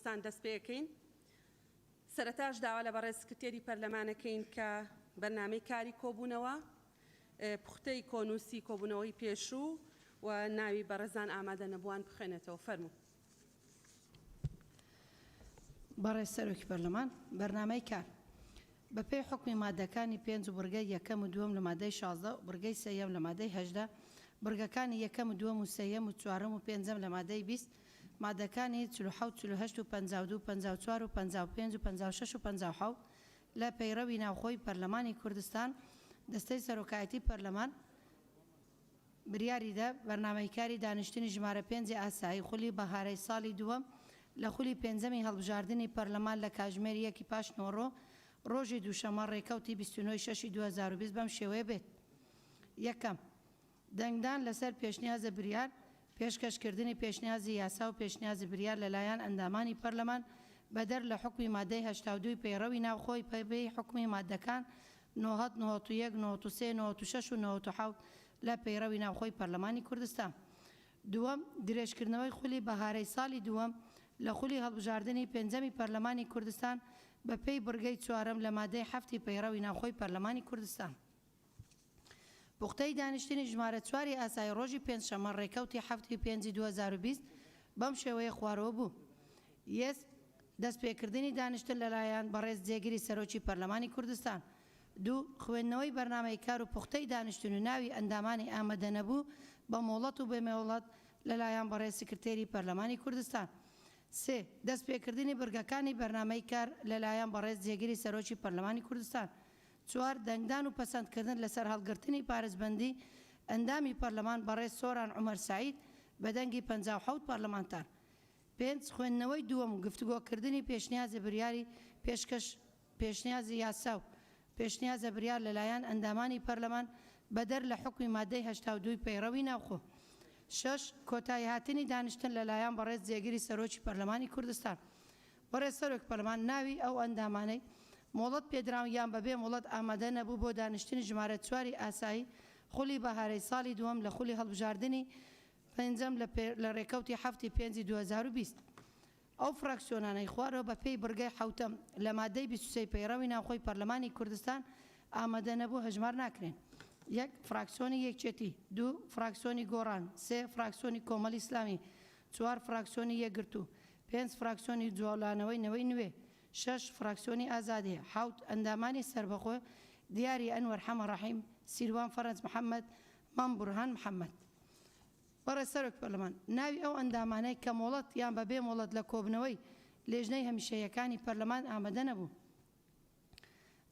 کوردستان دەست پێکەین. سەرەتاش داوا لە بەڕێز سکرتێری پەرلەمانەکەین کە بەرنامەی کاری کۆبوونەوە، پوختەی کۆنووسی کۆبوونەوەی پێشوو و ناوی بەڕێزان ئامادەنەبووان بخوێنێتەوە. فەرموو. بەڕێز سەرۆکی پەرلەمان، بەرنامەی کار. بە پێی حوکمی ماددەکانی پێنج و بڕگەی یەکەم و دووەم لە ماددەی 16 و بڕگەی سێیەم لە ماددەی 18، بڕگەکانی یەکەم و دووەم و سێیەم و چوارەم و پێنجەم لە ماددەی 20، ماددەکانی 47، 48 و 52، 54 و 55 و 56 و 57 لە پەیڕەوی ناوخۆی پەرلەمانی کوردستان، دەستەی سەرۆکایەتی پەرلەمان بریاریدا بەرنامەی کاری دانیشتنی ژمارە پێنجی ئاسایی خولی بەهارەی ساڵی دووەم لە خولی پێنجەمی هەڵبژاردنی پەرلەمان لە کاژمێر یەکی پاشنیوەڕۆ ڕۆژی دووشەممە ڕێکەوتی 29 ی شەشی 2020 بەم شێوەیە بێت. یەکەم، دەنگدان لەسەر پێشنیازە بریار، پێشکەشکردنی پێشنیازی یاسا و پێشنیازی بریار لەلایەن ئەندامانی پەرلەمان بەدەر لە حوکمی مادەی 82 ی پەیڕەوی ناوخۆی بەپێی حوکمی ماددەکان 90، 91، 93، 96 و 97 لە پەیڕەوی ناوخۆی پەرلەمانی کوردستان. دووەم، درێژکردنەوەی خولی بەهارەی ساڵی دووەم لە خولی هەڵبژاردنی پێنجەمی پەرلەمانی کوردستان بەپێی بڕگەی چوارەم لە مادەی حەفتی پەیڕەوی ناوخۆی پەرلەمانی کوردستان. پوختەی دانیشتنی ژمارە چواری ئاسایی ڕۆژی پێنجشەممە ڕێکەوتی حەفت ی پێنجی 2020 بەم شێوەیە خوارەوە بوو. یەس دەستپێکردنی دانیشتن لەلایەن بەڕێز جێگری سەرۆکی پەرلەمانی کوردستان. دوو، خوێندنەوەی بەرنامەی کار و پوختەی دانیشتن و ناوی ئەندامانی ئامادەنەبوو بە مۆڵەت و بێ مۆڵەت لەلایەن بەڕێز سکرتێری پەرلەمانی کوردستان. سێ، دەستپێکردنی بڕگەکانی بەرنامەی کار لەلایەن بەڕێز جێگری سەرۆکی پەرلەمانی کوردستان. چوار، دەنگدان و پەسەندکردن لەسەر هەڵگرتنی پارێزبەندی ئەندامی پەرلەمان بەڕێز سۆران عومەر سەعید بە دەنگی 57 پەرلەمانتار. پێنج، خوێندنەوەی دووەم و گفتوگۆکردنی پێشنیازی بریاری پێشکەش پێشنیازی یاسا و پێشنیازە بریار لەلایەن ئەندامانی پەرلەمان بەدەر لە حوکمی مادەی 82 ی پەیڕەوی ناوخۆ. شەش، کۆتاییهاتنی دانیشتن لەلایەن بەڕێز جێگری سەرۆکی پەرلەمانی کوردستان. بەڕێز سەرۆک پەرلەمان ناوی ئەو ئەندامانەی مۆڵەت پێدراون یان بەبێ مۆڵەت ئامادە نەبوو بۆ دانیشتنی ژمارە چواری ئاسایی خولی بەهارەی ساڵی دووەم لە خولی هەڵبژاردنی پێنجەم لە لە رێکەوتی حەفتی پێنجی 2020. ئەو فراکسیۆنانەی خوارەوە بە پێی بڕگەی حەوتەم لە مادەی 23 پەیڕەوی ناوخۆی پەرلەمانی کوردستان ئامادە نەبوو هەژمار ناکرێن. یەک، فراکسیۆنی یەکێتی. دوو، فراکسیۆنی گۆڕان. سێ، فراکسیۆنی کۆمەڵی ئیسلامی. چوار، فراکسیۆنی یەکگرتوو. پێنج، فراکسیۆنی جوڵانەوەی نەوەی نوێ. شەش، فراکسیۆنی ئازادی. حەوت، ئەندامانی سەربەخۆ، دیاری ئەنوەر حەمە ڕەحیم، سیروان فەرەج محەمەد، مام بورهان محەمەد. بەڕێز سەرۆکی پەرلەمان، ناوی ئەو ئەندامانەی کە مۆڵەت یان بە بێ مۆڵەت لە کۆبنەوەی لێژنەی هەمیشەییەکانی پەرلەمان ئامادە نەبوون.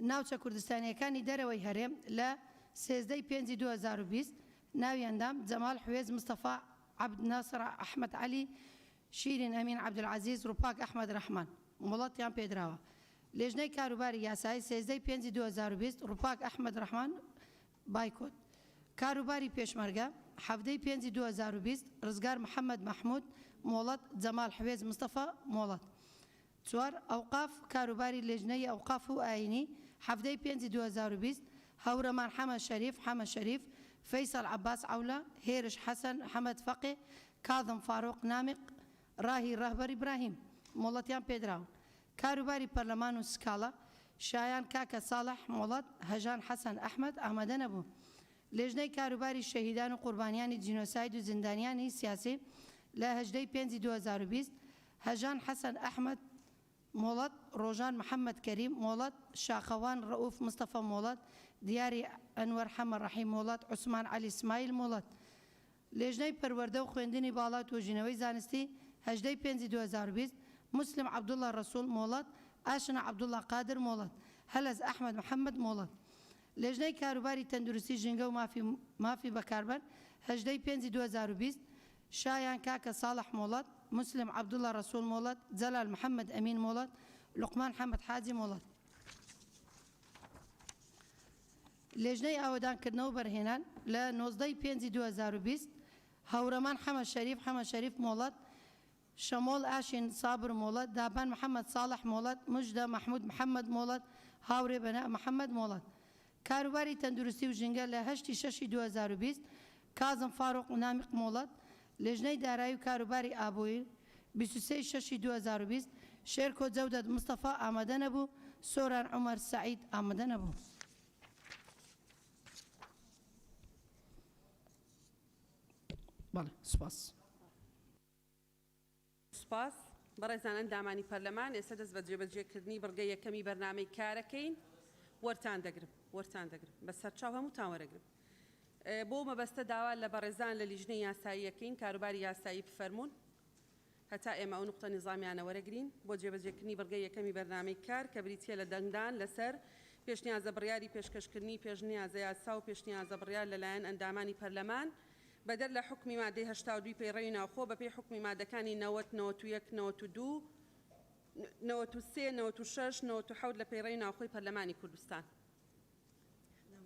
ناوچە کوردستانییەکانی دەرەوەی هەرێم لە 13 ی پێنجی 2020، ناوی ئەندام، جەمال حوێز مستەفا عەبد ناسر ئەحمەد عەلی شیرین ئەمین عەبدولعەزیز ڕوپاک ئەحمەد ڕەحمان، مۆڵەتیان پێدراوە. لێژنەی کاروباری یاسایی 13 ی پێنجی 2020، ڕوپاک ئەحمەد ڕەحمان بایکۆت. کاروباری پێشمەرگە، 17 ی پێنجی 2020، ڕزگار محەمەد مەحمود، مۆڵەت، جەمال حوێز مستەفا، مۆڵەت. چوار، ئەوقاف، کاروباری لێژنەی ئەوقاف و ئایینی، 17 ی پێنجی 2020، هەورەمان حەمە شەریف حەمە شەریف، فەیسەڵ عەباس عەولا، هێرش حەسەن حەمەد فەقێ، کاظم فاروق نامیق، ڕاهی ڕەهبەر ئیبراهیم، مۆڵەتیان پێدراون. کاروباری پەرلەمان و سکاڵا، شایان کاکە ساڵح، مۆڵەت، هەژان حەسەن ئەحمەد ئامادە نەبوون. لێژنەی کاروباری شەهیدان و قوربانیانی جینۆساید و زیندانیانی سیاسی لە 18 ی پێنجی 2020، هەژان حەسەن ئەحمەد، مۆڵەت، ڕۆژان محەمەد کەریم، مۆڵەت، شاخەوان ڕەئوف مستەفا، مۆڵەت، دیاری ئەنوەر حەمە ڕەحیم، مۆڵەت، عوسمان عەلی سمایل، مۆڵەت. لێژنەی پەروەردە و خوێندنی باڵا و توێژینەوەی زانستی، 18 ی پێنجی 2020، موسلم عەبدوڵا ڕەسوڵ، مۆڵەت، ئاشنا عەبدوڵا قادر، مۆڵەت، هەلەز ئەحمەد محەمەد، مۆڵەت. لێژنەی کاروباری تەندروستی ژینگە و مافی مافی بەکاربەر، 18 ی پێنجی 2020، شایان کاکە ساڵح مۆڵەت، موسلم عەبدوڵا ڕەسوڵ مۆڵەت، جەلال محەمەد ئەمین مۆڵەت، لوقمان حەمەد حاجی مۆڵەت. لێژنەی ئاوەدانکردنەوە و بەرهێنان، لە 19 ی پێنجی 2020، هەورەمان حەمە شەریف حەمە شەریف مۆڵەت، شەمۆڵ ئاشین سابر مۆڵەت، دابان محەمەد ساڵح مۆڵەت، مژدە مەحمود محەمەد مۆڵەت، هاورێ بەناء محەمەد مۆڵەت. کاروباری تەندروستی و ژینگە لە 8 ی شەشی 2020، کازم فاروق نامیق مۆڵەت. لێژنەی دارایی و کاروباری ئابووری 23 ی شەشی 2020، شێرکۆ جەودەت مستەفا ئامادە نەبوو، سۆران عومەر سەعید ئامادە نەبوو. بەڵێ سوپاس. سوپاس. بەڕێزان ئەندامانی پەرلەمان، ئێستا دەست بە جێبەجێکردنی بڕگەی یەکەمی بەرنامەی کارەکەین. وەرتان دەگرم، وەرتان دەگرم، بە سەرچاو هەمووتان وەرەگرم. بۆ مەبەستە داوا لە بەڕێزان لە لیژنەی یاسایی ئەکەین کاروباری یاسایی بفەرموون هەتا ئێمە ئەو نوقتە نیزامیانە وەرەگرین بۆ جێبەجێکردنی بڕگەی یەکەمی بەرنامەی کار کە بریتییە لە دەنگدان لەسەر پێشنیازە بڕیاری پێشکەشکردنی پێشنیازە یاسا و پێشنیازە بڕیار لەلایەن ئەندامانی پەرلەمان بەدەر لە حوکمی مادەی 82 پەیڕەوی ناوخۆ بەپێی حوکمی مادەکانی 90، 91، 92، 93، 96، 97 لە پەیڕەوی ناوخۆی پەرلەمانی کوردستان.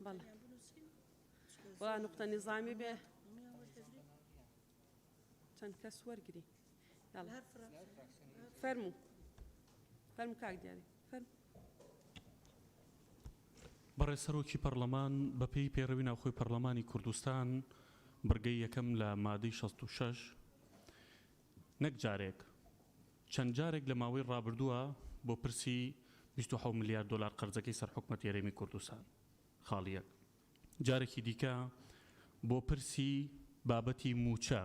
بەڵێ وەڵا نوقتە نیزامی بێ چەند کەس وەرگری یاڵا فەرموو فەرموو کاک دیاری فەرموو. بەڕێز سەرۆکی پەڕلەمان، بەپێی پەیڕەوی ناوخۆی پەڕلەمانی کوردستان، بڕگەی یەکەم لە مادەی 66، نەک جارێک، چەند جارێک لە ماوەی ڕابردووە بۆ پرسی 27 ملیار دۆلار قەرزەکەی سەر حکومەتی هەرێمی کوردستان، خاڵی یەک. جارێکی دیکە بۆ پرسی بابەتی مووچە،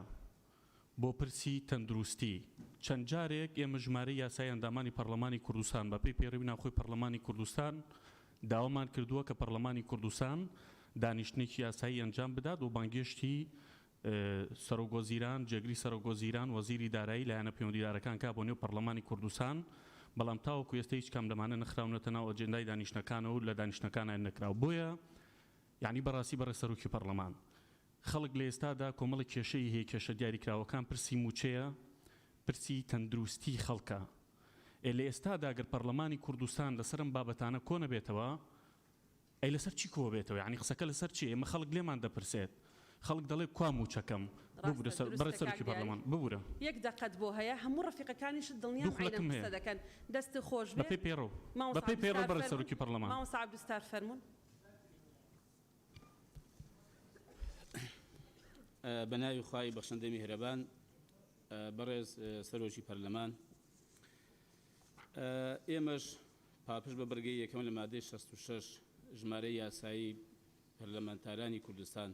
بۆ پرسی تەندروستی، چەند جارێک ئێمە ژمارەی یاسایی ئەندامانی پەڕلەمانی کوردستان بە پێی پەیڕەوی ناوخۆی پەڕلەمانی کوردستان داوامان کردووە کە پەڕلەمانی کوردستان دانیشتنێکی یاسایی ئەنجام بدات و بانگێشتی سەرۆک وەزیران، جێگری سەرۆک وەزیران، وەزیری دارایی، لایەنە پەیوەندیدارەکان کا بۆ نێو پەڕلەمانی کوردستان، بەڵام تاوەکو ئێستا هیچ کام لەمانە نەخراونەتە ناو ئەجێندای دانیشتنەکانەوە و لە دانیشتنەکانیان نەکراوە. بۆیە یەعنی بەڕاستی بەڕێز سەرۆکی پەڕلەمان خەڵک لە ئێستادا کۆمەڵێک کێشەی هەیە، کێشە دیاریکراوەکان پرسی مووچەیە، پرسی تەندروستی خەڵکە. ئێ لە ئێستادا گەر پەڕلەمانی کوردستان لەسەر ئەم بابەتانە کۆنەبێتەوە، ئەی لەسەر چی کۆبێتەوە یانی قسەکە لەسەر چیە ئێمە خەڵک لێمان دەپرسێت خەڵک دەڵێ کوا موچەکەم ڕاستە ببورە سەر دروستە بەڕێز کاک سەرۆکی دیاری پەرلەمان ببورە. یەک دەقەت بۆ هەیە هەموو ڕەفیقەکانیشت دوو دڵنیام عەینەن خولەکم قسە هەیە دەکەن دەستت خۆش بێ بەپێی پەیڕەو مامۆستا بەپێی پەیڕەو عەبدولستار بەڕێز فەرموون سەرۆکی پەرلەمان. مامۆستا عەبدولستار فەرموون. بە ناوی خوای بەخشندەی میهرەبان بەڕێز سەرۆکی پەرلەمان ئێمەش پاڵپشت بە بڕگەی یەکەم لە مادەی 66 ژمارەی یاسایی پەرلەمانتارانی کوردستان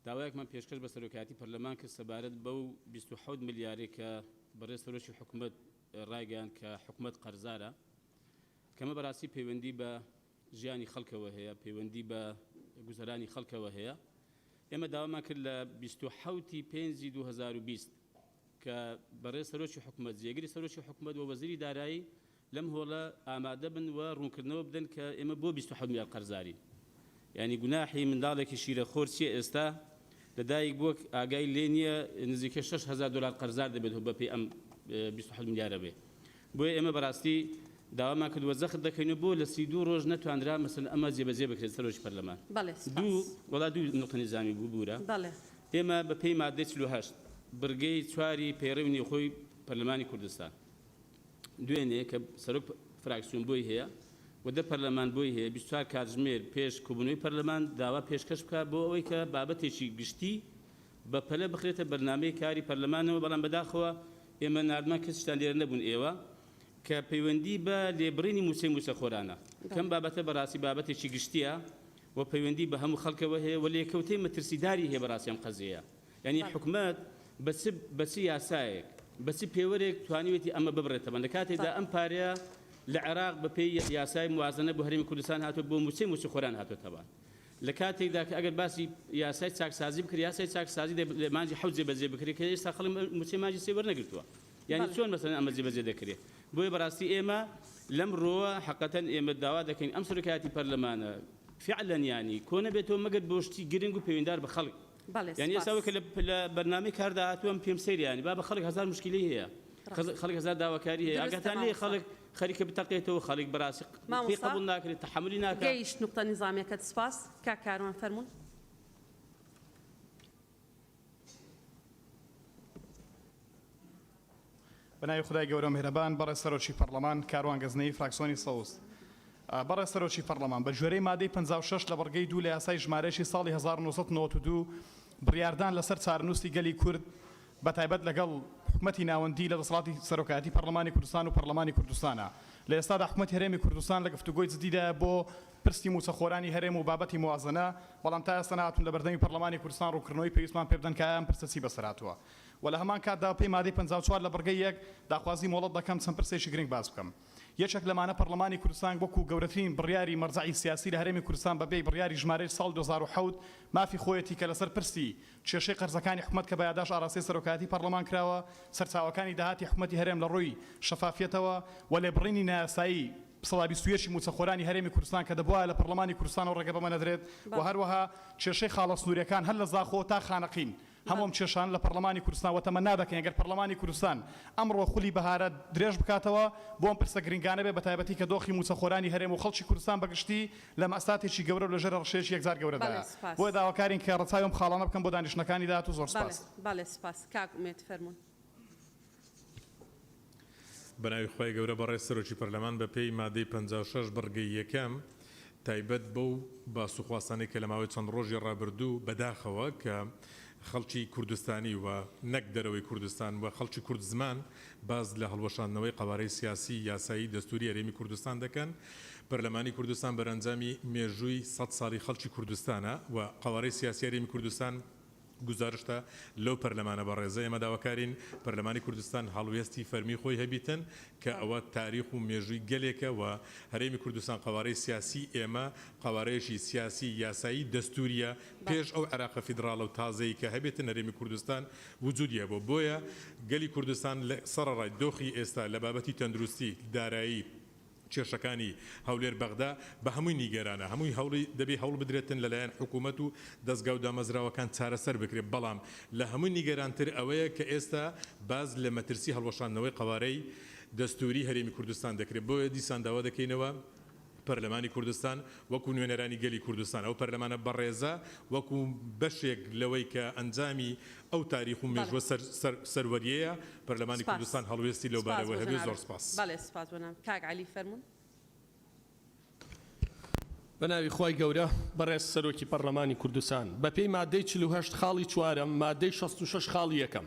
داوایەکمان پێشکەش بە سەرۆکایەتی پەرلەمان کرد سەبارەت بەو 27 ملیارەی کە بەڕێز سەرۆکی حکومەت ڕایگەیاند کە حکومەت قەرزارە کەمە بەڕاستی پەیوەندی بە ژیانی خەڵکەوە هەیە پەیوەندی بە گوزەرانی خەڵکەوە هەیە ئێمە داوامان کرد لە 27 پێنجی 2020 کە بەڕێز سەرۆکی حکومەت، جێگری سەرۆکی حکومەت و وەزیری دارایی لەم هۆڵە ئامادە بن و ڕوونکردنەوە بدەن کە ئێمە بۆ 27 ملیار قەرزارین. یانی گوناحی منداڵێکی شیرەخۆر چییە ئێستا لە دایک بووە ئاگای لێ نییە نزیکەی 6000 دۆلار قەرزار دەبێت بە پێی ئەم 27 ملیارە بێ. بۆیە ئێمە بەڕاستی داوامان کردووە جەخت دەکەین و بۆ لە 32 ڕۆژ نەتوانرا مەسەلەن ئەمە جێبەجێ بکرێت سەرۆکی پەرلەمان. بەڵێ دوو سوپاس. وەڵا دوو نوقتە نیزامی ببورە. بەڵێ. ئێمە بە پێی ماددەی 48 بڕگەی چواری پەیڕەوی نێوخۆی پەرلەمانی کوردستان دوێنێ کە سەرۆک فراکسیۆن بۆی هەیە و دە پەرلەمان بۆی هەیە 24 کاتژمێر پێش کۆبوونەوەی پەرلەمان داوا پێشکەش بکات بۆ ئەوەی کە بابەتێکی گشتی بە پەلە بخرێتە بەرنامەی کاری پەرلەمانەوە بەڵام بەداخەوە ئێمە ناردمان کەسیشتان لێرە نەبوون ئێوە کە پەیوەندی بە لێبڕینی مووچەی مووچەخۆرانە کەم بابەتە بەڕاستی بابەتێکی گشتیە و پەیوەندی بە هەموو خەڵکەوە هەیە و لێکەوتەی مەترسیداری هەیە بەڕاستی ئەم قەزیەیە یانی حکومەت بە چ بە چ یاسایەک بە چ پێوەرێک توانیوێتی ئەمە ببڕێتەوە لە کاتێکدا ئەم پارەیە لە عێراق بە پێی یاسای موازنە بۆ هەرێمی کوردستان هاتووە بۆ مووچەی مووچەخۆران هاتووەتەوە لە کاتێکدا کە ئەگەر باسی یاسای چاکسازی بکرێت یاسای چاکسازی لە مانگی حەوت جێبەجێ بکرێت کە ئێستا خەڵک مووچەی مانگی سێ وەرنەگرتووە یانی چۆن مەسەلەن ئەمە جێبەجێ دەکرێت بۆیە بەڕاستی ئێمە لەم ڕووە حەقەتەن ئێمە داوا دەکەین ئەم سەرۆکایەتی پەرلەمانە فعلەن یانی کۆ نەبێتەوە مەگەر بۆ شتی گرنگ و پەیوەندار بە خەڵک یانی ئێستا وەکە لە بەرنامەی کاردا هاتووە پێم سەیرە یانی بابە خەڵک هەزار مشکیلەی هەیە خەڵک هەزار داواکاری هەیە ئاگاتان لێ خەڵک خەریکە بتەقێتەوە خەڵک بەڕاستی پێی قبوڵ ناکرێت تەحەمولی ناکات. گەیشت نوقتە نیزامیەکەت سوپاس کاک کاروان فەرموون. بەناوی خودای گەورەو میهرەبان بەڕێز سەرۆکی پەڕلەمان کاروان گەزنەیی فراکسۆنی سەوز بەڕێز سەرۆکی پەڕلەمان بە گوێرەی مادەی 56 لە بڕگەی دوو لە یاسای ژمارەیەکی ساڵی 1992 بڕیاردان لەسەر چارەنووسی گەلی کورد بە تایبەت لەگەڵ حکومەتی ناوەندی لە دەسەڵاتی سەرۆکایەتی پەرلەمانی کوردستان و پەرلەمانی کوردستانە. لە ئێستادا حکومەتی هەرێمی کوردستان لە گفتوگۆی جدیدایە بۆ پرسی مووچەخۆرانی هەرێم و بابەتی موازنە، بەڵام تا ئێستا نەهاتوون لە بەردەمی پەرلەمانی کوردستان ڕوونکردنەوەی پێویستمان پێبدەن کە ئایا ئەم پرسە چی بەسەر هاتووە و لە هەمان کاتدا بەپێی مادەی 54 لە بڕگەی یەک داخوازی مۆڵەت دەکەم چەند پرسێکی گرنگ باس بکەم. یەکێک لەمانە پەرلەمانی کوردستان وەکو گەورەترین بڕیاری مەرجەعی سیاسی لە هەرێمی کوردستان بەپێی بڕیاری ژمارەی ساڵی 2007 مافی خۆیەتی کە لەسەر پرسی کێشەی قەرزەکانی حکومەت کە بە یاداشت ئاراستەی سەرۆکایەتی پەرلەمان کراوە، سەرچاوەکانی داهاتی حکومەتی هەرێم لە ڕووی شەفافیەتەوە و لێبڕینی نایاسایی 21% ی مووچەخۆرانی هەرێمی کوردستان کە دەبوایە لە پەرلەمانی کوردستانەوە ڕێگە بەمە نەدرێت و هەروەها کێشەی خاڵە سنووریەکان هەر لە زاخۆ تا خانەقین هەموو ئەم کێشانە لە پەرلەمانی کوردستان وە تەمەنا دەکەین گەر پەرلەمانی کوردستان ئەمڕۆ خولی بەهارە درێژ بکاتەوە بۆ ئەم پرسە گرنگانە بێ بەتایبەتی کە دۆخی مووچەخۆرانی هەرێم و خەڵکی کوردستان بەگشتی لە مەئساتێکی گەورە و لە ژێر هەڕەشەیەکی یەکجار گەورەدایە بەڵێ سوپاس. بۆیە داواکارین کە ڕەچاوی ئەم خاڵانە بکەن بۆ دانیشتنەکانی داهاتوو زۆر بەڵێ سوپاس. بەڵێ سوپاس کاک ئومێد فەرموون. بەناوی خوای گەورە بەڕێز سەرۆکی پەرلەمان بەپێی مادەی 56 بڕگەی یەکەم تایبەت بەو باس و خواستانەی کە لە ماوەی چەند ڕۆژی ڕابردوو بەداخەوە کە خەڵکی کوردستانی و نەک دەرەوەی کوردستان و خەڵکی کورد زمان باس لە هەڵوەشاندنەوەی قەوارەی سیاسی یاسایی دەستوری هەرێمی کوردستان دەکەن پەرلەمانی کوردستان بەرەنجامی مێژووی سەد ساڵی خەڵکی کوردستانە و قەوارەی سیاسی هەرێمی کوردستان گوزارشتە لەو پەرلەمانە بەڕێزە. ئێمە داواکارین پەرلەمانی کوردستان هەڵوێستی فەرمی خۆی هەبیتن کە ئەوە تاریخ و مێژووی گەلێکە و هەرێمی کوردستان قەوارەی سیاسی ئێمە قەوارەیەکی سیاسی یاسایی دەستوریە پێش ئەو عێراقە فیدراڵە و تازەی کە هەبێتن هەرێمی کوردستان وجودی هەبووە بۆیە گەلی کوردستان سەڕەڕای دۆخی ئێستا لە بابەتی تەندروستی دارایی کێشەکانی هەولێر بەغدا بە هەمووی نیگەرانە هەمووی هەوڵی دەبێ هەوڵ بدرێتن لەلایەن حکوومەت و دەزگا و دامەزراوەکان چارەسەر بکرێت بەڵام لە هەمووی نیگەرانتر ئەوەیە کە ئێستا باس لە مەترسی هەڵوەشاندنەوەی قەوارەی دەستووری هەرێمی کوردستان دەکرێت بۆیە دیسان داوا دەکەینەوە پەرلەمانی کوردستان وەکو نوێنەرانی گەلی کوردستان ئەو پەرلەمانە بەڕێزە وەکو بەشێک لەوەی کە ئەنجامی ئەو تاریخ و مێژووە سەروەریەیە پەرلەمانی کوردستان هەڵوێستی لەو بارەوە هەبێ زۆر سپاس. بەڵێ سپاس بۆ نام کاک عەلی فەرموون. بەناوی خوای گەورە بەڕێز سەرۆکی پەڕلەمانی کوردستان بەپێی مادەی 48 خاڵی چوارەم مادەی 66 خاڵی یەکەم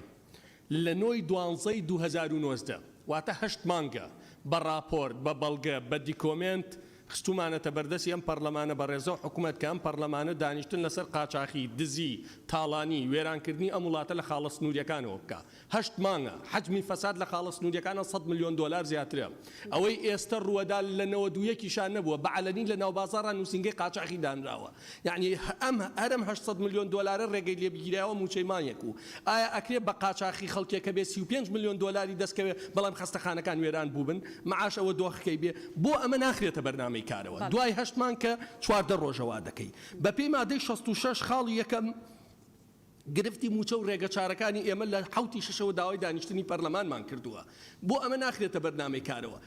لە نۆی دوانزەی 2019 واتە هەشت مانگە بە ڕاپۆرت بە بەڵگە بە دیکۆمێنت خستومانەتە بەردەستی ئەم پەڕلەمانە بەڕێزە و حکومەت کە ئەم پەڕلەمانە دانیشتن لەسەر قاچاخی، دزی، تاڵانی، وێرانکردنی ئەم وڵاتە لە خاڵە سنوریەکانەوە بکا. هەشت مانگە حەجمی فەساد لە خاڵە سنوریەکانە سەد ملیۆن دۆلار زیاترە. ئەوەی ئێستە ڕووەدا لە 91 یشا نەبووە، بە عەلەنی لە ناوبازاڕا نوسینگەی قاچاخی دانراوە. یەعنی ئەم هەر ئەم 800 ملیۆن دۆلارە ڕێگەی لێ بگیرایەوە موچەی مانگێک و ئایا ئەکرێ بە قاچاخی خەڵکێک هەبێ 35 ملیۆن دۆلاری دەست کەوێ بەڵام خەستەخانەکان وێران بووبن معاش ئەوە دۆخەکەی بێ بۆ ئەمە ناخرێتە بەرنامەی کارەوە دوای هەشت مانگ کە 14 ڕۆژە وا دەکەی بەپێی مادەی 66 خاڵی یەکەم گرفتی موچە و ڕێگەچارەکانی ئێمە لە حەوتی شەشەوە داوای دانیشتنی پەرلەمانمان کردووە بۆ ئەمە ناخرێتە بەرنامەی کارەوە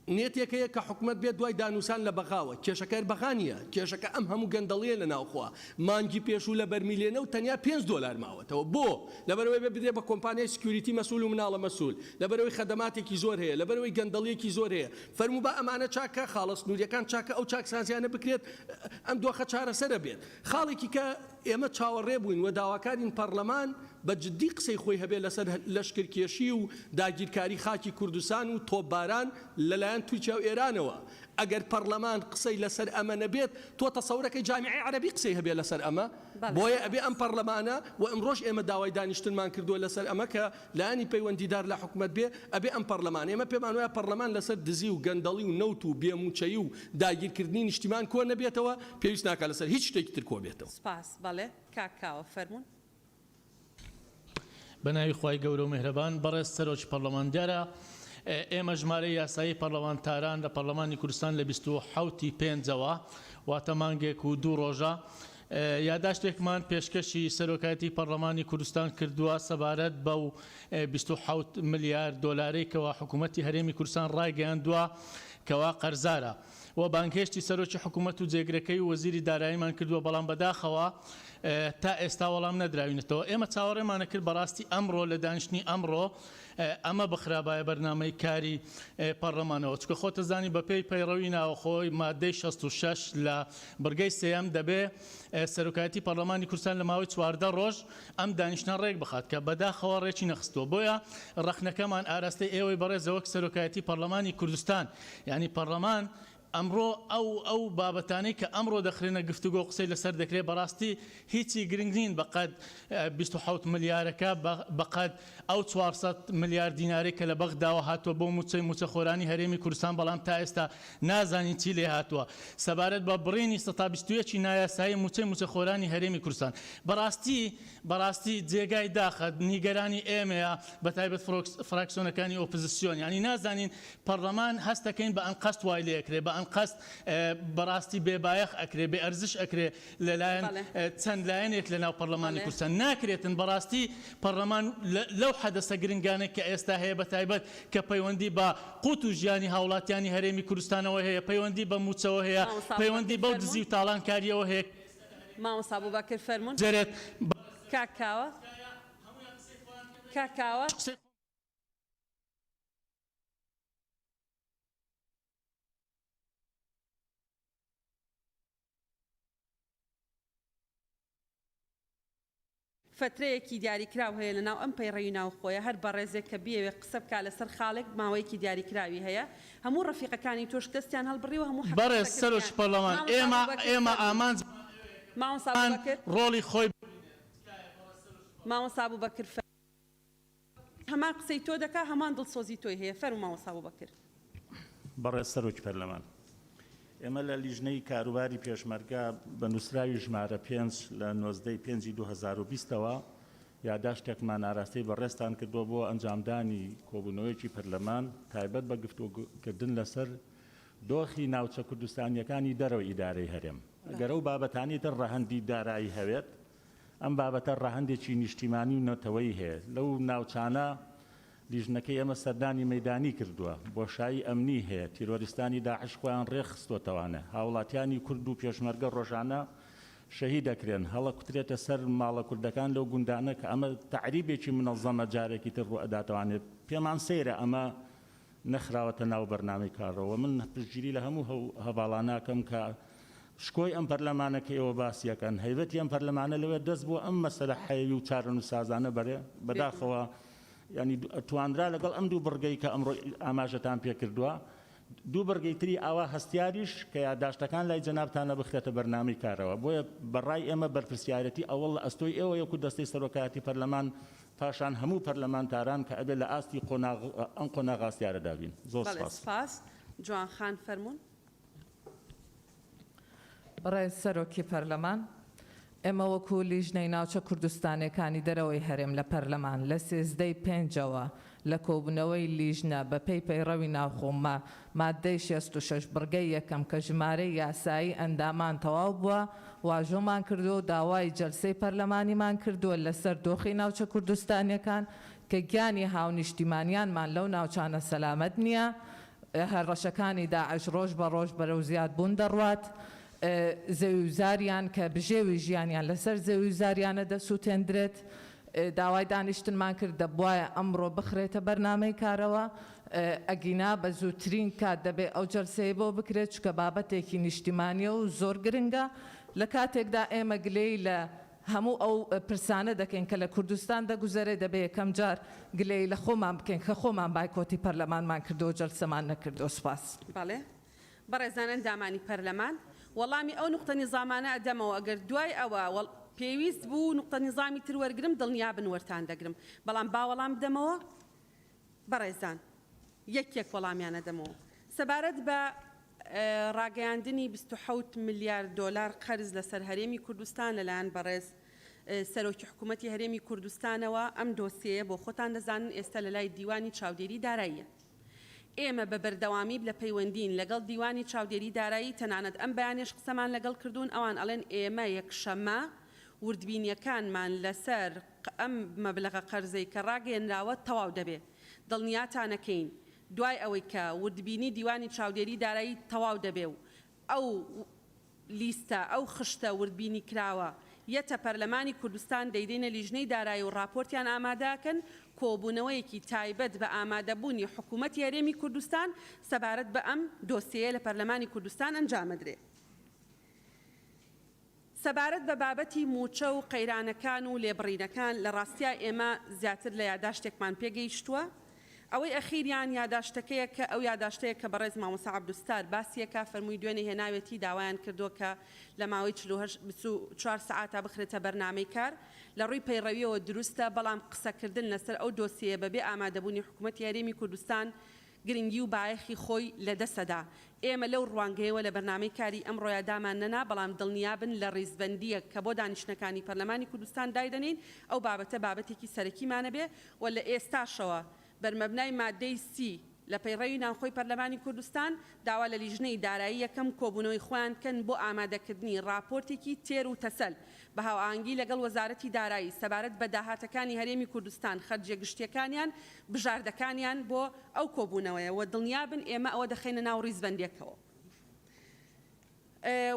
نێتێک هەیە کە حکومەت بێت دوای دانوسان لە بەغاوە، کێشەکە هەر بەغا نییە، کێشەکە ئەم هەموو گەندەڵییە لە ناوخۆە، مانگی پێشوو لە بەرمیلێ نەوت تەنیا پێنج دۆلار ماوەتەوە، بۆ؟ لەبەرئەوەی بێ بدرێت بە کۆمپانیای security مەسول و مناڵە مەسول، لەبەرئەوەی خەدەماتێکی زۆر هەیە، لەبەرئەوەی گەندەڵییەکی زۆر هەیە، فەرموو با ئەمانە چاک کا، خاڵە سنوورییەکان چاک کا، ئەو چاکسازییانە بکرێت، ئەم دۆخە چارەسەرە بێت. خاڵێکی کە ئێمە چاوەڕێ بووین و داواکارین پەڕلەمان بە جدی قسەی خۆی هەبێت لەسەر لەشکرکێشی و داگیرکاری خاکی کوردستان و تۆپباران لەلایەن تورکیا و ئێرانەوە، ئەگەر پەڕلەمان قسەی لەسەر ئەمە نەبێت تۆ تەسەورەکەی جامیعەی عەرەبی قسەی هەبێت لەسەر ئەمە؟ بۆیە ئەبێ ئەم پەڕلەمانە و ئمڕۆش ئێمە داوای دانیشتنمان کردووە لەسەر ئەمە کە لایەنی پەیوەندیدار لە حکومەت بێ، ئەبێ ئەم پەڕلەمانە، ئێمە پێمان وایە پەڕلەمان لەسەر دزی و گەندەڵی و نەوت و بێ مووچەیی و داگیرکردنی نیشتیمان کۆ نەبێتەوە، پێویست ناکا لەسەر هیچ شتێکی تر کۆ بێتەوە. سپاس. بەڵێ کاک کاوە فەرموون. بە ناوی خوای گەورە و میهرەبان. بەڕێز سەرۆکی پەڕلەمان، دیارە ئێمە ژمارەی یاسایی پەڕلەمانتاران لە پەڕلەمانی کوردستان لە 27 ی پێنجەوە واتە مانگێک و دوو ڕۆژە یاداشتێکمان پێشکەشی سەرۆکایەتی پەڕلەمانی کوردستان کردووە سەبارەت بەو 27 ملیار دۆلارەی کەوا حکوومەتی هەرێمی کوردستان ڕایگەیاندووە کەوا قەرزارە و بانگهێشتی سەرۆکی حکوومەت و جێگرەکەی و وەزیری داراییمان کردووە بەڵام بەداخەوە تا ئێستا وەڵام نەدراوینەتەوە. ئێمە چاوەڕێمانە کرد بەڕاستی ئەمڕۆ لە دانیشتنی ئەمڕۆ. ئەمە بخرابایە بەرنامەی کاری پەڕلەمانەوە، چونکە خۆتەزانی بەپێی پەیڕەوی ناوەخۆی مادەی 66 لە بڕگەی سێیەم دەبێ سەرۆکایەتی پەڕلەمانی کوردستان لە ماوەی 14 ڕۆژ ئەم دانیشتنە ڕێک بخات کە بەداخەوە ڕێکی نەخستووە. بۆیە ڕەخنەکەمان ئاراستەی ئێوەی بەڕێزە وەک سەرۆکایەتی پەڕلەمانی کوردستان، یانی پەڕلەمان ئەمڕۆ ئەو ئەو بابەتانەی کە ئەمڕۆ دەخرێنە گفتوگۆ و قسەی لەسەر دەکرێت بەڕاستی هیچی گرنگ نین بەقەد 27 ملیارەکە بەقەد ئەو 400 ملیار دینارەی کە لە بەغداوە هاتووە بۆ مووچەی مووچەخۆرانی هەرێمی کوردستان بەڵام تا ئێستا نازانین چی لێ هاتووە سەبارەت بە بڕینی سەتا 21 ی نایاسایی مووچەی مووچەخۆرانی هەرێمی کوردستان بەڕاستی بەڕاستی جێگای داخە نیگەرانی ئێمەیە بەتایبەت فراکسیۆنەکانی ئۆپزسیۆن یانی نازانین پەڕلەمان هەست دەکەین بە ئەنقەست وای لێ ئەکرێ، بە ئەنقەست بەڕاستی بێ بایەخ ئەکرێ، بێ ئەرزش ئەکرێ لەلایەن چەند لایەنێک لە ناو پەڕلەمانی کوردستان. ناکرێتن بەڕاستی پەڕلەمان لەو حەدەسە گرنگانەی کە ئێستا هەیە بە تایبەت کە پەیوەندی بە قوت و ژیانی هاوڵاتیانی هەرێمی کوردستانەوە هەیە، پەیوەندی بە مووچەوە هەیە، پەیوەندی بەو دزی و تاڵانکارییەوە هەیە کە ئێستا لە هەرێمی مامۆستا ئەبوبەکر فەرموون. جەرێت. کاک کاوە. کاک کاوە. فەترەیەکی دیاریکراو هەیە لەناو ئەم پەیڕەوی ناوخۆیە هەر بەڕێزێک کە بیەوێ قسە بکا لەسەر خاڵێک ماوەیەکی دیاریکراوی هەیە هەموو ڕەفیقەکانی تۆش دەستیان هەڵبڕیوە هەموو حەقی بەڕێز قسەکردنیان سەرۆکی پەرلەمان مامۆستا ئێمە ئەبوبەکر ئێمە فەرموو ئامانجمان مامۆستا ئەوەیە ئەبوبەکر ڕۆڵی خۆی ببینێت تکایە بەڕێز سەرۆکی پەرلەمان. مامۆستا ئەبوبەکر فەرموو. هەمان قسەی تۆ دەکا هەمان دڵسۆزی تۆی هەیە فەرموو مامۆستا ئەبوبەکر. بەڕێز سەرۆکی پەرلەمان، ئێمە لە لیژنەی کاروباری پێشمەرگە بە نووسراوی ژمارە پێنج لە 19 ی پێنجی 2020 ەوە یاداشتێکمان ئاراستەی بەڕێزتان کردووە بۆ ئەنجامدانی کۆبوونەوەیەکی پەرلەمان تایبەت بە گفتوگۆکردن لەسەر دۆخی ناوچە کوردستانییەکانی دەرەوەی ئیدارەی هەرێم. گەر ئەو بابەتانەی تر ڕەهەندی دارایی هەبێت، ئەم بابەتە ڕەهەندێکی نیشتیمانی و نەتەوەیی هەیە. لەو ناوچانە لیژنەکەی ئێمە سەردانی مەیدانی کردووە، بۆشایی ئەمنی هەیە، تیرۆریستانی داعش خۆیان ڕێکخستۆتەوانە، هاوڵاتیانی کورد و پێشمەرگە ڕۆژانە شەهید ئەکرێن، هەڵەکوترێتە سەر ماڵە کوردەکان لەو گوندانە کە ئەمە تەعریبێکی منەزەمە جارێکی تر ڕووئەداتەوانێ. پێمان سەیرە ئەمە نەخراوەتە ناو بەرنامەی کارەوە. من پشتگیری لە هەموو ئەو هەڤاڵانە ئەکەم کە شکۆی ئەم پەرلەمانە کە ئێوە باسی ئەکەن، هەیبەتی ئەم پەرلەمانە لەوێ دەست بۆ ئەم مەسەلە حەیەوی و چارەنووسسازانە بەرێ. بەداخەوە یانی توانرا لەگەڵ ئەم دوو بڕگەی کە ئەمڕۆ ئاماژەتان پێ کردووە، دوو بڕگەی تری ئاوا هەستیاریش کە یاداشتەکان لای جەنابتانە بخرێتە بەرنامەی کارەوە. بۆیە بە ڕای ئێمە بەرپرسیارێتی ئەوەڵ لە ئەستۆی ئێوەیە وەکوو دەستەی سەرۆکایەتی پەرلەمان پاشان هەموو پەرلەمانتاران کە ئەبێ لە ئاستی قۆناغ ئەم قۆناغە هەستیارەدا بین. زۆر بەڵێ سپاس. سپاس. جوان خان فەرموون. بەڕێز سەرۆکی پەرلەمان، ئێمە وەکو لیژنەی ناوچە کوردستانیەکانی دەرەوەی هەرێم لە پەرلەمان لە 13 ی پێنجەوە لە کۆبوونەوەی لیژنە بە پێی پەیڕەوی ناوخۆ ماددەی 66 بڕگەی یەکەم کە ژمارەی یاسایی ئەندامان تەواو بووە واژۆمان کردووە و داوای جەلسەی پەرلەمانیمان کردووە لەسەر دۆخی ناوچە کوردستانیەکان کە گیانی هاونیشتیمانیانمان لەو ناوچانە سەلامەت نییە هەڕەشەکانی داعش ڕۆژ بە ڕۆژ بەرەو زیادبوون دەڕوات زەویوزاریان کە بژێوی ژیانیان لەسەر زەویوزاریانە دەسوتێندرێت داوای دانیشتنمان کرد دەبوایە ئەمڕۆ بخرێتە بەرنامەی کارەوە ئەگینا بە زووترین کات دەبێ ئەو جەلسەیە بۆ بکرێت چونکە بابەتێکی نیشتیمانیە و زۆر گرنگە لە کاتێکدا ئێمە گلەیی لە هەموو ئەو پرسانە دەکەین کە لە کوردستان دەگوزەرێ دەبێ یەکەم جار گلەیی لە خۆمان بکەین کە خۆمان بایکۆتی پەرلەمانمان کردووە و جەلسەمان نەکردووە سوپاس. بەڵێ بەڕێزان ئەندامانی پەرلەمان وەڵامی ئەو نوقتە نیزامانە ئەدەمەوە ئەگەر دوای ئەوە پێویست بوو نوقتە نیزامی تر وەرگرم دڵنیابن وەرتان دەگرم بەڵام با وەڵام بدەمەوە بەڕێزان یەک یەک وەڵامیان ئەدەمەوە سەبارەت بە ڕاگەیاندنی 27 ملیار دۆلار قەرز لەسەر هەرێمی کوردستان لەلایەن بەڕێز سەرۆکی حکوومەتی هەرێمی کوردستانەوە ئەم دۆسیەیە بۆ خۆتان دەزانن ئێستا لەلای دیوانی چاودێری داراییە. ئێمە بە بەردەوامی لە پەیوەندین لەگەڵ دیوانی چاودێری دارایی، تەنانەت ئەم بەیانیەش قسەمان لەگەڵ کردوون، ئەوان ئەڵێن ئێمە یەکشەممە وردبینیەکانمان لەسەر ئەم مەبلەغە قەرزەی کە ڕاگەیەنراوە تەواو دەبێ. دڵنیاتانەکەین دوای ئەوەی کە وردبینی دیوانی چاودێری دارایی تەواو دەبێ و ئەو لیستە، ئەو خشتە وردبینیکراوە یەتە پەرلەمانی کوردستان دەیدەینە لیژنەی دارایی و ڕاپۆرتیان ئامادە ئەکەن. کۆبوونەوەیەکی تایبەت بە ئامادەبوونی حکوومەتی هەرێمی کوردستان سەبارەت بە ئەم دۆسیەیە لە پەرلەمانی کوردستان ئەنجامەدرێ. سەبارەت بە بابەتی مووچە و قەیرانەکان و لێبڕینەکان، لە ڕاستیا ئێمە زیاتر لە یاداشتێکمان پێگەیشتووە. ئەوەی ئەخیریان یاداشتەکەیە کە ئەو یاداشتەیە کە بەڕێز مامۆستا عەبدولستار باسیەکا فەرمووی دوێنێ هێناوێتی داوایان کردووە کە لە ماوەی 48 24 سەعاتا بخرێتە بەرنامەی کار لە ڕووی پەیڕەویەوە دروستە بەڵام قسەکردن لەسەر ئەو دۆسیەیە بەبێ ئامادەبوونی حکومەتی هەرێمی کوردستان گرنگی و بایەخی خۆی لەدەسەدا. ئێمە لەو ڕوانگەیەوە لە بەرنامەی کاری ئەمڕۆیا دامان نەنا، بەڵام دڵنیابن لە ڕیزبەندییەک کە بۆ دانیشتنەکانی پەرلەمانی کوردستان دایدەنێین، ئەو بابەتە بابەتێکی سەرەکیمانە بێ و لە ئێستاشەوە بەرمەبنای ماددەی سی لە پەیڕەوی ناوخۆی پەرلەمانی کوردستان داوا لە لیژنەی دارایی یەکەم کۆبوونەوەی خۆیان بکەن بۆ ئامادەکردنی ڕاپۆرتێکی تێر و تەسەل بە هاوئاهەنگی لەگەڵ وەزارەتی دارایی سەبارەت بە داهاتەکانی هەرێمی کوردستان خەرجیە گشتیەکانیان بژاردەکانیان بۆ ئەو کۆبوونەوەیە و دڵنیابن ئێمە ئەوە دەخەینە ناو ڕیزبەندیەکەوە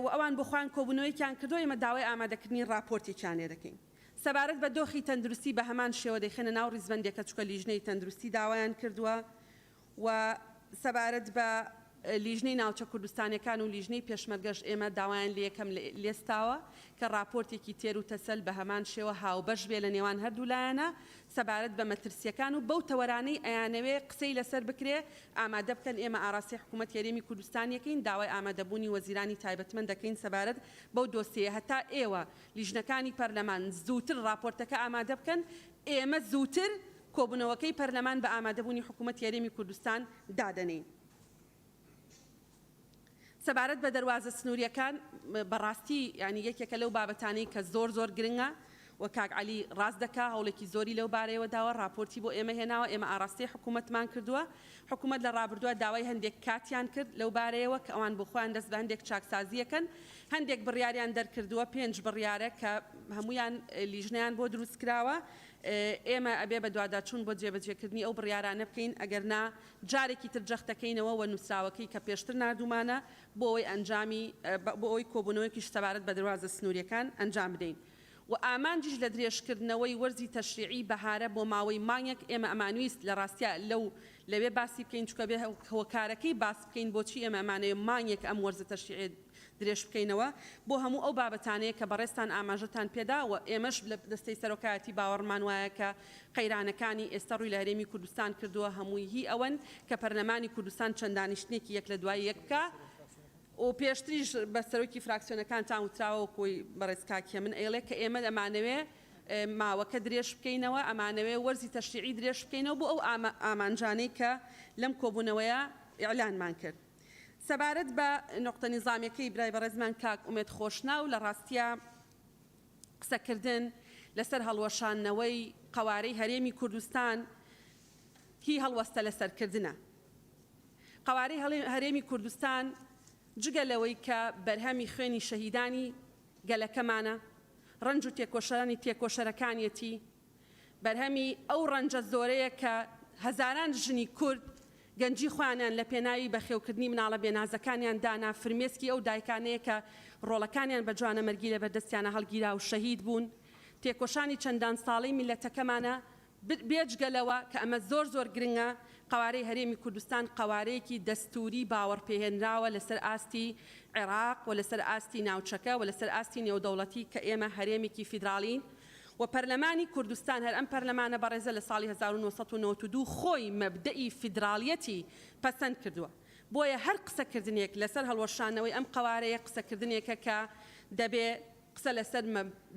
و ئەوان بۆ خۆیان کۆبوونەوەیەکیان کردووە ئێمە داوای ئامادەکردنی ڕاپۆرتێکیان لێ دەکەین سەبارەت بە دۆخی تەندروستی بە هەمان شێوە دەیخەینە ناو ڕیزبەندیەکە چونکە لیژنەی تەندروستی داوایان کردووە و سەبارەت بە لیژنەی ناوچە کوردستانیەکان و لیژنەی پێشمەرگەش ئێمە داوایان لێکەم لێستاوە کە ڕاپۆرتێکی تێر و تەسەل بە هەمان شێوە هاوبەش بێ لە نێوان هەردوو لایەنە سەبارەت بە مەترسیەکان و بەو تەوەرانەی ئەیانەوێ قسەی لەسەر بکرێ ئامادە بکەن ئێمە ئاراستەی حکوومەتی هەرێمی کوردستان یەکەین داوای ئامادەبوونی وەزیرانی تایبەتمەند دەکەین سەبارەت بەو دۆسیەیە هەتا ئێوە لیژنەکانی پەرلەمان زووتر ڕاپۆرتەکە ئامادە بکەن ئێمە زووتر کۆبوونەوەکەی پەرلەمان بە ئامادەبوونی حکوومەتی هەرێمی کوردستان دادەنێین. سەبارەت بە دەروازە سنوورییەکان، بەڕاستی یانی یەکێکە لەو بابەتانەی کە زۆر زۆر گرنگە و کاک عەلی ڕاست دەکا، هەوڵێکی زۆری لەو بارەیەوە داوە، ڕاپۆرتی بۆ ئێمە هێناوە، ئێمە ئاڕاستەی حکوومەتمان کردووە. حکوومەت لە ڕابردووە داوای هەندێک کاتیان کرد لەو بارەیەوە کە ئەوان بۆ خۆیان دەست بە هەندێک چاکسازییەکەن، هەندێک بڕیاریان دەرکردووە، پێنج بڕیارە کە هەموویان لیژنەیان بۆ دروست کراوە، ئێمە ئەبێ بەدواداچوون بۆ جێبەجێکردنی ئەو بڕیارانە بکەین، ئەگەر نا جارێکی تر جەخت دەکەینەوە و نووسراوەکەی کە پێشتر ناردوومانە بۆ ئەوەی ئەنجامی بۆ ئەوەی کۆبوونەوەیەکیش سەبارەت بە دەروازە سنوورییەکان ئەنجام بدەین و ئامانجیش لە درێژکردنەوەی وەرزی تەشریعی بەهارە بۆ ماوەی مانگێک ئێمە ئەمانویست لە ڕاستیا لەو لەوێ باسی بکەین چونکە بێ هۆکارەکەی باس بکەین بۆچی ئێمە ئەمانەوێ مانگێک ئەم وەرزە تەشریعیە درێژ بکەینەوە بۆ هەموو ئەو بابەتانەیە کە بەڕێزتان ئاماژەتان پێدا و ئێمەش لە دەستەی سەرۆکایەتی باوەڕمان وایە کە قەیرانەکانی ئێستا ڕووی لە هەرێمی کوردستان کردووە هەمووی هی ئەوەن کە پەرلەمانی کوردستان چەند دانیشتنێکی یەک لە دوای یەک بکا و پێشتریش بە سەرۆکی فراکسیۆنەکانتان وتراوە وەکوی بەڕێز کاک هێمن ئەیڵێ کە ئێمە ئەمانەوێ ماوەکە درێژ بکەینەوە ئەمانەوێ وەرزی تەشریعی درێژ بکەینەوە بۆ ئەو ئامانجانەی کە لەم کۆبوونەوەیە ئیعلانمان کرد. سەبارەت بە نوقتە نیزامیەکەی برای بەڕێزمان کاک ئومێد خۆشناو لە ڕاستیا قسەکردن لەسەر هەڵوەشاندنەوەی قەوارەی هەرێمی کوردستان هی هەڵوەستە لەسەرکردنە. قەوارەی هەرێمی کوردستان جگە لەوەی کە بەرهەمی خوێنی شەهیدانی گەلەکەمانە، ڕەنج و تێکۆشانی تێکۆشەرەکانیەتی، بەرهەمی ئەو ڕەنجە زۆرەیە کە هەزاران ژنی کورد گەنجی خۆیانیان لە پێناوی بەخێوکردنی مناڵە بێنازەکانیان دانا، فرمێسکی ئەو دایکانەیە کە ڕۆڵەکانیان بە جوانەمەرگی لەبەردەستیانا هەڵگیرا و شەهید بوون، تێکۆشانی چەندان ساڵەی میللەتەکەمانە، بێجگە لەوە کە ئەمە زۆر زۆر گرنگە، قەوارەی هەرێمی کوردستان قەوارەیەکی دەستووری باوەڕپێهێنراوە لەسەر ئاستی عێراق و لەسەر ئاستی ناوچەکە و لەسەر ئاستی نێودەوڵەتی کە ئێمە هەرێمێکی فیدراڵین و پەرلەمانی کوردستان هەر ئەم پەرلەمانە بەڕێزە لە ساڵی 1992 خۆی مەبدەئی فیدراڵیەتی پەسەند کردووە بۆیە هەر قسەکردنێک لەسەر هەڵوەشانەوەی ئەم قەوارەیە قسەکردنێکە کە دەبێ قسە لەسەر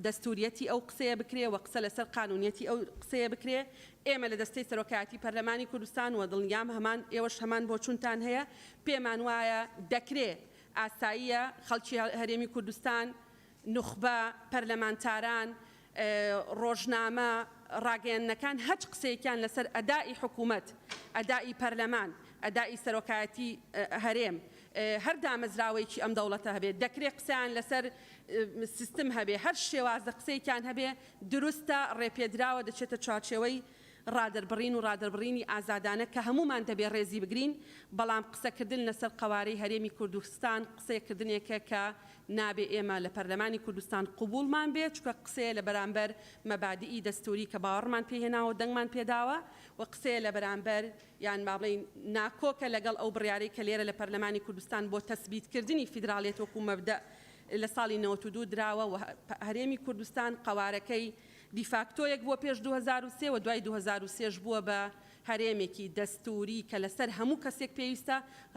دەستوریەتی ئەو قسەیە بکرێ و قسە لەسەر قانونیەتی ئەو قسەیە بکرێ ئێمە لە دەستەی سەرۆکایەتی پەرلەمانی کوردستان و دڵنیام هەمان ئێوەش هەمان بۆچونتان هەیە پێمان وایە دەکرێ ئاساییە خەڵکی هەرێمی کوردستان نوخبە، پەرلەمانتاران، ڕۆژنامە، ڕاگەیەندنەکان هەچ قسەیەکیان لەسەر ئەدائی حکومەت، ئەدائی پەرلەمان، ئەدائی سەرۆکایەتی هەرێم، هەر دامەزراوەیەکی ئەم دەوڵەتە هەبێ، دەکرێ قسەیان لەسەر سیستم هەبێ، هەر شێوازە قسەیەکیان هەبێ دروستە، ڕێپێدراوە، دەچێتە چوارچێوەی. ڕادەربڕین و ڕادەربڕینی ئازادانە کە هەموومان دەبێ ڕێزی بگرین، بەڵام قسەکردن لەسەر قەوارەی هەرێمی کوردستان قسەکردنێکە کە نابێ ئێمە لە پەرلەمانی کوردستان قبوڵمان بێ، چونکە قسەیە لە بەرامبەر مەبادیئی دەستووری کە باوەڕمان پێی هێناوە و دەنگمان پێداوە و قسەیە لە بەرامبەر یان با بڵێین ناکۆکە لەگەڵ ئەو بڕیارەی کە لێرە لە پەرلەمانی کوردستان بۆ تەسبیتکردنی فیدراڵیەت وەکو مەبدەء لە ساڵی 92 دراوە و هەرێمی کوردستان قەوارەکەی دیفاکتۆیەک بووە پێش 2003 و دوای 2003 ش بووە بە هەرێمێکی دەستووری کە لەسەر هەموو کەسێک پێویستە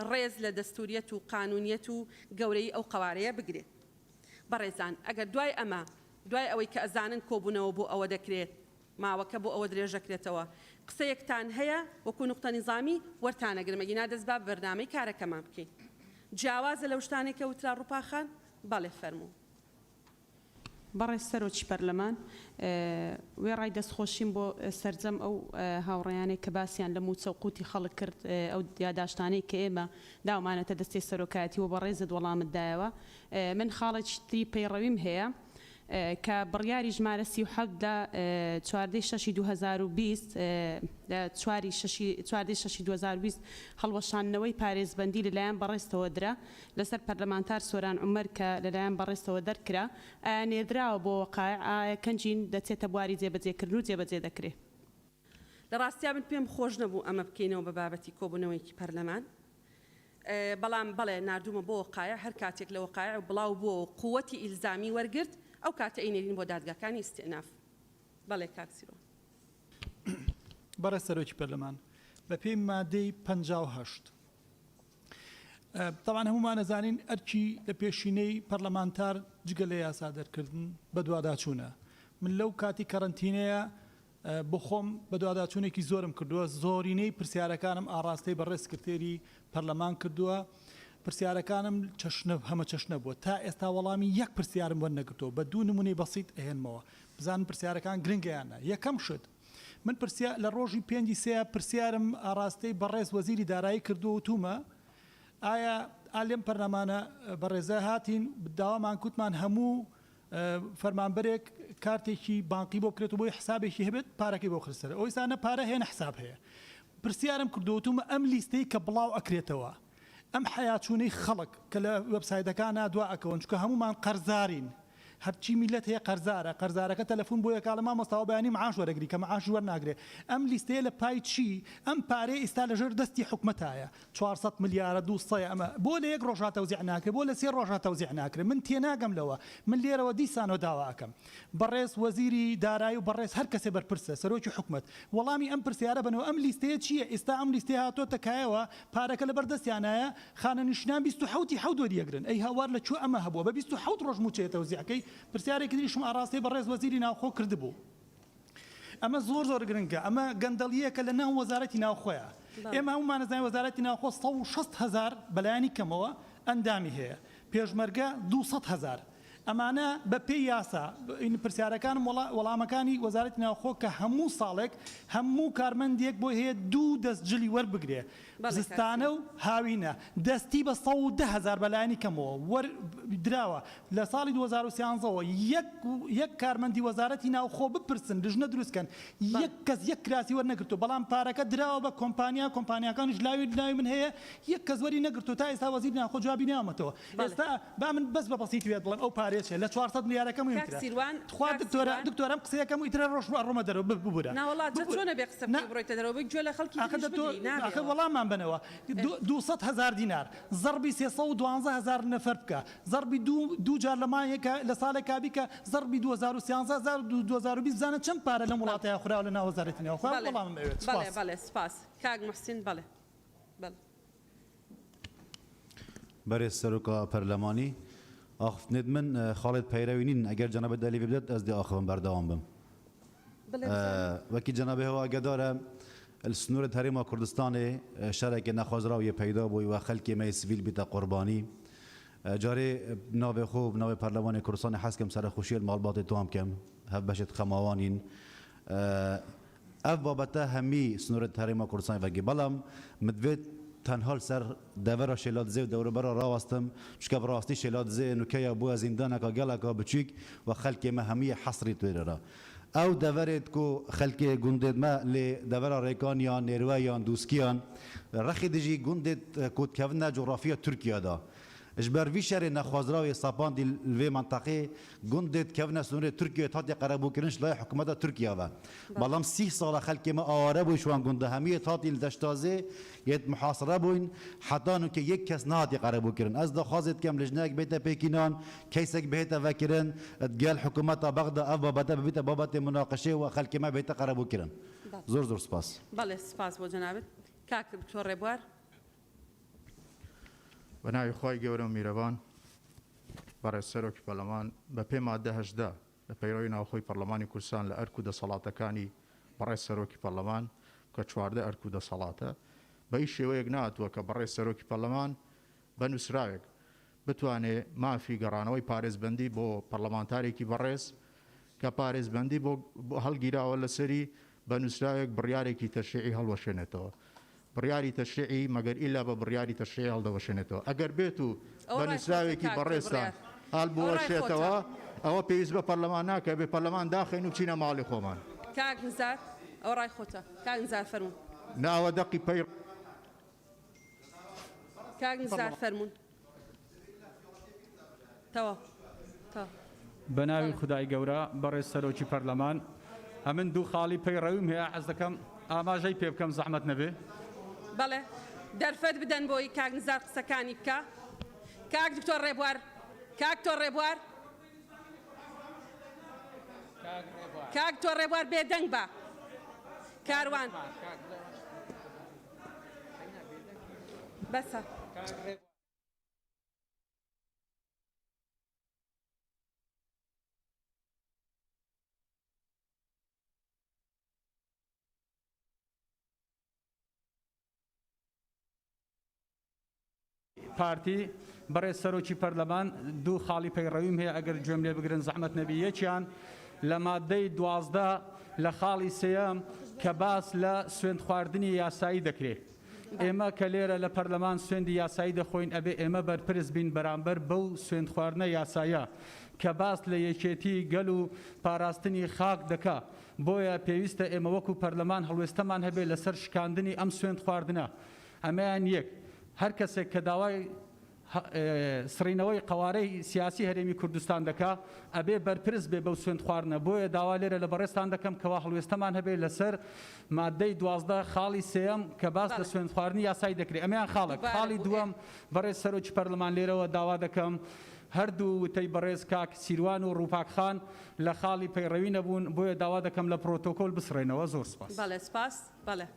ڕێز لە دەستووریەت و قانوونیەت و گەورەیی ئەو قەوارەیە بگرێت. بەڕێزان ئەگەر دوای ئەمە دوای ئەوەی کە ئەزانن کۆبوونەوە بۆ ئەوە دەکرێت ماوەکە بۆ ئەوە درێژەکرێتەوە قسەیەکتان هەیە وەکو نوقتە نیزامی وەرتانەگرم ئەگینا دەست با بەرنامەی کارەکەمان بکەین جیاوازە لەو شتانەی کە وترا ڕوپا خان بەڵێ فەرموو. بەڕێز سەرۆکی پەرلەمان، وێڕای دەستخۆشیم بۆ سەرجەم ئەو هاوڕێیانەی کە باسیان لە مووچە و قوتی خەڵک کرد، ئەو یاداشتانەی کە ئێمە داومانەتە دەستەی سەرۆکایەتی و بەڕێزت وەڵامت دایەوە، من خاڵێکی تری پەیڕەویم هەیە کە بڕیاری ژمارە 37 لە چواردەی شەشی 2020 لە چواری شەشی چواردەی شەشی 2020 هەڵوەشاندنەوەی پارێزبەندی لەلایەن بەڕێزتەوە درا لەسەر پەرلەمانتار سۆران عومەر کە لەلایەن بەڕێزتەوە دەرکرا، ئایا نێردراوە بۆ وەقایع، ئایا کەنجین دەچێتە بواری جێبەجێکردن و جێبەجێ دەکرێ؟ لە ڕاستیا من پێم خۆش نەبوو ئەمە بکەینەوە بە بابەتی کۆبوونەوەیەکی پەرلەمان، بەڵام بەڵێ ناردوومە بۆ وەقایع، هەر کاتێک لە وەقایع بڵاو بووەوە و قووەتی ئیلزامی وەرگرت، ئەو کاتە ئەینێرین بۆ دادگاکانی ئیستئناف. بەڵێ کاک سیروان. بەڕێز سەرۆکی پەرلەمان، بەپێی مادەی 58، تەبعەن هەموومان ئەزانین ئەرکی لە پێشینەی پەرلەمانتار جگە لە یاسا دەرکردن بەدواداچوونە. من لەو کاتی کەرەنتینەیە بۆ خۆم بەدواداچوونێکی زۆرم کردووە، زۆرینەی پرسیارەکانم ئاڕاستەی بەڕێز سکرتێری پەرلەمان کردووە، پرسیارەکانم چەشنە هەمەچەشنە بووە، تا ئێستا وەڵامی یەک پرسیارم وەرنەگرتووە، بە دوو نموونەی بەسیت ئەهێنمەوە بزانن پرسیارەکان گرنگە یان نا. یەکەم شت، من پرسیا لە ڕۆژی پێنجی سێ پرسیارم ئاڕاستەی بەڕێز وەزیری دارایی کردووە وتومە ئایا ئا لەم پەرلەمانە بەڕێزە هاتین داوامان کوتمان هەموو فەرمانبەرێک کارتێکی بانقی بۆ بکرێت و بۆی حسابێکی هەبێت پارەکەی بۆ خستە سەر ئەوەی نە پارە هەیە نە حساب هەیە پرسیارم کردووە وتومە ئەم لیستەی کە بڵاو ئەکرێتەوە ئەم حەیاچوونەی خەڵک کە لە وێبسایتەکانا دوا ئەکەون چونکە هەموومان قەرزارین هەرچی میللەت هەیە قەرزارە قەرزارەکە تەلەفون بۆ یەکا ئەڵێ مامۆستا ئەوە بەیانی معاش وەرەگری کە معاشیش وەرناگرێ ئەم لیستەیە لە پای چی ئەم پارەیە ئیستا لەژێر دەستی حکومەتایە 400 ملیارە دوو سەیە ئەمە بۆ لە یەک ڕۆژا تەوزیع ناکرێ بۆ لە سێ ڕۆژا تەوزیع ناکرێ من تێناگەم لەوە من لێرەوە دیسانەوە داوا ئەکەم بەڕێز وەزیری دارایی و بەڕێز هەر کەسێ بەرپرسە سەرۆکی حکومەت وەڵامی ئەم پرسیارە بەنەوە ئەم لیستەیە چییە ئیستا ئەم لیستەیە هاتۆتە کایەوە پارەکە لەبەر دەستیانایە خانەنشینان 27 ی حەوت وەریەگرن ئەی هاوار لە کوێ ئەمە هەبووە بە 27 ڕۆژ مووچەیە تەوزیعکەی پرسیارێکی تریشم ئاڕاستەی بەڕێز وەزیری ناوخۆ کردبوو ئەمە زۆر زۆر گرنگە ئەمە گەندەڵییەکە لە ناو وەزارەتی ناوخۆیە ئێمە هەموومان ئەزانین وەزارەتی ناوخۆ 160 هەزار بەلایەنی کەمەوە ئەندامی هەیە پێشمەرگە 200 هەزار ئەمانە بە پێی یاسا پرسیارەکانم وەڵامەکانی وەزارەتی ناوخۆ کە هەموو ساڵێک هەموو کارمەندێک بۆی هەیە دوو دەست جلی وەربگرێ زستانە و هاوینە دەستی بە 110 هەزار بەلایەنی کەمەوە وەر دراوە لە ساڵی 2013 ەوە یەک یەک کارمەندی وەزارەتی ناوخۆ بپرسن لژنە دروست کەن یەک کەس یەک کراسی وەرنەگرتووە بەڵام پارەکە دراوە بە کۆمپانیا کۆمپانیاکانیش لاوی ناوی من هەیە یەک کەس وەری نەگرتووە تا ئێستا وەزیری ناوخۆ جوابی نەیاومەتەوە ئێستا با من بەس بە بەسیتی بێت بڵێم ئەو پارەیە چیە لە 400 ملیارەکە کاک مهمترە سیروان تخوا کاک دکتۆرە سیروان دکتۆر ئەم قسەیەکەم و ئیتر ڕۆژ ئەڕۆمە دەرەوە ببورە ناوەڵا جا ببورە چۆن ئەبێ قسە نا بکەی بڕۆیتە دەرەوە بێ گوێ لە خەڵکی ئاخر تریش دە تۆ بگری نابێ ئاخر ئەوە وەڵاممان بەنەوە ئێ. 200 هەزار دینار زەڕبی 312 هەزار نەفەر بکە زەڕبی دوو دوو جار لە مانگێکا لە ساڵێکا بیکە زەڕبی 2013 هەزار و 2020 بزانە چەند پارە لەم بەڵێ وڵاتەیا خوراوە لە ناو وەزارەتی ناوخۆ بەڵێ وەڵامم ئەوێت بەڵێ سوپاس. بەڵێ سوپاس کاک موحسین بەڵێ بەڵێ. بەرێز سەرۆکا پەرلەمانی، ئاخفتنێت من خاڵێت پەیرەوی نین، ئەگەر جەنابت دەلیڤ بدەت ئەز دێ ئاخڤم بەردەوام بم. بڵێ بزانم. وەکی جەنابێ هەوا ئاگەدارە ل سنوورت هەرێما کوردستانێ شەرەکێ نەخوازراو یێ پەیدا بووی و خەلکێ مەی سڤیل بیتە قوربانی. جارێ بناوێ خۆ و بناوێ پەرلەمانێ کوردستانێ حەز کەم سەرەخوشیێ ل ماڵباتێ توان بکەم، هەڤبەشێت خەماوانین. ئەڤ بابەتە هەمی سنوورت هەرێما کوردستانی ڤەگی بەڵام مدڤێت تەنها لسەر دەڤەرا شێلادزێ و دەوروبەرا ڕاوەستم چونکە بەڕاستی شێلادزێ نوکەیا بووە زیندانەکا گەلەکا بچووک و خەلکێ مە هەمیە حەسری توێرەرا. ئەو دەڤەرێت کو خەلکێ گوندێت مە لێ دەڤەرا رێکان یان نێروە یان دوسکیان رەخی دژی گوندێت کو دکەڤنە جوغرافیا تورکیا دا. ژ بەر ڤی شەرێ نەخوازراو یێ سەپاندی لڤێ مەنتەقێ گوندێت کەڤنە سنوورێ تورکیاێ تاتیە قەرەبوو کردن ژ لایێ حکوومەتا تورکیا ڤە. بەڵام سیه ساڵە خەلکێ مە ئاوارە بووی ژ وان گوندە هەمیێ تاتی ل دەشتازێ یێت محاسرە بووین حەتا نوکە یەک کەس نەهاتیە قەرەبوو کردن. ئەز داخوازێ دکەم لجنەیەک بێتە پێکینان، کەیسەک بهێتە ڤەکردن، دگەل حکوومەتا بەغدا ئەڤ بابەتە ببیتە بابەتێ مناقشێ و خەلکێ مە بێتە قەرەبوو کردن. زۆر زۆر سپاس. بەڵێ سپاس بۆ جەنابت کاک دکتۆر ڕێبوار. بە ناوی خوای گەورە و میرەبان. بەڕێز سەرۆکی پەرلەمان، بە پێی ماددە 18 لە پەیڕەوی ناوخۆی پەرلەمانی کوردستان لە ئەرک و دەسەڵاتەکانی بەڕێز سەرۆکی پەرلەمان کە 14 ئەرک و دەسەڵاتە بە هیچ شێوەیەک نەهاتووە کە بەڕێز سەرۆکی پەرلەمان بە نووسراوێک بتوانێ مافی گەڕانەوەی پارێزبەندی بۆ پەرلەمانتارێکی بەڕێز کە پارێزبەندی بۆ هەڵگیراوە لەسەری بە نووسراوێک بڕیارێکی تەشریعی هەڵوەشێنێتەوە. بڕیاری تەشریعی مەگەر ئیلا بە بڕیاری تەشریعی هەڵدەوەشێنێتەوە. ئەگەر بێت و بە نووسراوێکی بەڕێزتان هەڵبوەشێتەوە ئەوە پێویست بە پەرلەمان ناکا بێ پەرلەمان داخەین و بچینە ماڵی خۆمان. کاک نزار ئەوە ڕای خۆتە. کاک نزار فەرموون. نا ئەوە دەقی پەی. کاک نزار فەرموون. تەواو تەواو. بەناوی خودای گەورە بەڕێز سەرۆکی پەرلەمان ئەمن دوو خاڵی پەیڕەویم هەیە حەز دەکەم ئاماژەی پێ بکەم زەحمەت نەبێ. بەڵێ دەرفەت بدەن بۆی کاک نزار قسەکانی بکا. کاک دکتۆر ڕێبوار کاک تۆر ڕێبوار کاک تۆر ڕێبوار بێدەنگ بە. کاروان بەسە. پارتی، بەڕێز سەرۆکی پەرلەمان دوو خاڵی پەیڕەویم هەیە ئەگەر گوێم لێ بگرن زەحمەت نەبی یەکیان لە مادەی 12 لە خاڵی سێیەم کە باس لە سوێند خواردنی یاسایی دەکرێ ئێمە کە لێرە لە پەرلەمان سوێندی یاسایی دەخۆین ئەبێ ئێمە بەرپرس بین بەرامبەر بەو سوێند خواردنە یاسایە کە باس لە یەکێتی گەل و پاراستنی خاک دەکا بۆیە پێویستە ئێمە وەکو پەرلەمان هەڵوێستەمان هەبێ لەسەر شکاندنی ئەم سوێند خواردنە ئەمەیان یەک هەر کەسێک کە داوای سڕینەوەی قەوارەی سیاسی هەرێمی کوردستان دەکا ئەبێ بەرپرس بێ بەو سوێند خواردنە بۆیە داوا لێرە لە بەڕێزتان دەکەم کەوا هەڵوێستەمان هەبێ لەسەر مادەی 12 خاڵی سێیەم کە باس لە سوێند خواردنی یاسایی دەکرێ ئەمەیان خاڵێک خاڵی دووەم بەڕێز سەرۆکی پەرلەمان لێرەوە داوا دەکەم هەردوو وتەی بەڕێز کاک سیروان و ڕووپاک خان لە خاڵی پەیڕەوی نەبوون بۆیە داوا دەکەم لە پرۆتۆکۆل بسڕێنەوە زۆر سوپاس. بەڵێ سوپاس بەڵێ.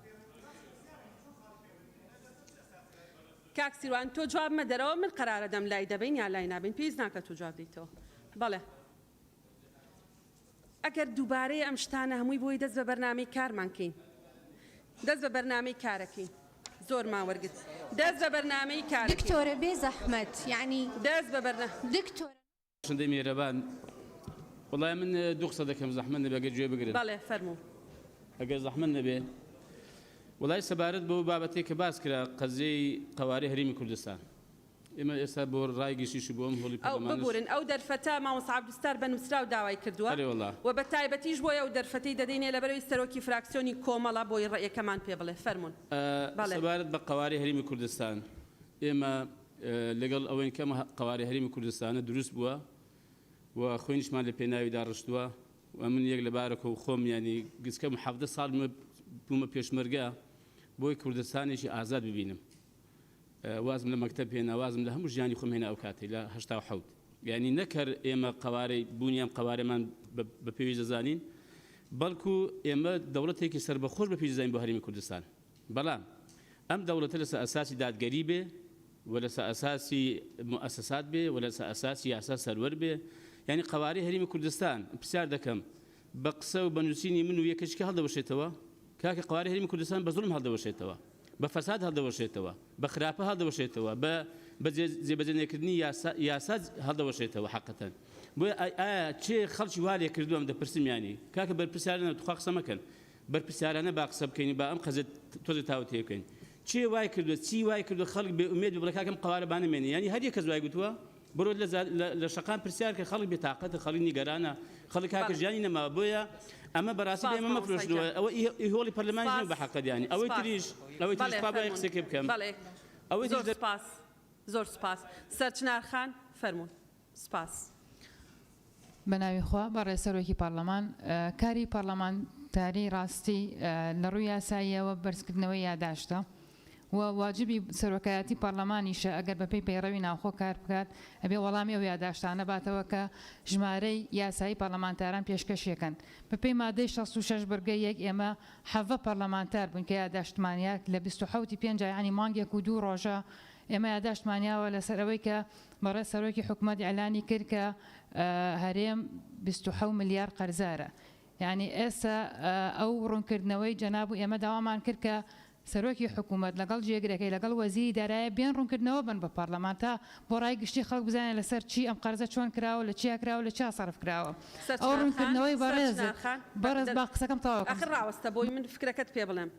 کاک سیروان تۆ جواب مەدەرەوە من قەرارەدەم لای دەبەین یا لای نابەین پێویست ناکە تۆ جواب دەیتەوە بەڵێ ئەگەر دووبارەیە ئەم شتانە هەمووی بۆی دەست بە بەرنامەی کارمان کەین دەست بە بەرنامەی کارەکەین زۆرمان وەرگرت دەست بە بەرنامەی کارەکەین دکتۆرە بێ زەحمەت یەعنی دەست بە بەرنا دکتۆرە. بەخشندەی میهرەبان وەڵای من دوو قسە دەکەم زەحمەت نەبێ ئەگەر گوێ بگرن. بەڵێ فەرموو. ئەگەر زەحمەت نەبێ وەڵای سەبارەت بەو بابەتەی کە باس کرا قەزیەی قەوارەی هەرێمی کوردستان ئێمە ئێستا بۆ ڕای گشتیش و بۆ ئەم هۆڵی ئەو پەرلەمانەش ببورن ئەو دەرفەتە مامۆستا عەبدولستار بە نووسراو داوای کردووە ئەرێ وەڵا. و بە تایبەتیش بۆیە ئەو دەرفەتەی دەدەینێ لەبەرئەوەی سەرۆکی فراکسیۆنی کۆمەڵە بۆی ڕەئیەکەمان پێ بڵێ فەرموون بەڵێ. سەبارەت بە قەوارەی هەرێمی کوردستان ئێمە لەگەڵ ئەوەین کە ئەم قەوارەی هەرێمی کوردستانە دروست بووە و خوێنیشمان لە پێناویدا ڕشتووە و من یەک لە بارەکە و خۆم یانی گچکەم 17 ساڵ بوومە پێشمەرگە بۆی کوردستانێکی ئازاد ببینم وازم لە مەکتەب هێنا وازم لە هەموو ژیانی خۆم هێنا ئەو کاتەی لە 87 یعنی نەکەر ئێمە قەوارەی بوونی ئەم قەوارەمان بە پێویست دەزانین بەڵکو ئێمە دەوڵەتێکی سەربەخۆش بە پێویست دەزانین بۆ هەرێمی کوردستان بەڵام ئەم دەوڵەتە لەسەر ئەساسی دادگەری بێ و لەسەر ئەساسی موئەسەسات بێ و لەسەر ئەساسی یاسا سەروەر بێ یانی قەوارەی هەرێمی کوردستان پرسیار دەکەم بە قسە و بە نووسینی من و یەکێکی هەڵدەوەشێتەوە کاکە قەوارەی هەرێمی کوردستان بە زوڵم هەڵدەوەشێتەوە بە فەساد هەڵدەوەشێتەوە بە خراپە هەڵدەوەشێتەوە بە بە جێبەجێ نەکردنی یاسا یاسا هەڵدەوەشێتەوە حەقەتەن بۆیە ئایا کێ خەڵکی وا لێ کردووە ئەم دەپرسم یانی کاکە بەرپرسیارانە توخوا قسە مەکەن بەرپرسیارانە با قسە بکەین و با ئەم قەزیە تۆزێ تاوتوێ بکەین. کێ وای کردووە، چی وای کردووە خەڵک بێ ئومێد بێ بڵێ کاکە ئەم قەوارە با نەمێنێ؟ یانی هەر یەک کەس وای گوتووە؟ بڕۆ لە زا لە لە شەقام پرسیار کە خەڵک بێ تاقەتە، خەڵک نیگەرانە، خەڵک کاکە ژیانی نەماوە. بۆیە ئەمە بەڕاستی بە سپاس ئێمە مامۆستا مەفرۆشنەوە گیان. ئەوە ئی هۆڵی پەرلەمانیش سپاس نیە بە حەقت یانی ئەوەی سپاس تریش ئەوەی تریش بەڵێ خوا بای فەرموون قسەکەی بکەم بەڵێ ئەوەی تریش زۆر سپاس زۆر سپاس سەرچنار خان فەرموون سپاس. بەناوی خوا، بەڕێز سەرۆکی پەڕلەمان، کاری پەڕلەمانتاری ڕاستی لە ڕووی یاساییەوە بەرزکردنەوەی یاداشتە و واجبی سەرۆکایەتی پەڕلەمانیشە ئەگەر بەپێی پەیڕەوی ناوخۆ کار بکات ئەبێ وەڵامی ئەو یاداشتانە باتەوە کە ژمارەی یاسایی پەڕلەمانتاران پێشکەشیەکەن. بەپێی مادەی 66 بڕگەی یەک ئێمە 17 پەڕلەمانتار بووین کە یاداشتمان یا لە 27 ی پێنجا یانی مانگێک و دوو ڕۆژە ئێمە یاداشتمان یاوە لەسەر ئەوەی کە بەڕێز سەرۆکی حکومەت ئیعلانی کرد کە هەرێم 27 ملیار قەرزارە یانی ئێستا ئەو ڕوونکردنەوەی جەناب و ئێمە داوامان کرد کە سەرۆکی حکومەت لەگەڵ جێگرەکەی لەگەڵ وەزیری دارایە بێن ڕوونکردنەوە بن بە پەڕلەمان تا بۆ ڕای گشتی خەڵک بزانێت لەسەر چی ئەم قەرزە چۆن کراوە لە چیا کراوە لە چیا سەرف کراوە ئەو سەرچنار خان ڕوونکردنەوەی بەڕێزت سەرچنار خان بەڕێز با قسەکەم تەواو کەم. ئاخر ڕاوەستە بۆی من فکرەکەت پێ بڵێم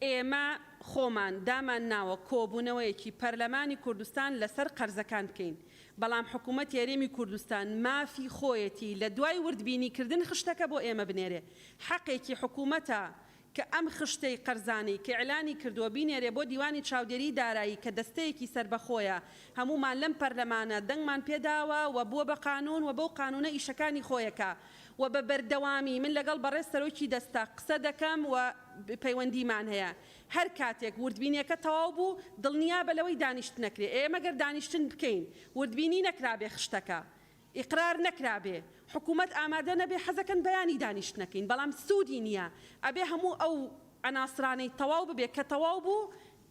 ئێمە خۆمان دامان ناوە کۆبوونەوەیەکی پەرلەمانی کوردستان لەسەر قەرزەکان بکەین، بەڵام حکومەتی هەرێمی کوردستان مافی خۆیەتی لە دوای وردبینیکردن خشتەکە بۆ ئێمە بنێرێ، حەقێکی حکومەتە کە ئەم خشتەی قەرزانەی کە ئیعلانی کردووە بینێرێ بۆ دیوانی چاودێریی دارایی کە دەستەیەکی سەربەخۆیە هەموومان لەم پەرلەمانە دەنگمان پێداوە و بووە بە قانوون و بەو قانوونە ئیشەکانی خۆیەکا و بە بەردەوامی من لەگەڵ بەڕێز سەرۆکی دەستە قسە دەکەم و پەیوەندیمان هەیە هەر کاتێک وردبینیەکە تەواو بوو دڵنیابە لەوەی دانیشتن ئەکرێ ئێمە گەر دانیشتن بکەین وردبینی نەکرابێ خشتەکە ئیقرار نەکرابێ حکومەت ئامادە نەبێ حەزەکەن بەیانی دانیشتنەکەین بەڵام سوودی نیە ئەبێ هەموو ئەو عەناسرانەی تەواو ببێ کە تەواو بوو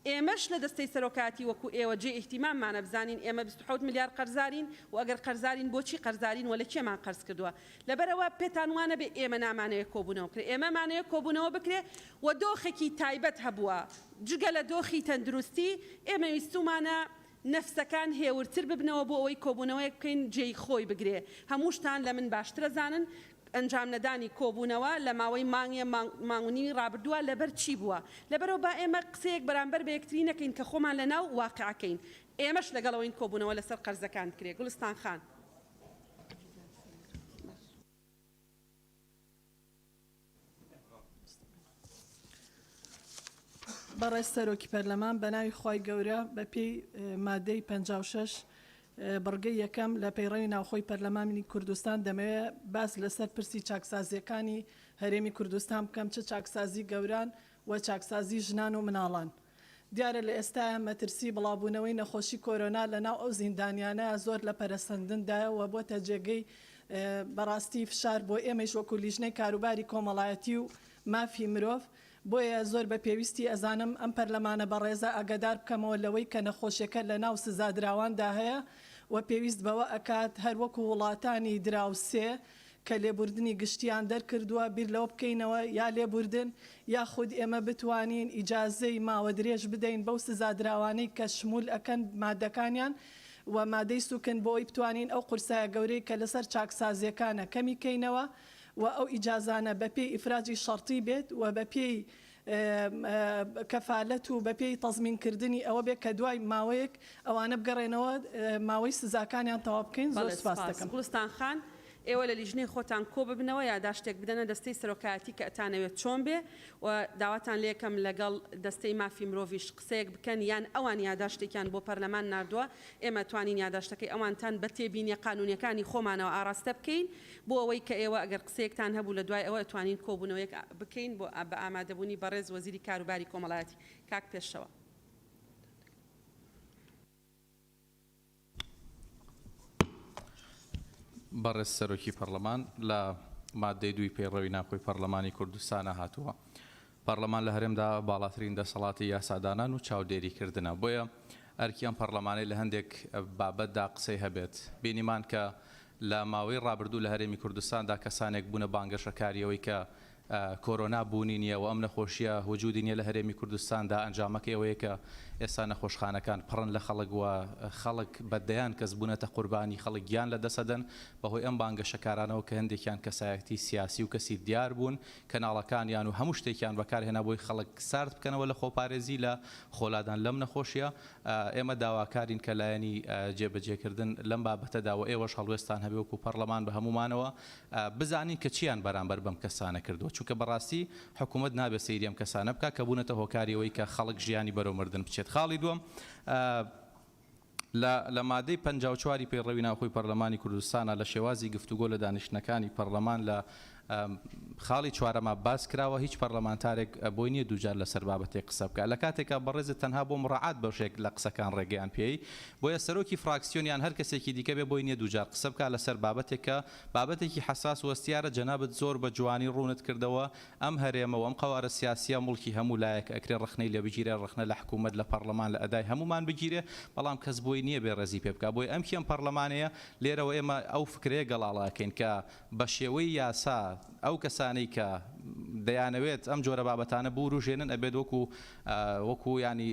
ئێمەش لە دەستەی سەرۆکایەتی وەکو ئێوە جێی ئیهتیماممانە بزانین ئێمە 27 ملیار قەرزارین و ئەگەر قەرزارین بۆچی قەرزارین و لە کێمان قەرز کردووە لەبەرئەوە پێتان وانەبێ ئێمە نامانەوێ کۆبوونەوە بکرێ ئێمەمانەوێ کۆبوونەوە بکرێ و دۆخێکی تایبەت هەبووە جگە لە دۆخی تەندروستی ئێمە ویستوومانە نەفسەکان هێورتر ببنەوە بۆ ئەوەی کۆبوونەوەیەک بکەین جێی خۆی بگرێ هەمووشتان لە من باشتر ئەزانن ئەنجام نەدانی کۆبوونەوە لە ماوەی مانگێ مانگ و نیوی ڕابردووە لەبەر چی بووە لەبەرئەوە با ئێمە قسەیەک بەرامبەر بە یەکتری نەکەین کە خۆمان لە ناو واقعەکەین ئێمەش لەگەڵ ئەوەین کۆبوونەوە لەسەر قەرزەکان بکرێ گوڵستان خان. بەڕێز سەرۆکی پەرلەمان بەناوی خوای گەورە بە پێی مادەی 56 بڕگەی یەکەم لە پەیڕەوی ناوخۆی پەرلەمانی کوردستان دەمەوێ باس لەسەر پرسی چاکسازیەکانی هەرێمی کوردستان بکەم چ چاکسازی گەوران و چاکسازی ژنان و مناڵان. دیارە لە ئێستایا مەترسی بڵاوبوونەوەی نەخۆشی کۆرۆنا لە ناو ئەو زیندانیانەیا زۆر لە پەرەسەندندایە و بۆتە جێگەی بەڕاستی فشار بۆ ئێمەیش وەکو لیژنەی کاروباری کۆمەڵایەتی و مافی مرۆڤ بۆیە زۆر بە پێویستی ئەزانم ئەم پەرلەمانە بەڕێزە ئاگادار بکەمەوە لەوەی کە نەخۆشیەکە لە ناو سزادراواندا هەیە و پێویست بەوە ئەکات هەر وەکو وڵاتانی دراوسێ کە لێبوردنی گشتیان دەرکردووە بیر لەوە بکەینەوە یا لێبوردن یاخود ئێمە بتوانین ئیجازەی ماوە درێژ بدەین بەو سزادراوانەی کە شمول ئەکەن مادەکانیان و مادەی سوکن بۆ ئەوەی بتوانین ئەو قورسایە گەورەی کە لەسەر چاکسازیەکانە کەمی کەینەوە و ئەو ئیجازانە بە پێی ئیفراجی شەرتی بێت و بە پێی کەفالەت و بە پێی تەزمین کردنی ئەوە بێت کە دوای ماوەیەک ئەوانە بگەڕێنەوە ماوەی سزاکانیان تەواو بکەین زۆر بەڵێ سوپاست سوپاس. دەکەم. گوڵستان خان، ئێوە لە لیژنەی خۆتان کۆببنەوە یاداشتێک بدەنە دەستەی سەرۆکایەتی کە ئەتانەوێت چۆن بێ و داواتان لێکەم لەگەڵ دەستەی مافی مرۆڤیش قسەیەک بکەن یان ئەوان یاداشتێکیان بۆ پەرلەمان ناردووە ئێمە توانین یاداشتەکەی ئەوانتان بە تێبینیە قانونیەکانی خۆمانەوە ئاراستە بکەین بۆ ئەوەی کە ئێوە ئەگەر قسەیەکتان هەبوو لە دوای ئەوە ئەتوانین کۆبوونەوەیەک بکەین بۆ بە ئامادەبوونی بەڕێز وەزیری کاروباری کۆمەڵایەتی کاک پێشەوا. بەڕێز سەرۆکی پەڕلەمان، لە ماددەی دووی پەیڕەوی ناوخۆی پەڕلەمانی کوردستانا هاتووە، پەڕلەمان لە هەرێمدا باڵاترین دەسەڵاتی یاسادانان و چاودێریکردنە، بۆیە ئەرکی ئەم پەڕلەمانەی لە هەندێک بابەتدا قسەی هەبێت. بینیمان کە لە ماوەی ڕابردوو لە هەرێمی کوردستاندا کەسانێک بوونە بانگەشەکاری ئەوەی کە. کۆرۆنا بوونی نییە و ئەم نەخۆشییە وجودی نییە لە هەرێمی کوردستاندا، ئەنجامەکەی ئەوەیە کە ئێستا نەخۆشخانەکان پڕن لە خەڵک و خەڵک بە دەیان کەس بوونەتە قوربانی، خەڵک گیان لەدەستئەدەن بەهۆی ئەم بانگەشەکارانەوە کە هەندێکیان کەسایەتی سیاسی و کەسی دیار بوون، کەناڵەکانیان و هەموو شتێکیان بەکارهێنا بۆی خەڵک سارد بکەنەوە لە خۆپارێزی لە خۆلادان لەم نەخۆشییە. ئێمە داواکارین کە لایەنی جێبەجێکردن لەم بابەتەدا و ئێوەش هەڵوێستان هەبێ وەکو پەڕلەمان بە هەموومانەوە بزانین کە چیان بەرامبەر بەم کەسانە کردووە، چونکە بەڕاستی حکومەت نابێت سەیری ئەم کەسانە بکات کە بوونەتە هۆکاری ئەوەی کە خەڵک ژیانی بەرەو مردن بچێت. خاڵی دووەم، لە لە مادەی 54 ی پەیڕەوی ناوخۆی پەرلەمانی کوردستانا لە شێوازی گفتوگۆ لە دانیشتنەکانی پەرلەمان لە خاڵی چوارەما باس کراوە هیچ پەرلەمانتارێک بۆی نییە دووجار لەسەر بابەتێک قسە بکات لە کاتێکا بەڕێزت تەنها بۆ مڕاعات بەشێک لە قسەکان ڕێگەیان پێی بۆیە سەرۆکی فراکسیۆن یان هەر کەسێکی دیکە بێ بۆی نییە دووجار قسە بکات لەسەر بابەتێک کە بابەتێکی حەساس و هەستیارە جەنابت زۆر بە جوانی ڕوونت کردەوە ئەم هەرێمە و ئەم قەوارە سیاسیە موڵکی هەموو لایەکە ئەکرێ ڕەخنەی لێ بگیرێ ڕەخنە لە حکومەت لە پەڕلەمان لە ئەدای هەموومان بگیرێ بەڵام کەس بۆی نییە بێ ڕێزی پێ بکا بۆیە ئەم کێم پەڕلەمانەیە لێرەوە ئێمە ئەو فکرەیە گەڵاڵە ئەکەین کە بە شێوەی یاسا ئەو کەسانەی کە دەیانەوێت ئەم جۆرە بابەتانە بوروژێنن ئەبێت وەکو وەکو یانی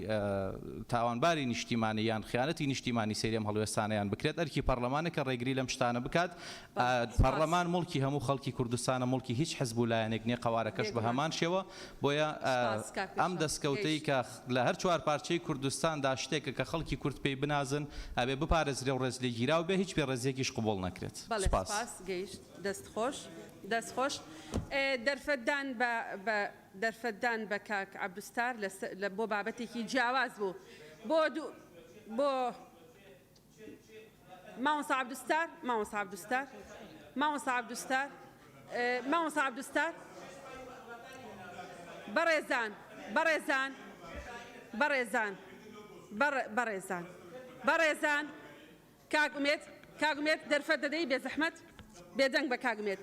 تاوانباری نیشتیمانی یان خیانەتی نیشتیمانی سەیری ئەم هەڵوێستانەیان بکرێت ئەرکی پەڕلەمانە کە ڕێگری لەم شتانە بکات پەڕلەمان موڵکی هەموو خەڵکی کوردستانە موڵکی هیچ حزب و لایەنێک نیە قەوارەکەش بە هەمان شێوە بۆیە ئەم دەستکەوتەی کە لە هەر چوارپارچەی کوردستاندا شتێکە کە خەڵکی کورد پێی بنازن ئەبێ بپارێزرێ و ڕێزلێگیراو بێ هیچ بێڕێزیەکیش قبوڵ نەکرێت. بەڵێ سوپاس. سوپاس گەیشت دەست خۆش دەست خۆش دەرفەت دان بە بە دەرفەت دان بە کاک عەبدولستار لە لە بۆ بابەتێکی جیاواز بوو بۆ دوو بۆ مامۆستا عەبدولستار مامۆستا عەبدولستار مامۆستا عەبدولستار مامۆستا عەبدولستار بەڕێزان بەڕێزان بەڕێزان بەڕێزان بەڕێزان کاک ئومێد کاک ئومێد دەرفەت دەدەی بێزەحمەت بێدەنگ بە کاک ئومێد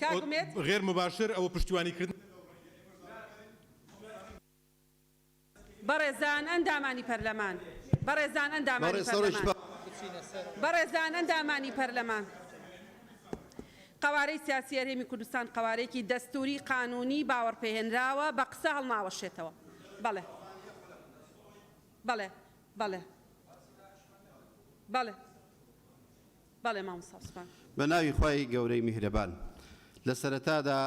کاک ئومێد. غێر مباشر ئەوە پشتیوانی کردن. بەڕێزان ئەندامانی پەرلەمان بەڕێزان ئەندامانی پەرلەمان بەڕێزان ئەندامانی پەرلەمان قەوارەی سیاسی هەرێمی کوردستان قەوارەیەکی دەستوری قانونی باوەڕپێهێنراوە بە قسە هەڵناوەشێتەوە بەڵێ بەڵێ بەڵێ بەڵێ بەڵێ مامۆستا عوسمان. بە ناوی خوای گەورەی میهرەبان. لە سەرەتادا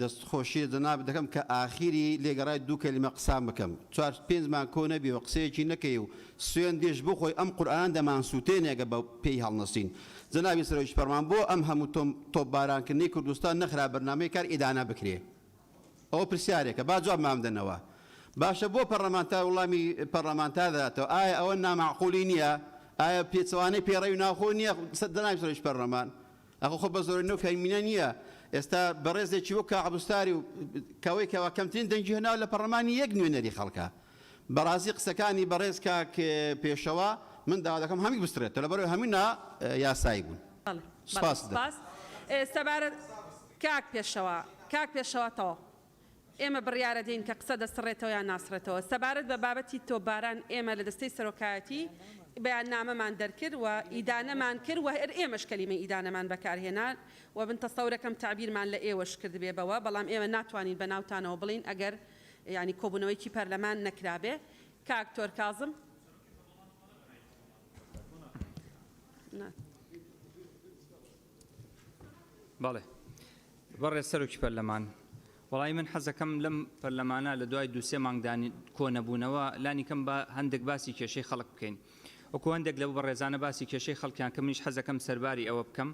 دەست خۆشی لە جەنابت دەکەم کە ئاخیری لێگەڕای دوو کەلیمە قسان بکەم چوار پێنجمان کۆ نەبی و قسەیەکی نەکەی و سوێندیش بخۆی ئەم قورئانە دەمانسوتێنێ گەر بە پێی هەڵنەسین جەنابی سەرۆکی پەرلەمان بۆ ئەم هەموو تۆپباران کردنەی کوردستان نەخرا بەرنامەی کار ئیدانە بکرێ ئەوە پرسیارێکە با جوابمان بدەنەوە. باشە بۆ پەڕلەمانتار وڵامی پەڕلەمانتار دەداتەوە؟ ئایا ئەوە نامەعقولی نییە؟ ئایا پێچەوانەی پەیڕەوی ناوخۆ نییە جەنابی سەرۆکی پەڕلەمان؟ ئاخۆ خۆ بە زۆرینە و کەمینە نییە. ئێستا بەڕێزێکی وەک کاک عەبدولستاری و کاوەی کاوە کەمترین دەنگی هێناوە لە پەڕلەمانی یەک نوێنەری خەڵکە. بەڕاستی قسەکانی بەڕێز کاک پێشەوا من داوا دەکەم هەمووی بسڕێتەوە لەبەرئەوەی هەمووی نا یاسایی بوون. بەڵێ سوپاست دەکەم. سوپاس. سەبارەت کاک پێشەوا کاک پێشەوا تەواو ئێمە بڕیارەدەین کە قسە دەسڕێتەوە یان ناسڕێتەوە سەبارەت بە بابەتی تۆپباران ئێمە لە دەستەی سەرۆکایەتی بەیاننامەمان دەرکرد و ئیدانەمان کرد و هەر ئێمەش کەلیمەی ئیدانەمان بەکارهێنا و من تەسەورەکەم تەعبیرمان لە ئێوەش کردبێ بەوە بەڵام ئێمە ناتوانین بە ناوتانەوە بڵێین ئەگەر یانی کۆبوونەوەیەکی پەرلەمان نەکرابێ کاک تۆر کازم نا. بەڵێ بەڕێز سەرۆکی پەرلەمان، وەڵایی من حەزەکەم لەم پەرلەمانە لە دوای دوو سێ مانگ دانی کۆنەبوونەوە لانی کەم با هەندێک باسی کێشەی خەڵک بکەین. وەکو هەندێک لەو بەڕێزانە باسی کێشەی خەڵکیان کرد منیش حەزەکەم سەرباری ئەوە بکەم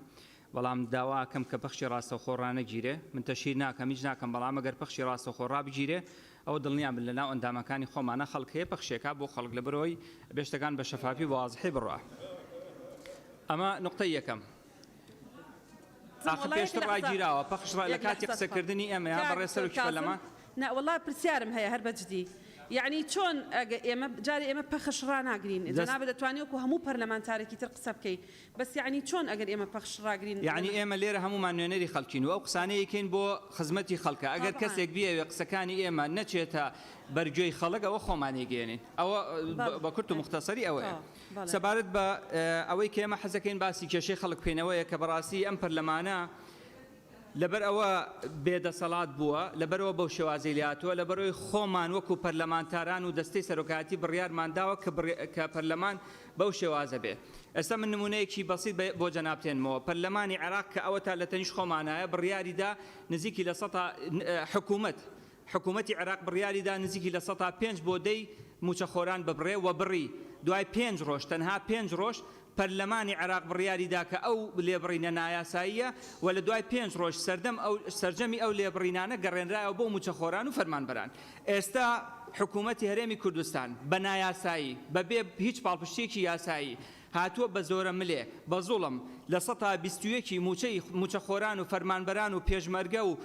بەڵام داوا ئەکەم کە پەخشی ڕاستەوخۆ ڕانەگیرێ من تەشهیر ناکەم هیچ ناکەم بەڵام ئەگەر پەخشی ڕاستەوخۆ ڕابگیرێ ئەوە دڵنیا بن لەناو ئەندامەکانی خۆمانە خەڵک هەیە پەخشێکا بۆ خەڵک لەبەرئەوەی ئەبێ شتەکان بە شەفافی و بە وازحی بڕوا ئەمە نوقتەی یەکەم. ئاخر پێشتر ڕاگیراوە پەخش ڕا لە کاتی قسەکردنی ئێمەیا بەڕێز سەرۆکی پەرلەمان. نا وەڵا پرسیارم هەیە هەر بە جدی یەعنی چۆن ئەگە ئێمە جارێ ئێمە پەخش ڕاناگرین جەنابت دەتوانی وەکو هەموو پەرلەمانتارێکی تر قسە بکەی بەس یەعنی چۆن ئەگەر ئێمە پەخش ڕاگرین یەعنی ئێمە لێرە هەموومان نوێنەری خەڵکین و ئەو قسانەی ئەیکەین بۆ خزمەتی خەڵکە ئەگەر کەسێک بیەوێ قسەکانی ئێمە نەچێتە بەر گوێی خەڵک ئەوە خۆمان ئەیگەیەنین ئەوە بە کورت و موختەسەری ئەوەیە. سەبارەت بە ئەوەی کە ئێمە حەزەکەین باسی کێشەی خەڵک بکەین ئەوەیە کە بەڕاستی ئەم پەرلەمانە. لەبەر ئەوە بێ دەسەڵات بووە، لەبەرئەوە بەو شێوازەی لێهاتووە، لەبەرئەوەی خۆمان وەکو پەرلەمانتاران و دەستەی سەرۆکایەتی بڕیارمان داوە کە پەرلەمان بەو شێوازە بێ. ئێستا من نموونەیەکی بەسیت بۆ جەناب تێنمەوە، پەرلەمانی عێراق کە ئەوەتا لە تەنیشت خۆمانایە بڕیاری دا نزیکی لە سەتا حکوومەت حکوومەتی عێراق بڕیاری دا نزیکی 5% بۆ 10ی مووچەخۆران ببڕێ و بڕی، دوای پێنج ڕۆژ، تەنها پێنج ڕۆژ، پەرلەمانی عێراق بڕیاری دا کە ئەو لێبڕینە نایاساییە و لە دوای پێنج ڕۆژ سەردەم ئەو سەرجەمی ئەو لێبڕینانە گەڕێنرایەوە بۆ مووچەخۆران و فەرمانبەران. ئێستا حکوومەتی هەرێمی کوردستان بە نایاسایی، بە بێ هیچ پاڵپشتییەکی یاسایی هاتووە بە زۆرەملێ، بە زوڵم 21% ی مووچەی مووچەخۆران و فەرمانبەران و پێشمەرگە و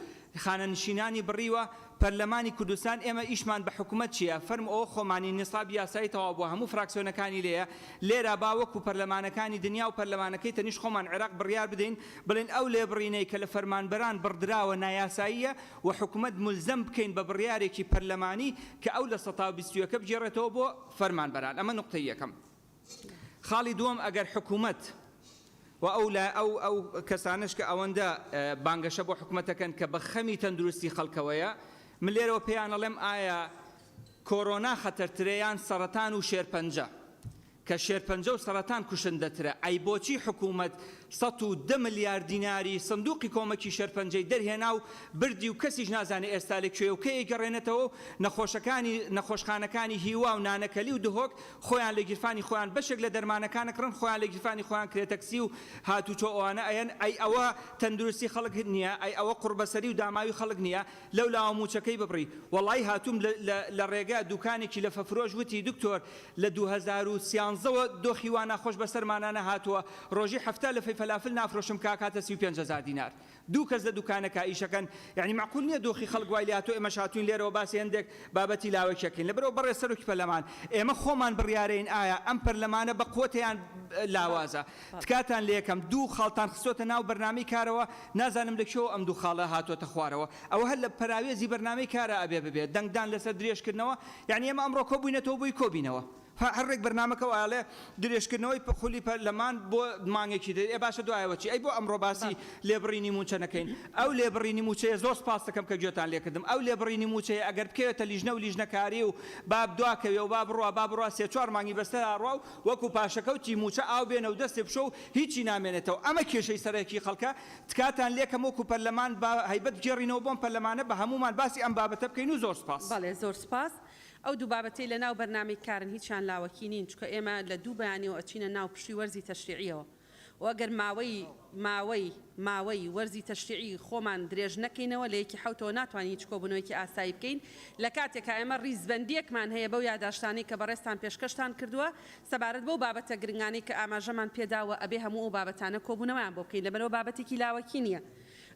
خانەنشینانی بڕیوە، پەرلەمانی کوردستان ئێمە ئیشمان بە حکومەت چیە فەرموو ئەوە خۆمانین نیسابی یاسایی تەواو بووە هەموو فراکسیۆنەکانی لێیە لێرە با وەکو پەرلەمانەکانی دنیا و پەرلەمانەکەی تەنیشت خۆمان عێراق بڕیار بدەین بڵێین ئەو لێبڕینەی کە لە فەرمانبەران بڕدراوە نایاساییە و حکومەت مولزەم بکەین بە بڕیارێکی پەرلەمانی کە ئەو 21% ە بگێڕێتەوە بۆ فەرمانبەران ئەمە نوقتەی یەکەم. خاڵی دووەم ئەگەر حکومەت و ئەو لا ئەو ئەو کەسانەش کە ئەوەندە بانگەشە بۆ حکومەت دەکەن کە بە خەمی تەندروستی خەڵکەوەیە من لێرەوە پێیان ئەڵێم ئایا کۆرۆنا خەتەرترە یان سەڕەتان و شێرپەنجە کە شێرپەنجە و سەڕەتان کوشندەترە ئەی بۆچی حکومەت 110 ملیار دیناری سندوقی کۆمەکی شێرپەنجەی دەرهێنا و بردی و کەسیش نازانێ ئێستا لە کوێیە و کەی ئەیگەڕێنێتەوە و نەخۆشەکانی نەخۆشخانەکانی هیوا و نانەکەلی و دهۆک خۆیان لە گیرفانی خۆیان بەشێک لە دەرمانەکان ئەکڕن خۆیان لە گیرفانی خۆیان کرێ تەکسی و هاتوچۆ ئەوانە ئەیەن ئەی ئەوە تەندروستی خەڵک نیە ئەی ئەوە قوڕبەسەری و داماوی خەڵک نیە لەو لاوە موچەکەی ببڕی وەڵایی هاتووم لە لە لە ڕێگە دوکانێکی لەفە فرۆش وتی دکتۆر لە 2013 وە دۆخی وا ناخۆش بەسەرمانا نەهاتووە ڕۆژی 70 لەفەی فەلافل نافرۆشم کە ئەکاتە 35 هەزار دینار دوو کەس لە دوکانەکە ئیشەکەن یەعنی مەعقول نیە دۆخی خەڵک وای لێهاتوە ئێمەش هاتوین لێرەوە باسی هەندێک بابەتی لاوەکی ئەکەین لەبەرئەوە بەڕێز سەرۆکی پەرلەمان ئێمە خۆمان بڕیارەین ئایا ئەم پەرلەمانە بە قوتە یان لاوازە تکاتان لێکەم دوو خاڵتان خستۆتە ناو بەرنامەی کارەوە نازانم لە کوێوە ئەم دوو خاڵە هاتۆتە خوارەوە ئەوە هەر لە پەراوێزی بەرنامەی کارا ئەبێ ببێ دەنگدان لەسەر درێژکردنەوە یەعنی ئێمە ئەمڕۆ کۆبوینەتەوە بۆی کۆبینەوە. هەر ڕێک بەرنامەکە وایەڵێ درێژکردنەوەی خولی پەرلەمان بۆ مانگێکی تر، ئێ باشە دوایەوە چی؟ ئەی بۆ ئەمڕۆ باسی لێبڕینی مووچە نەکەین؟ ئەو لێبڕینی مووچەیە زۆر سپاست دەکەم کە گوێتان لێکردم، ئەو لێبڕینی مووچەیە ئەگەر بکەوێتە لیژنە و لیژنەکاری و با دواکەوێ و با بڕوا با بڕوا سێ چوار مانگی بەسەرا ڕوا و وەکو پاشەکەوتی مووچە ئاو بێنە و دەستێ بشۆ و هیچی نامێنێتەوە ئەمە کێشەی سەرەکی خەڵکە تکاتان لێکەم وەکو پەرلەمان با هەیبەت بگێڕینەوە بۆم پەرلەمانە بە هەموومان باسی ئەم بابەتە بکەین و زۆر سپاس. بەڵێ زۆر سپاس. ئەو دوو بابەتەی لە ناو بەرنامەی کارن هیچیان لاوەکی نین چونکە ئێمە لە دوو بەیانیەوە ئەچینە ناو پشووی وەرزی تەشریعیەوە و ئەگەر ماوەی ماوەی ماوەی وەرزی تەشریعی خۆمان درێژ نەکەینەوە لە یەکی حەوتەوە ناتوانین هیچ کۆبوونەوەیەکی ئاسایی بکەین لە کاتێکا ئێمە ڕیزبەندیەکمان هەیە بەو یاداشتانەی کە بەڕێزتان پێشکەشتان کردووە سەبارەت بەو بابەتە گرنگانەی کە ئاماژەمان پێداوە ئەبێ هەموو ئەو بابەتانە کۆبوونەوەیان بۆ بکەین لەبەرئەوە بابەتێکی لاوەکی نیە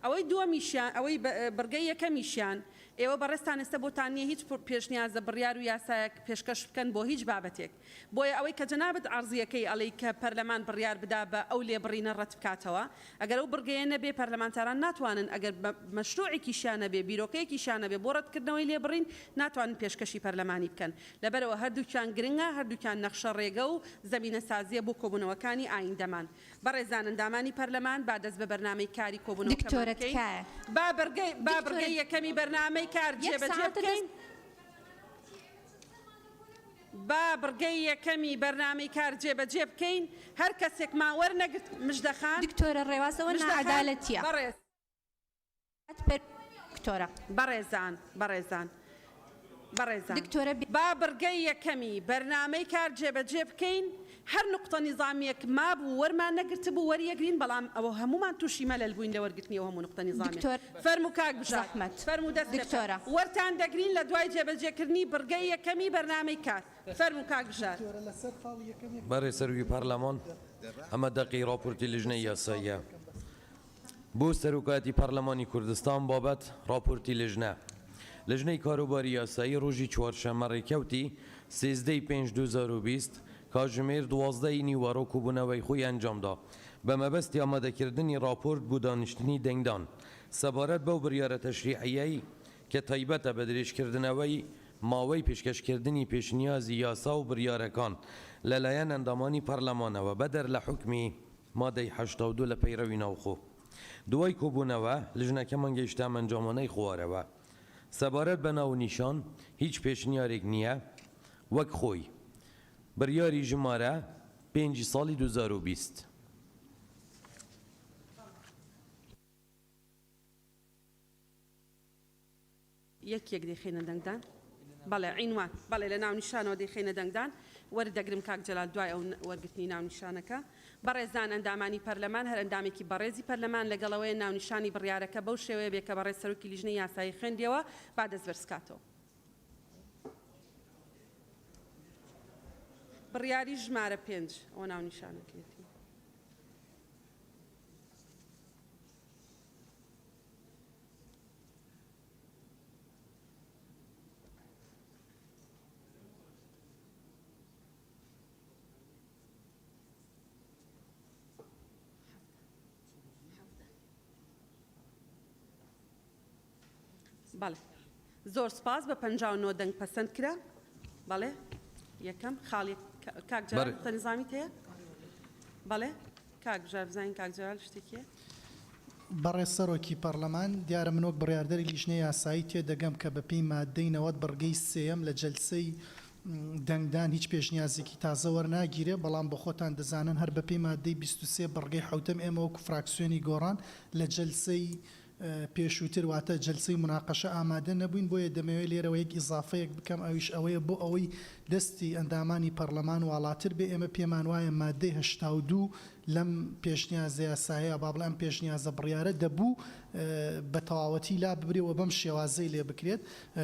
ئەوەی دووەمیشیان ئەوەی بڕگەی یەکەمیشیان ئێوە بەڕێزتان ئێستا بۆتان نیە هیچ پێشنیازە بڕیار و یاسایەک پێشکەش بکەن بۆ هیچ بابەتێک بۆیە ئەوەی کە جەنابت عەرزیەکەی ئەڵێی کە پەرلەمان بڕیار بدا بە ئەو لێبڕینە ڕەت بکاتەوە ئەگەر ئەو بڕگەیە نەبێ پەرلەمانتاران ناتوانن ئەگەر مەشروعێکیشیان نەبێ بیرۆکەیەکیشیان نەبێ بۆ ڕەتکردنەوەی لێبڕین ناتوانن پێشکەشی پەرلەمانی بکەن لەبەرئەوە هەردووکیان گرنگە هەردووکیان نەخشە ڕێگە و زەمینەسازیە بۆ کۆبوونەوەکانی ئایندەمان. بەڕێزان ئەندامانی پەرلەمان با دەست بە بەرنامەی کاری کۆبوونەوەکەمان دکتۆرە بکەین. تکایە. با بڕگەی با دکتۆرە بڕگەی یەکەمی بەرنامەی کار یەک جێبەجێ سەعاتە بکەین. دەست. با بڕگەی یەکەمی بەرنامەی کار جێبەجێ بکەین. هەر کەسێکمان وەرنەگرت مژدە خان. دکتۆرە ڕێواز ئەوە مژدە خان ناعەدالەتییە. بەڕێز. دکتۆرە. بەڕێزان بەڕێزان بەڕێزان دکتۆرە بێ. با بڕگەی یەکەمی بەرنامەی کار جێبەجێ بکەین، هەر نوقتە نیزامییەک مابوو وەرمان نەگرتبوو وەریەگرین، بەڵام ئەوە هەموومان تووشی مەلەل بووین لە وەرگرتنی ئەو هەموو نوقتە نیزامییە. دکتۆر فەرموو کاک بژار زەحمەت. فەرموو دەست پێ بکە. دکتۆرە. وەرتان دەگرین لە دوای جێبەجێکردنی بڕگەی یەکەمی بەرنامەی کار. فەرموو کاک بژار. بەڕێز سەرۆکی پەرلەمان، ئەمە دەقی ڕاپۆرتی لیژنەی یاساییە. بۆ سەرۆکایەتی پەرلەمانی کوردستان بابەت، ڕاپۆرتی لیژنە. لیژنەی کاروباری یاسایی ڕۆژی چوارشەممە ڕێکەوتی 13 ی پێنج 2020 کاتژمێر 12 ی نیوەڕۆ کۆبوونەوەی خۆی ئەنجامدا بە مەبەستی ئامادەکردنی ڕاپۆرت بۆ دانیشتنی دەنگدان سەبارەت بەو بڕیارە تەشریعییەی کە تایبەتە بە درێژکردنەوەی ماوەی پێشکەشکردنی پێشنیازی یاسا و بڕیارەکان لەلایەن ئەندامانی پەرلەمانەوە بەدەر لە حوکمی مادەی 82 لە پەیڕەوی ناوخۆ. دوای کۆبوونەوە، لیژنەکەمان گەیشتە ئەم ئەنجامانەی خوارەوە. سەبارەت بە ناونیشان هیچ پێشنیارێک نییە، وەک خۆی. بڕیاری ژمارە پێنجی ساڵی 2020. یەک یەک دەیخەینە دەنگدان؟ بەڵێ عینوان. بەڵێ لە ناونیشانەوە دەیخەینە دەنگدان. وەردەگرم کاک جەلال دوای ئەو وەرگرتنی ناونیشانەکە. بەڕێزان ئەندامانی پەرلەمان، هەر ئەندامێکی بەڕێزی پەرلەمان لەگەڵ ئەوەیە ناونیشانی بڕیارەکە بەو شێوەیە بێ کە بەڕێز سەرۆکی لیژنەی یاسایی خوێندیەوە با دەست بەرز کاتەوە. بڕیاری ژمارە پێنج ئەوە ناونیشانەکەیەتی. بەڵێ زۆر سپاس بە 59 دەنگ پەسەند کرا بەڵێ یەکەم خاڵی کاک جەلال نوقتە نظامیت هەیە بەڵێ کاک بژار بزانین کاک جەلال شتێکی هەیە. بەڕێز سەرۆکی پەڕلەمان، دیارە من وەک بڕیاردەری لیژنەی یاسایی تێدەگەم کە بەپێی ماددەی 90 بڕگەی سێیەم لە جەلسەی دەنگدان هیچ پێشنیازێکی تازە وەرناگیرێ، بەڵام بۆخۆتان دەزانن هەر بەپێی ماددەی 23 بڕگەی حەوتەم ئێمە وەکو فراکسیۆنی گۆڕان لە جەلسەی پێشووتر واتە جەلسەی موناقەشە ئامادە نەبووین، بۆیە دەمەوێ لێرەوە یەک ئیزافەیەک بکەم ئەویش ئەوەیە بۆ ئەوەی دەستی ئەندامانی پەڕلەمان واڵاتر بێ ئێمە پێمان وایە ماددەی 82 لەم پێشنیازەیاسایە با بڵێم ئەم پێشنیازە بڕیارە دەبوو بە تەواوەتی لاببرێ و بەم شێوازەی لێ بکرێت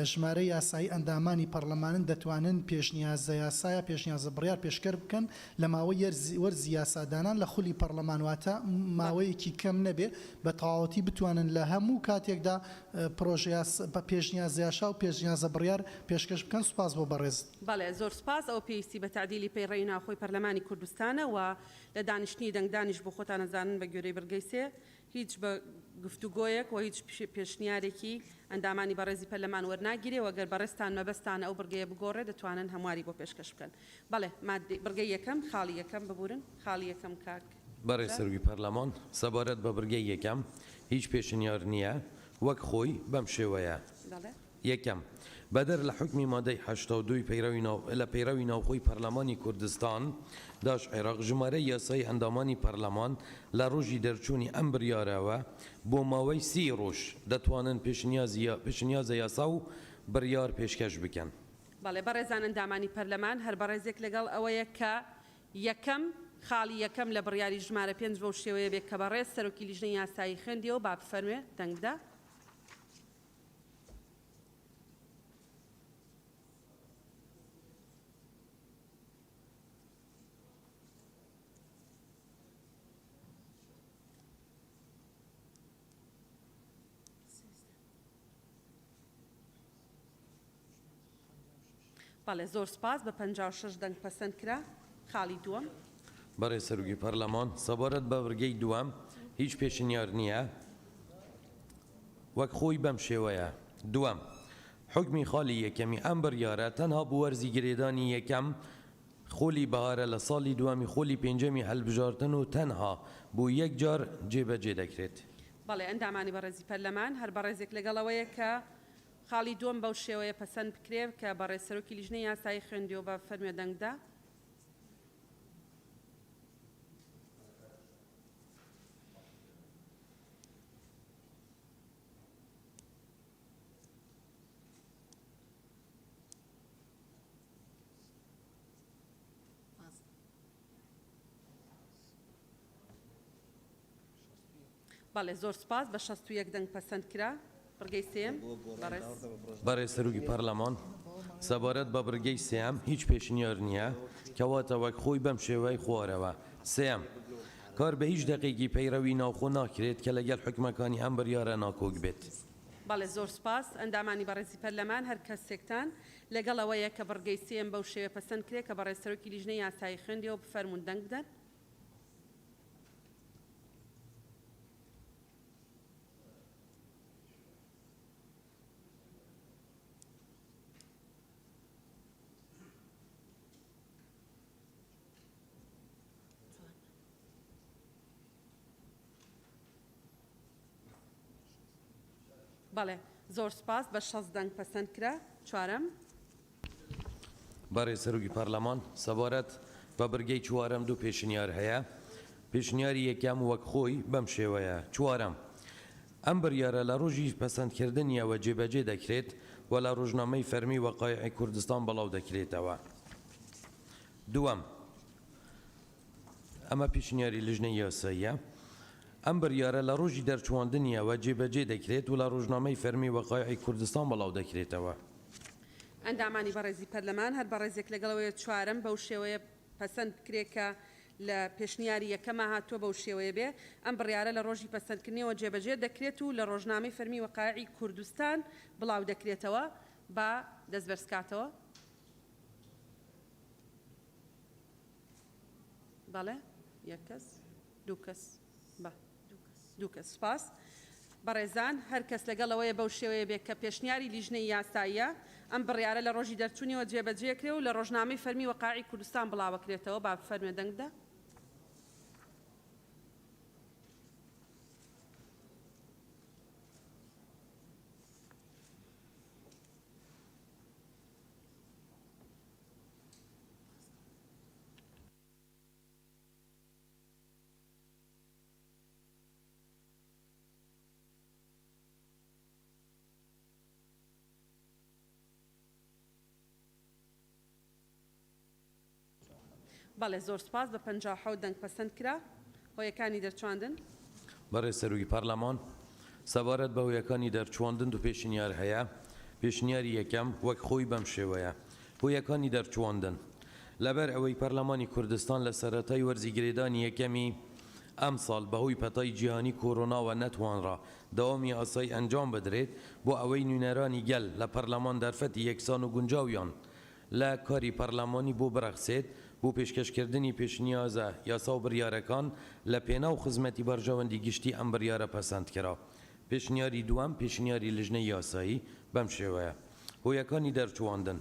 ژمارەی یاسایی ئەندامانی پەڕلەمانن دەتوانن پێشنیازەیاسا یا پێشنیازە بڕیار پێشکەر بکەن لە ماوەی وەرزی یاسادانان لە خولی پەڕلەمان واتە ماوەیەکی کەم نەبێ بە تەواوەتی بتوانن لە هەموو کاتێکدا پرۆژەیاسا پێشنیازەیاشا و پێشنیازە بڕیار پێشکەش بکەن سوپاس بۆ بەڕێزت. بەڵێ زۆر سوپاس ئەوە پێویستی بە تەعدیلی پەیڕەوی ناوخۆی پەرلەمانی کوردستانە و لە دانیشتنی دەنگدانیش بۆ خۆتان ئەزانن بە گوێرەی بڕگەی سێ هیچ بە گفتوگۆیەک و هیچ پێشنیارێکی ئەندامانی بەڕێزی پەرلەمان وەرناگیرێ و گەر بەڕێزتان مەبەستانە ئەو بڕگەیە بگۆڕێ دەتوانن هەمواری بۆ پێشکەش بکەن. بەڵێ ماددەی بڕگەی یەکەم خاڵی یەکەم ببورن خاڵی یەکەم کاک بەڕێز بژار. سەرۆکی پەرلەمان سەبارەت بە بڕگەی یەکەم هیچ پێشنیار نییە وەک خۆی بەم شێوەیە. بەڵێ. یەکەم، بەدەر لە حوکمی مادەی 82 ی پەیڕەوی ناو لە پەیڕەوی ناوخۆی پەرلەمانی کوردستان داش عێراق، ژمارەی یاسایی ئەندامانی پەرلەمان لە ڕۆژی دەرچوونی ئەم بڕیارەوە بۆ ماوەی سی ڕۆژ دەتوانن پێشنیازی پێشنیازە یاسا و بڕیار پێشکەش بکەن. بەڵێ بەڕێزان ئەندامانی پەرلەمان، هەر بەڕێزێک لەگەڵ ئەوەیە کە یەکەم، خاڵی یەکەم لە بڕیاری ژمارە پێنج بەو شێوەیە بێ کە بەڕێز سەرۆکی لیژنەی یاسایی خوێندیەوە با بفەرموێ دەنگ بدا. بەڵێ زۆر سوپاس بە 56 دەنگ پەسەند کرا. خاڵی دووەم. بەڕێز سەرۆکی پەرلەمان، سەبارەت بە بڕگەی دووەم هیچ پێشنیار نییە. وەک خۆی بەم شێوەیە. دووەم، حوکمی خاڵی یەکەمی ئەم بڕیارە تەنها بۆ وەرزی گرێدانی یەکەم خولی بەهارە لە ساڵی دووەمی خولی پێنجەمی هەلبژاردن و تەنها بۆ یەک جار جێبەجێ دەکرێت. بەڵێ ئەندامانی بەڕێزی پەرلەمان، هەر بەڕێزێک لەگەڵ ئەوەیە کە خاڵی دووەم بەو شێوەیە پەسەند بکرێ کە بەڕێز سەرۆکی لیژنەی یاسایی خوێندیەوە با بفەرموێ دەنگ بدا. بەڵێ زۆر سوپاس بە 61 دەنگ پەسەند کرا. بڕگەی سێیەم بەڕێز. بەڕێز سەرۆکی پەرلەمان، سەبارەت بە بڕگەی سێیەم هیچ پێشنیار نییە، کەواتە وەک خۆی بەم شێوەی خوارەوە. سێیەم، کار بە هیچ دەقێکی پەیڕەوی ناوخۆ ناکرێت کە لەگەڵ حوکمەکانی ئەم بڕیارە ناکۆک بێت. بەڵێ زۆر سوپاس. ئەندامانی بەڕێزی پەرلەمان هەر کەسێکتان لەگەڵ ئەوەیە کە بڕگەی سێیەم بەو شێوەیە پەسەند کرێ کە بەڕێز سەرۆکی لیژنەی یاسایی خوێندیەوە بفەرموون دەنگ بدەن. بەڵێ زۆر سوپاس بە 60 دەنگ پەسەند کرا. چوارەم. بەڕێز سەرۆکی پەرلەمان، سەبارەت بە بڕگەی چوارەم دوو پێشنیار هەیە. پێشنیاری یەکەم وەک خۆی بەم شێوەیە، چوارەم، ئەم بڕیارە لە ڕۆژی پەسەندکردنیەوە جێبەجێ دەکرێت و لە ڕۆژنامەی فەرمی وەقایعی کوردستان بڵاو دەکرێتەوە. دووەم، ئەمە پێشنیاری لیژنەی یاساییە. ئەم بڕیارە لە ڕۆژی دەرچوواندنیەوە جێبەجێ دەکرێت و لە ڕۆژنامەی فەرمی وەقایعی کوردستان بڵاو دەکرێتەوە. ئەندامانی بەڕێزی پەرلەمان، هەر بەڕێزێک لەگەڵ ئەوەیە چوارەم بەو شێوەیە پەسەند بکرێ کە لە پێشنیاری یەکەما هاتووە بەو شێوەیە بێ، ئەم بڕیارە لە ڕۆژی پەسەندکردنیەوە جێبەجێ دەکرێت و لە ڕۆژنامەی فەرمی وەقایعی کوردستان بڵاو دەکرێتەوە. با دەست بەرزکاتەوە. بەڵێ یەک کەس دوو کەس بە دوو کەس سوپاس. بەڕێزان هەر کەس لەگەڵ ئەوەیە بەو شێوەیە بێ کە پێشنیاری لیژنەی یاساییە ئەم بڕیارە لە ڕۆژی دەرچوونیەوە جێبەجێکرێ و لە ڕۆژنامەی فەرمی وەقایعی کوردستان بڵاوەکرێتەوە با بفەرموێ دەنگ بدە. بەڵێ زۆر سوپاس بە 57 دەنگ پەسەند کرا. هۆیەکانی دەرچواندن. بەڕێز سەرۆکی پەرلەمان، سەبارەت بە هۆیەکانی دەرچواندن دوو پێشنیار هەیە، پێشنیاری یەکەم وەک خۆی بەم شێوەیە، هۆیەکانی دەرچواندن، لەبەر ئەوەی پەرلەمانی کوردستان لە سەرەتای وەرزی گرێدانی یەکەمی ئەمساڵ بەهۆی پەتای جیهانی کۆرۆناوە نەتوانرا دەوامی ئاسایی ئەنجام بدرێت بۆ ئەوەی نوێنەرانی گەل لە پەرلەمان دەرفەتی یەکسان و گونجاویان لە کاری پەرلەمانی بۆ برەخسێت بۆ پێشکەشکردنی پێشنیازە یاسا و بریارەکان لە پێناو خزمەتی بەرژەوەندی گشتی ئەم بریارە پەسەند کرا. پێشنیاری دووەم، پێشنیاری لیژنەی یاسایی بەم شێوەیە. هۆیەکانی دەرچوواندن.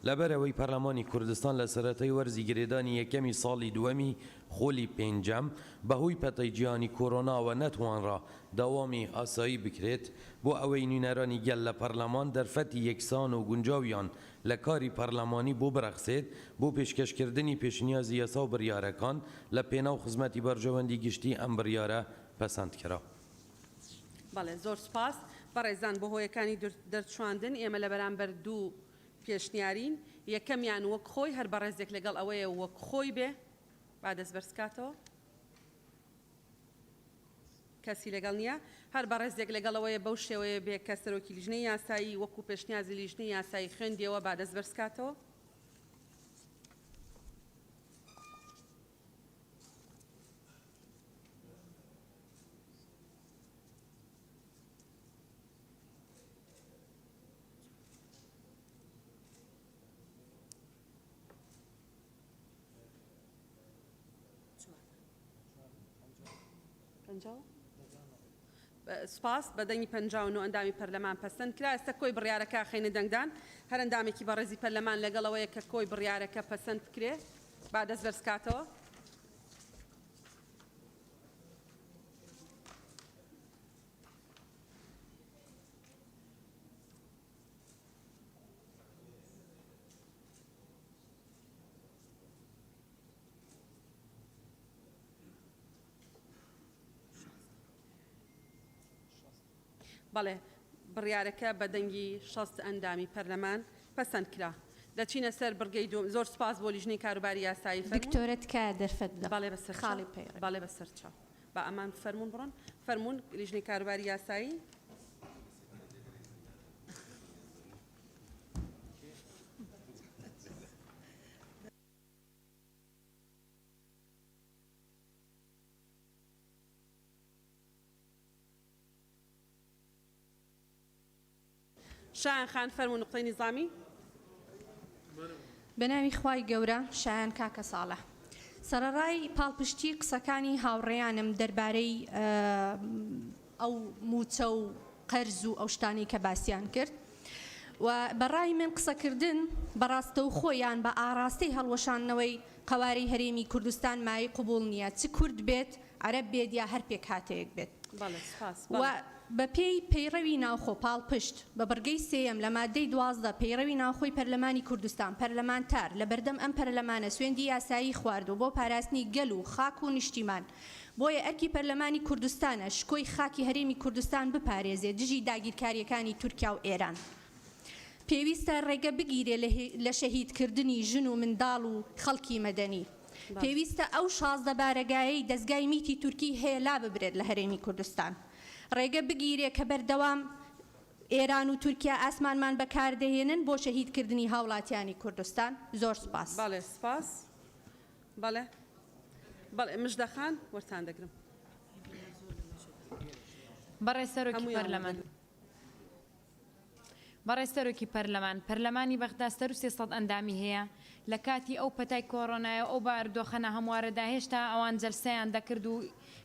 لەبەرئەوەی پەرلەمانی کوردستان لە سەرەتای وەرزی گرێدانی یەکەمی ساڵی دووەمی خولی پێنجەم بەهۆی پەتای جیهانی کۆرۆناوە نەتوانرا دەوامی ئاسایی بکرێت بۆ ئەوەی نوینەرانی گەل لە پەرلەمان دەرفەتی یەکسان و گونجاویان لە کاری پەرلەمانی بۆ برەخسێت بۆ پێشکەشکردنی پێشنیازی یاسا و بریارەکان لە پێناو خزمەتی بەرژەوەندی گشتی ئەم بریارە پەسەند کرا. بەڵێ زۆر سوپاس بەڕێزان بۆ هۆیەکانی دەرچواندن ئێمە لەبەرامبەر دوو پێشنیارین یەکەمیان وەک خۆی هەر بەڕێزێک لەگەڵ ئەوەیە وەک خۆی بێ با دەست بەرزکاتەوە کەسی لەگەڵ نییە هەر بەڕێزێک لەگەڵ ئەوەیە بەو شێوەیە بێ کە سەرۆکی لیژنەی یاسایی وەکو پێشنیازی لیژنەی یاسایی خوێندیەوە با دەست بەرزکاتەوە. سوپاس بە دەنگی 59 ئەندامی پەرلەمان پەسەند کرا ئێستا کۆی بڕیارەکە خەینە دەنگدان هەر ئەندامێکی بەڕێزی پەرلەمان لەگەڵ ئەوەیە کە کۆی بڕیارەکە پەسەند بکرێ با دەست بەرزکاتەوە. بەڵێ بڕیارەکە بە دەنگی 60 ئەندامی پەرلەمان پەسەند کرا. دەچینە سەر بڕگەی دووەم. زۆر سوپاس بۆ لیژنەی کاروباری یاسایی. فەرموون. دکتۆرە تکایە دەرفەت بدە. بەڵێ بەسەر چاو. خاڵی پەیڕەوی. بەڵێ بەسەر چاو. با ئەمان فەرموون بڕۆن. فەرموون لیژنەی کاروباری یاسایی. شایان خان فەرموو نوقتەی نیزامی. بەناوی خوای گەورە شایان کاکە ساڵح سەرەڕای پاڵپشتی قسەکانی هاوڕێیانم دەربارەی ئەو مووچە و قەرز و ئەو شتانەی کە باسیان کرد و بە ڕای من قسەکردن بە ڕاستەوخۆ یان بە ئاڕاستەی هەڵوەشاندنەوەی قەوارەی هەرێمی کوردستان مایەی قبوڵ نییە چ کورد بێت عەرەب بێت یا هەر پێکهاتەیەک بێت بەڵێ سوپاس و بەڵێ. بەپێی پەیڕەوی ناوخۆ پاڵپشت بە بڕگەی سێیەم لە ماددەی 12 پەیڕەوی ناوخۆی پەرلەمانی کوردستان، پەرلەمانتار لە بەردەم ئەم پەرلەمانە سوێندی یاسایی خواردوە بۆ پاراستنی گەل و خاک و نیشتیمان، بۆیە ئەرکی پەرلەمانی کوردستانە شکۆی خاکی هەرێمی کوردستان بپارێزێ دژی داگیرکاریەکانی تورکیا و ئێران. پێویستە ڕێگە بگیرێ لە شەهید کردنی ژن و منداڵ و خەڵکی مەدەنی. پێویستە ئەو 16 بارەگایەی دەزگای میتی تورکی هەیە لاببرێت لە هەرێمی کوردستان. ڕێگە بگیرێ کە بەردەوام ئێران و تورکیا ئاسمانمان بەکار دەهێنن بۆ شەهید کردنی هاوڵاتیانی کوردستان. زۆر سوپاس. بەڵێ سوپاس. بەڵێ بەڵێ مژدە خان وەرتان دەگرم. بەڕێز سەرۆکی پەرلەمان. بەڕێز سەرۆکی پەرلەمان، پەرلەمانی بەغدا سەرو 300 ئەندامی هەیە، لە کاتی ئەو پەتای کۆرۆنایە و ئەو بارودۆخە ناهەموارەدا هێشتا ئەوان جەلسەیان دەکرد و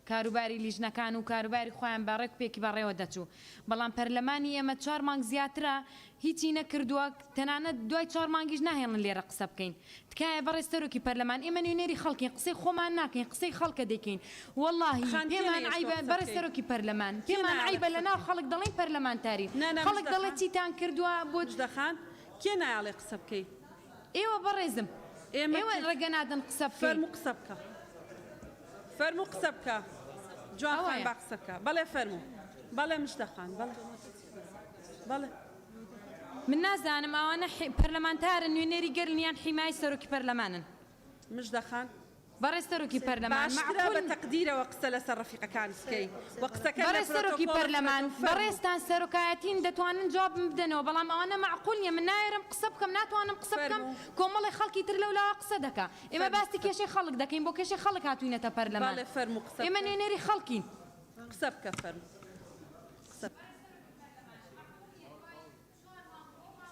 کاروباری لیژنەکان و کاروباری خۆیان بە ڕێک و پێکی بەڕێوە دەچوو، بەڵام پەرلەمانی ئێمە چوار مانگ زیاترە هیچی نەکردووە، تەنانەت دوای چوار مانگیش ناهێڵن لێرە قسە بکەین. تکایە بەڕێز سەرۆکی پەرلەمان ئێمە نوێنەری خەڵکین قسەی خۆمان ناکەین قسەی خەڵکە دەیکەین وەڵاهی خان کێ پێمان نەیەشتووە عەیبە قسە بەڕێز بکەی؟ سەرۆکی پەرلەمان کێ پێمان نایەڵێ عەیبە قسە لەناو بکەی؟ خەڵک دەڵێین پەرلەمانتارین نا نا خەڵک مژدە دەڵێ خان چیتان کردووە بۆ مژدە خان کێ نایەڵێ قسە بکەی؟ ئێوە بەڕێزم ئێمە ئێوە کێ؟ ڕێگە نادەن قسە بکەین. فەرموو قسە بکە فەرموو قسە بکە جوان خان ئەوەیە. با قسە بکا بەڵێ فەرموو بەڵێ مژدە خان بەڵێ بەڵێ. من نازانم ئەوانە پەرلەمانتارن نوێنەری گەلن یان حیمای سەرۆکی پەرلەمانن. مژدە خان. بەڕێز سەرۆکی پەرلەمان باشترە بە مەعقول. تەقدیرەوە قسە لەسەر ڕەفیقەکانت بکەی و قسەکەت لە بەڕێز سەرۆکی پرۆتۆکۆڵت پەرلەمان بێت و فەرموو. بەڕێزتان سەرۆکایەتین دەتوانن جوابم بدەنەوە بەڵام ئەوانە مەعقول نیە من ناوێرم قسە بکەم ناتوانم قسە بکەم فەرموو. کۆمەڵێ خەڵکی تر لەولاوە قسە دەکا ئێمە فەرموو باسی قسە بکە. کێشەی خەڵک دەکەین بۆ کێشەی خەڵک هاتوینەتە پەرلەمان بەڵێ فەرموو قسە ئێمە بکە. نوێنەری خەڵکین. قسە بکە فەرموو قسە بکە.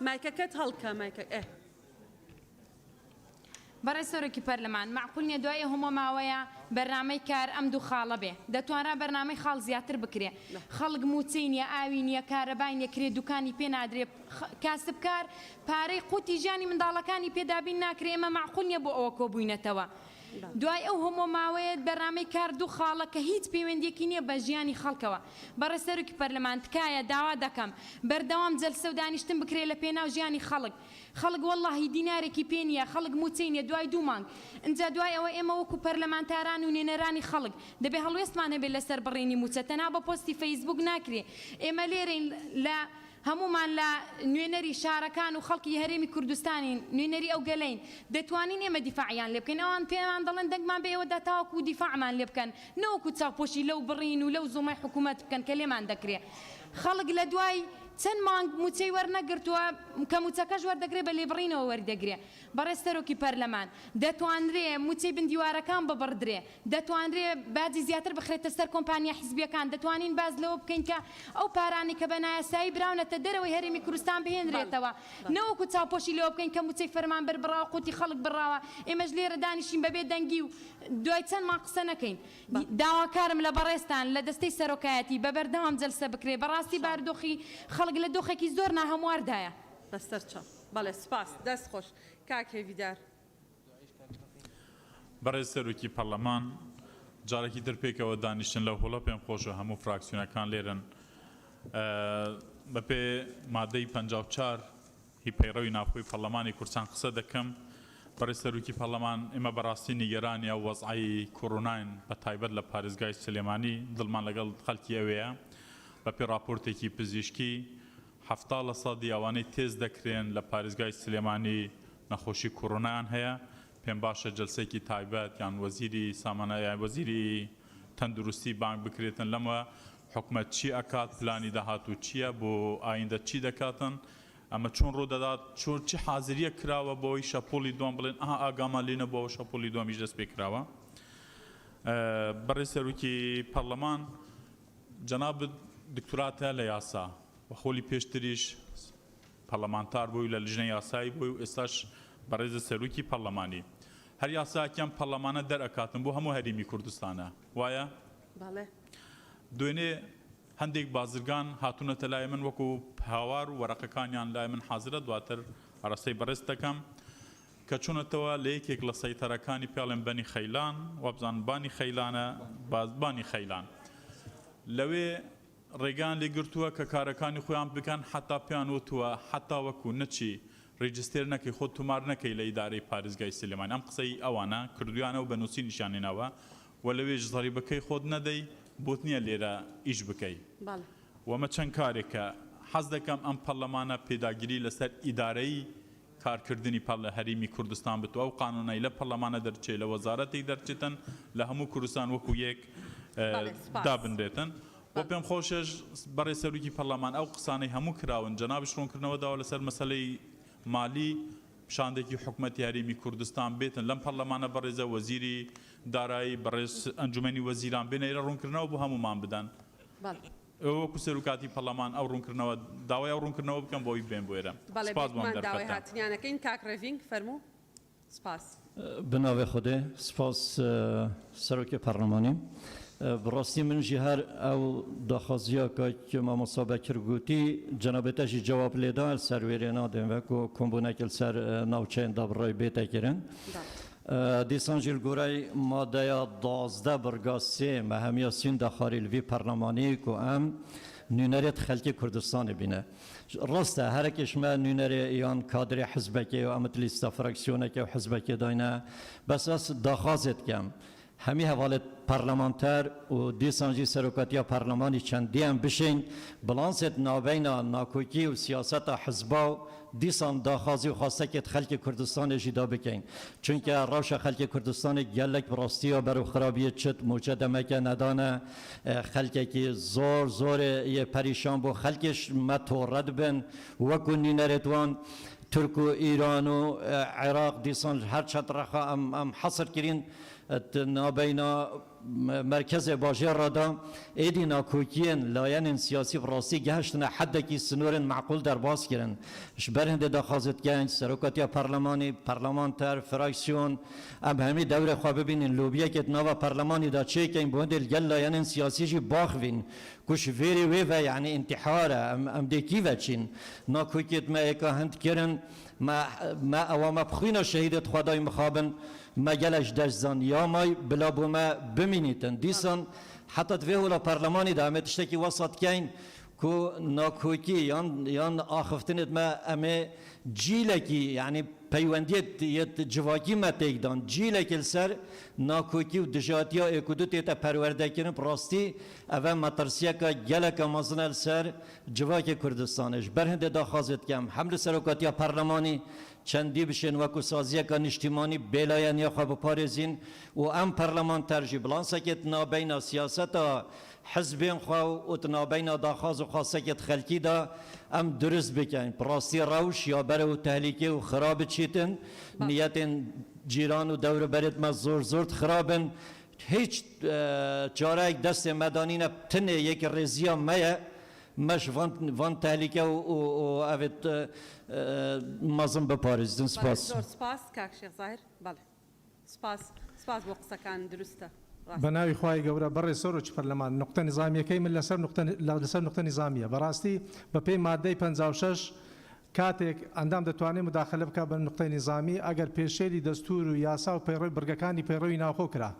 مایکەکەت هەڵکە مایکە ئێ. بەڕێز سەرۆکی پەرلەمان، مەعقول نیە دوای ئەو هەموو ماوەیە بەرنامەی کار ئەم دوو خاڵە بێ. دەتوانرا بەرنامەی خاڵ زیاتر بکرێ. خەڵک مووچەی نیە، ئاوی نیە، کارەبای نیە، کرێ دوکانی پێ نادرێ، کاسبکار پارەی قوتی ژیانی منداڵەکانی پێ دابین ناکرێ، ئێمە مەعقول نیە بۆ ئەوە کۆبووینەتەوە. دوای ئەو هەموو ماوەیە بەرنامەی کار دوو خاڵە کە هیچ پەیوەندیەکی نیە بە ژیانی خەڵکەوە. بەڕێز سەرۆکی پەرلەمان تکایە داوا دەکەم بەردەوام جەلسە و دانیشتن بکرێ لە پێناو ژیانی خەڵک. خەڵک وەڵاهی دینارێکی پێ نیە، خەڵک موچەی نیە دوای دوو مانگ. ئینجا دوای ئەوە ئێمە وەکو پەرلەمانتاران و نوێنەرانی خەڵک دەبێ هەڵوێستمان هەبێ لەسەر بڕینی موچە تەنها بە پۆستی فەیسبوک ناکرێ. ئێمە لێرەین لە هەموومان لە نوێنەری شارەکان و خەڵکی هەرێمی کوردستانین، نوێنەری ئەو گەلەین، دەتوانین ئێمە دیفاعیان لێ بکەین، ئەوان پێمان دەڵێن دەنگمان بە ئێوە دا تاوەکو دیفاعمان لێ بکەن، نەوەکو چاوپۆشی لەو بڕین و لەو زوڵمەی حکوومەت بکەن کە لێمان دەکرێ. خەڵک لە دوای چەند مانگ مووچەی وەرنەگرتووە، کە مووچەکەش وەردەگرێ بە لێبڕینەوە وەریدەگرێ. بەڕێز سەرۆکی پەرلەمان، دەتوانرێ مووچەی بن دیوارەکان ببڕدرێ، دەتوانرێ باجی زیاتر بخرێتە سەر کۆمپانیا حیزبییەکان، دەتوانین باس لەوە بکەین کە ئەو پارانەی کە بە نایاسایی براونەتە دەرەوەی هەرێمی کوردستان بهێنرێتەوە، نەوەکو چاوپۆشی لەوە بکەین کە مووچەی فەرمانبەر بڕاوە، قوتی خەڵک بڕاوە، ئێمەش لێرە دانیشین بە بێ دەنگی و دوای چەند مانگ قسە نەکەین. داواکارم لە بەڕێزتان لە دەستەی سەرۆکایەتی بە بەردەوام جەلسە بکرێ، بەڕاستی بارودۆخی خەڵک لە دۆخێکی زۆر ناهەمواردایە. بەسەرچاو. بەڵێ سوپاس. دەست خۆش کاک هێڤیدار. بەڕێز سەرۆکی پەڕلەمان، جارێکی تر پێکەوە دانیشتن لەو هۆڵە پێم خۆشە هەموو فراکسیۆنەکان لێرەن. بەپێ مادەی 54 هی پەیڕەوی ناوخۆی پەڕلەمانی کوردستان قسە دەکەم. بەڕێز سەرۆکی پەڕلەمان، ئێمە بەڕاستی نیگەرانی ئەو وەزعەی کۆرۆناین، بە تایبەت لە پارێزگای سلێمانی، دڵمان لەگەڵ خەڵکی ئەوێیە. بەپێ ڕاپۆرتێکی پزیشکی، 70 لە سەدی ئەوانەی تێست دەکرێن لە پارێزگای سلێمانی نەخۆشی کۆرۆنایان هەیە، پێم باشە جەلسەیەکی تایبەت یان وەزیری سامانە یان وەزیری تەندروستی بانگ بکرێتن لەمە حکومەت چی ئەکات پلانی داهاتوو چییە بۆ ئایندە چی دەکاتن ئەمە چۆن ڕوودەدات چۆن چی حازریە کراوە بۆی شەپۆلی دووەم بڵێن ئەها ئاگامان لێ نەبووەوە شەپۆلی دووەمیش دەست پێ کراوە بەڕێز سەرۆکی پەرلەمان جەنابت دکتۆراتە لە یاسا و خۆلی پێشتریش پەڕلەمانتار بووی و لە لیژنەی یاسایی بووی و ئێستاش بەڕێزت سەرۆکی پەڕلەمانی. هەر یاسایەکی ئەم پەڕلەمانە دەرئەکاتن بۆ هەموو هەرێمی کوردستانە. وایە؟ بەڵێ. دوێنێ هەندێک بازرگان هاتوونەتە لای من وەکو هاوار و وەرەقەکانیان لای من حازرە دواتر ئاراستەی بەڕێزت دەکەم کە چوونەتەوە لە یەکێک لە سەیتەرەکانی پێڵێن بەنی خەیلان وابزانم بانی خەیلانە بانی خەیلان لەوێ. ڕێگەیان لێ گرتووە کە کارەکانی خۆیان بکەن حەتا پێیان وتووە حەتا وەکو نەچی register نەکەی خۆت تومار نەکەی لە ئیدارەی پارێزگای سلێمانی ئەم قسەی ئەوانە کردویانە و بە نوسینیشیان هێناوە و لەوێش زەریبەکەی خۆت نەدەی بۆت نیە لێرە ئیش بکەی و ئەمە چەند کارێکە حەز دەکەم ئەم پەرلەمانە پێداگری لەسەر ئیدارەی کارکردنی پەرلە هەریمی کوردستان بت و ئەو قانونەی لە پەرلەمانە دەرچێ لە وەزارەتێک دەرچێتن لە هەموو کوردستان وەکو یەک دابنرێتن و پێم خۆشەش بەڕێز سەرۆکی پەرلەمان ئەو قسانەی هەموو کراون جەنابیش ڕوونکردنەوە داوە لەسەر مەسەلەی مالی شاندێکی حکومەتی هەرێمی کوردستان بێتن لەم پەرلەمانە بەڕێزە وەزیری دارایی بەڕێز ئەنجومەنی وەزیران بێنە ئێرە ڕوونکردنەوە بۆ هەموومان بدەن. ئێوە وەکو سەرۆکاتی پەرلەمان ئەو ڕوونکردنەوە داوای ئەو ڕوونکردنەوە بکەن بۆ ئەوی بێن بۆ ئێرە. بەڵێ سپاس بۆ ئەم بێگومان داوای دەرفەتە. هاتنیان ئەکەین. کاک ڕێڤینگ فەرموو. سپاس. بە ناوێ خودێ سپاس سەرۆکێ پەرلەمانی. بڕاستی من ژی هەر ئەو داخوازییا کاک مامۆستا بەکر گوتی جەنابێ تە ژی جەواب لێدا ال سەر وێرێ نادێم وەکو کۆمبوونەک ال سەر ناوچەیên دابڕای بێتە کرن. دیسان ژی ال گۆرای مادەیا 12 بڕگا سێ مە هەمییا سوین دەخواری ال ڤی پەرلەمانی کو ئەم نوینەرێت خەلکی کوردستانێ بینە. ڕاستە هەرەکێش مە نوینەرێ یان کادرێ حزبەکێ و ئەمت لیستە فراکسیۆنەکێ و حزبەکێ داینە بەس ئەس داخوازێ دکەم هەمی هەڤالێت پەرلەمانتەر و دیسان ژی سەرۆکاتیا پەرلەمانی چەندی ئەم بشین بڵانسێت ناوبەینا ناکۆکی و سیاسەتا حزبا و دیسان داخوازی و خواستەکێت خەلکی کوردستانێ ژی دا بکەین چونکە ڕەوشە خەلکی کوردستانێ گەلەک بڕاستیا بەرەو خرابیێ چت موچە دەمەکە نەدانە خەلکێکی زۆر زۆرێ یێ پەریشان بۆ خەلکێش مە تۆڕە دبن وەکو نوینەرێت وان تورک و ئیران و عێراق دیسان هەر چەند ڕەخا ئەم ئەم حەسر کرین نابەینا مەرکەزێ باژێڕ دا ئێدی ناکۆکیێن لایەنێن سیاسی بڕاستی گەهشتنە حەدەکی سنورێن مەعقول دەرباز کرن ژ بەر هندێ داخوازێ دکەین سەرۆکاتیا پەرلەمانی، پەرلەمانتەر، فراکسیۆن ئەم هەمی دەورێ خوە ببینین لۆبیەکێ د ناڤا پەرلەمانی دا چێکەین بۆ هندێ لگەل لایەنێن سیاسی ژی باخڤین کو ژ ڤێرێ وێ ڤە یەعنی ئینتیحارە ئەم ئەم دێ کی ڤە چین ناکۆکیێت مە ئێکا هند کرن مە مە ئەوا مە بخوینا شەهیدێت خوەدای مخابن مە گەلەک دەست زان یا مای بلا بۆ مە بمینیتن دیسان حەتا د ڤێ هۆلا پەرلەمانی دا ئەمێ تشتەکی وەسا دکەین کو ناکۆکی یان یان ئاخفتنێت مە ئەمێ جیلەکی یەعنی پەیوەندیێت یێت جڤاکی مە تێکدان جیلەکی لسەر ناکۆکی و دژاتیا ئێک و دو تێتە پەروەردەکردن بڕاستی ئەڤە مەترسیەکە گەلەکە مەزنە لسەر جڤاکی کوردستانێش بەر هندێ داخوازێ دکەم هەم لە سەرۆکاتیا پەرلەمانی چەندی بشێن وەکو سازیەکە نیشتیمانی بێلایەنیا خوە بپارێزین و ئەم پەرلەمانتەرژی بڵانسەکێت نابەینا سیاسەتا حزبێن خوە و ت نابەینا داخواز و خواستەکێت خەلکیدا ئەم دروست بکەین پڕاستی ڕەوش یا بەرەو تەهلیکێ و خراب چیتن نیەتێن جیران و دەور و بەرێت مە زۆر زۆرت خرابن هیچ چارەیەک دەستێ مەدانینە تنێ یەک ڕێزیا مەیە مەش ڤان ڤان تەهلیکە و ئەڤێت مەزن بپارێزن بەڵێ سپاس. زۆر سپاس کاک شێخ زاهر بەڵێ. سپاس سپاس بۆ قسەکان دروستە ڕاستە. بەناوی خوای گەورە بەڕێز سەرۆکی پەرلەمان نوقتە نیزامیەکەی من لەسەر نوقتە لەسەر نوقتە نیزامیە بەڕاستی بەپێی مادەی 56 کاتێک ئەندام دەتوانێت مداخلە بکات بە نوقتەی نیزامی ئەگەر پێشێلی دەستور و یاسا و پەیڕەوی بڕگەکانی پەیڕەوی ناوخۆ کرا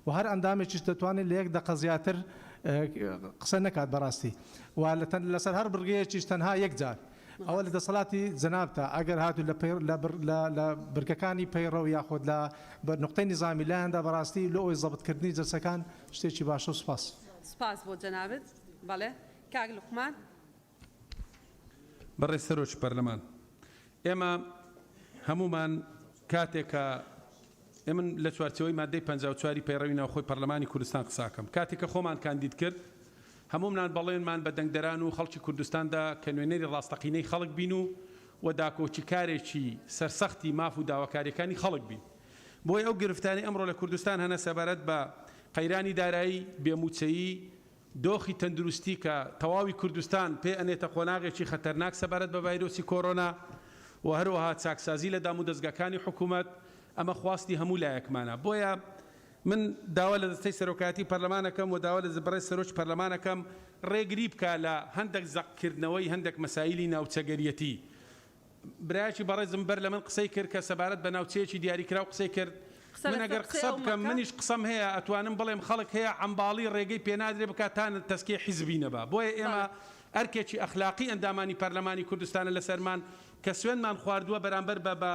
و هەر ئەندامێکیش دەتوانێت لە یەک دەقە زیاتر قسە نەکات بەڕاستی و لەسەر هەر بڕگەیەکیش تەنها یەک جار ئەوە لە دەسەڵاتی جەنابتە ئەگەر هاتوو لە پەی لە بر لە لە برگەکانی پەیڕەو یاخود لە بە نوقتەی نیزامی لایاندا بەڕاستی لۆ ئەوەی زەبت کردنی جەلسەکان شتێکی باشە و سوپاس. سوپاس بۆ جەنابت. بەڵێ کاک لوقمان. بەڕێز سەرۆکی پەرلەمان ئێمە هەموومان کاتێک کە ئێمن لە چوارچێوەی مادەی 54 ی پەیڕەوی ناوخۆی پەرلەمانی کوردستان قساکەم کاتێک کە خۆمان کاندید کرد هەموومنان بەڵێنمان بە دەنگدەران و خەڵکی کوردستان دا کە نوێنەری ڕاستەقینەی خەڵک بین و و داکۆکیکارێکی سەرسەختی ماف و داواکاریەکانی خەڵک بین. بۆیە ئەو گرفتانەی ئەمڕۆ لە کوردستان هەنە سەبارەت بە قەیرانی دارایی، بێ مووچەیی، دۆخی تەندروستی کە تەواوی کوردستان پێ ئەنێتە قۆناغێکی خەتەرناک سەبارەت بە ڤایرۆسی کۆرۆنا و هەروەها چاکسازی لە دامودەزگاکانی حکوومەت، ئەمە خواستی هەموو لایەکمانە. بۆیە من داوا لە دەستەی سەرۆکایەتی پەرلەمان ئەکەم و داوا لە بەڕێز سەرۆکی پەرلەمان ئەکەم ڕێگری بکا لە هەندەک زەق کردنەوەی هەندەک مەسایلی ناوچەگەریەتی. برایەکی بەڕێزم بەر لە من قسەی کرد کە سەبارەت بە ناوچەیەکی دیاریکراو قسەی کرد. قسە من لەسەر ئەگەر قسەی قسە ئەو بکەم مەکە. منیش قسەم هەیە ئەتوانم بڵێم خەڵک هەیە عەمباڵی ڕێگەی پێنادرێ بکات تا تەزکیەی حیزبی نەبا بۆیە ئێمە ئەرکێکی ئەخلاقی ئەندامانی پەرلەمانی کوردستانە لەسەرمان کە سوێندمان خواردووە بەرامبەر بە بە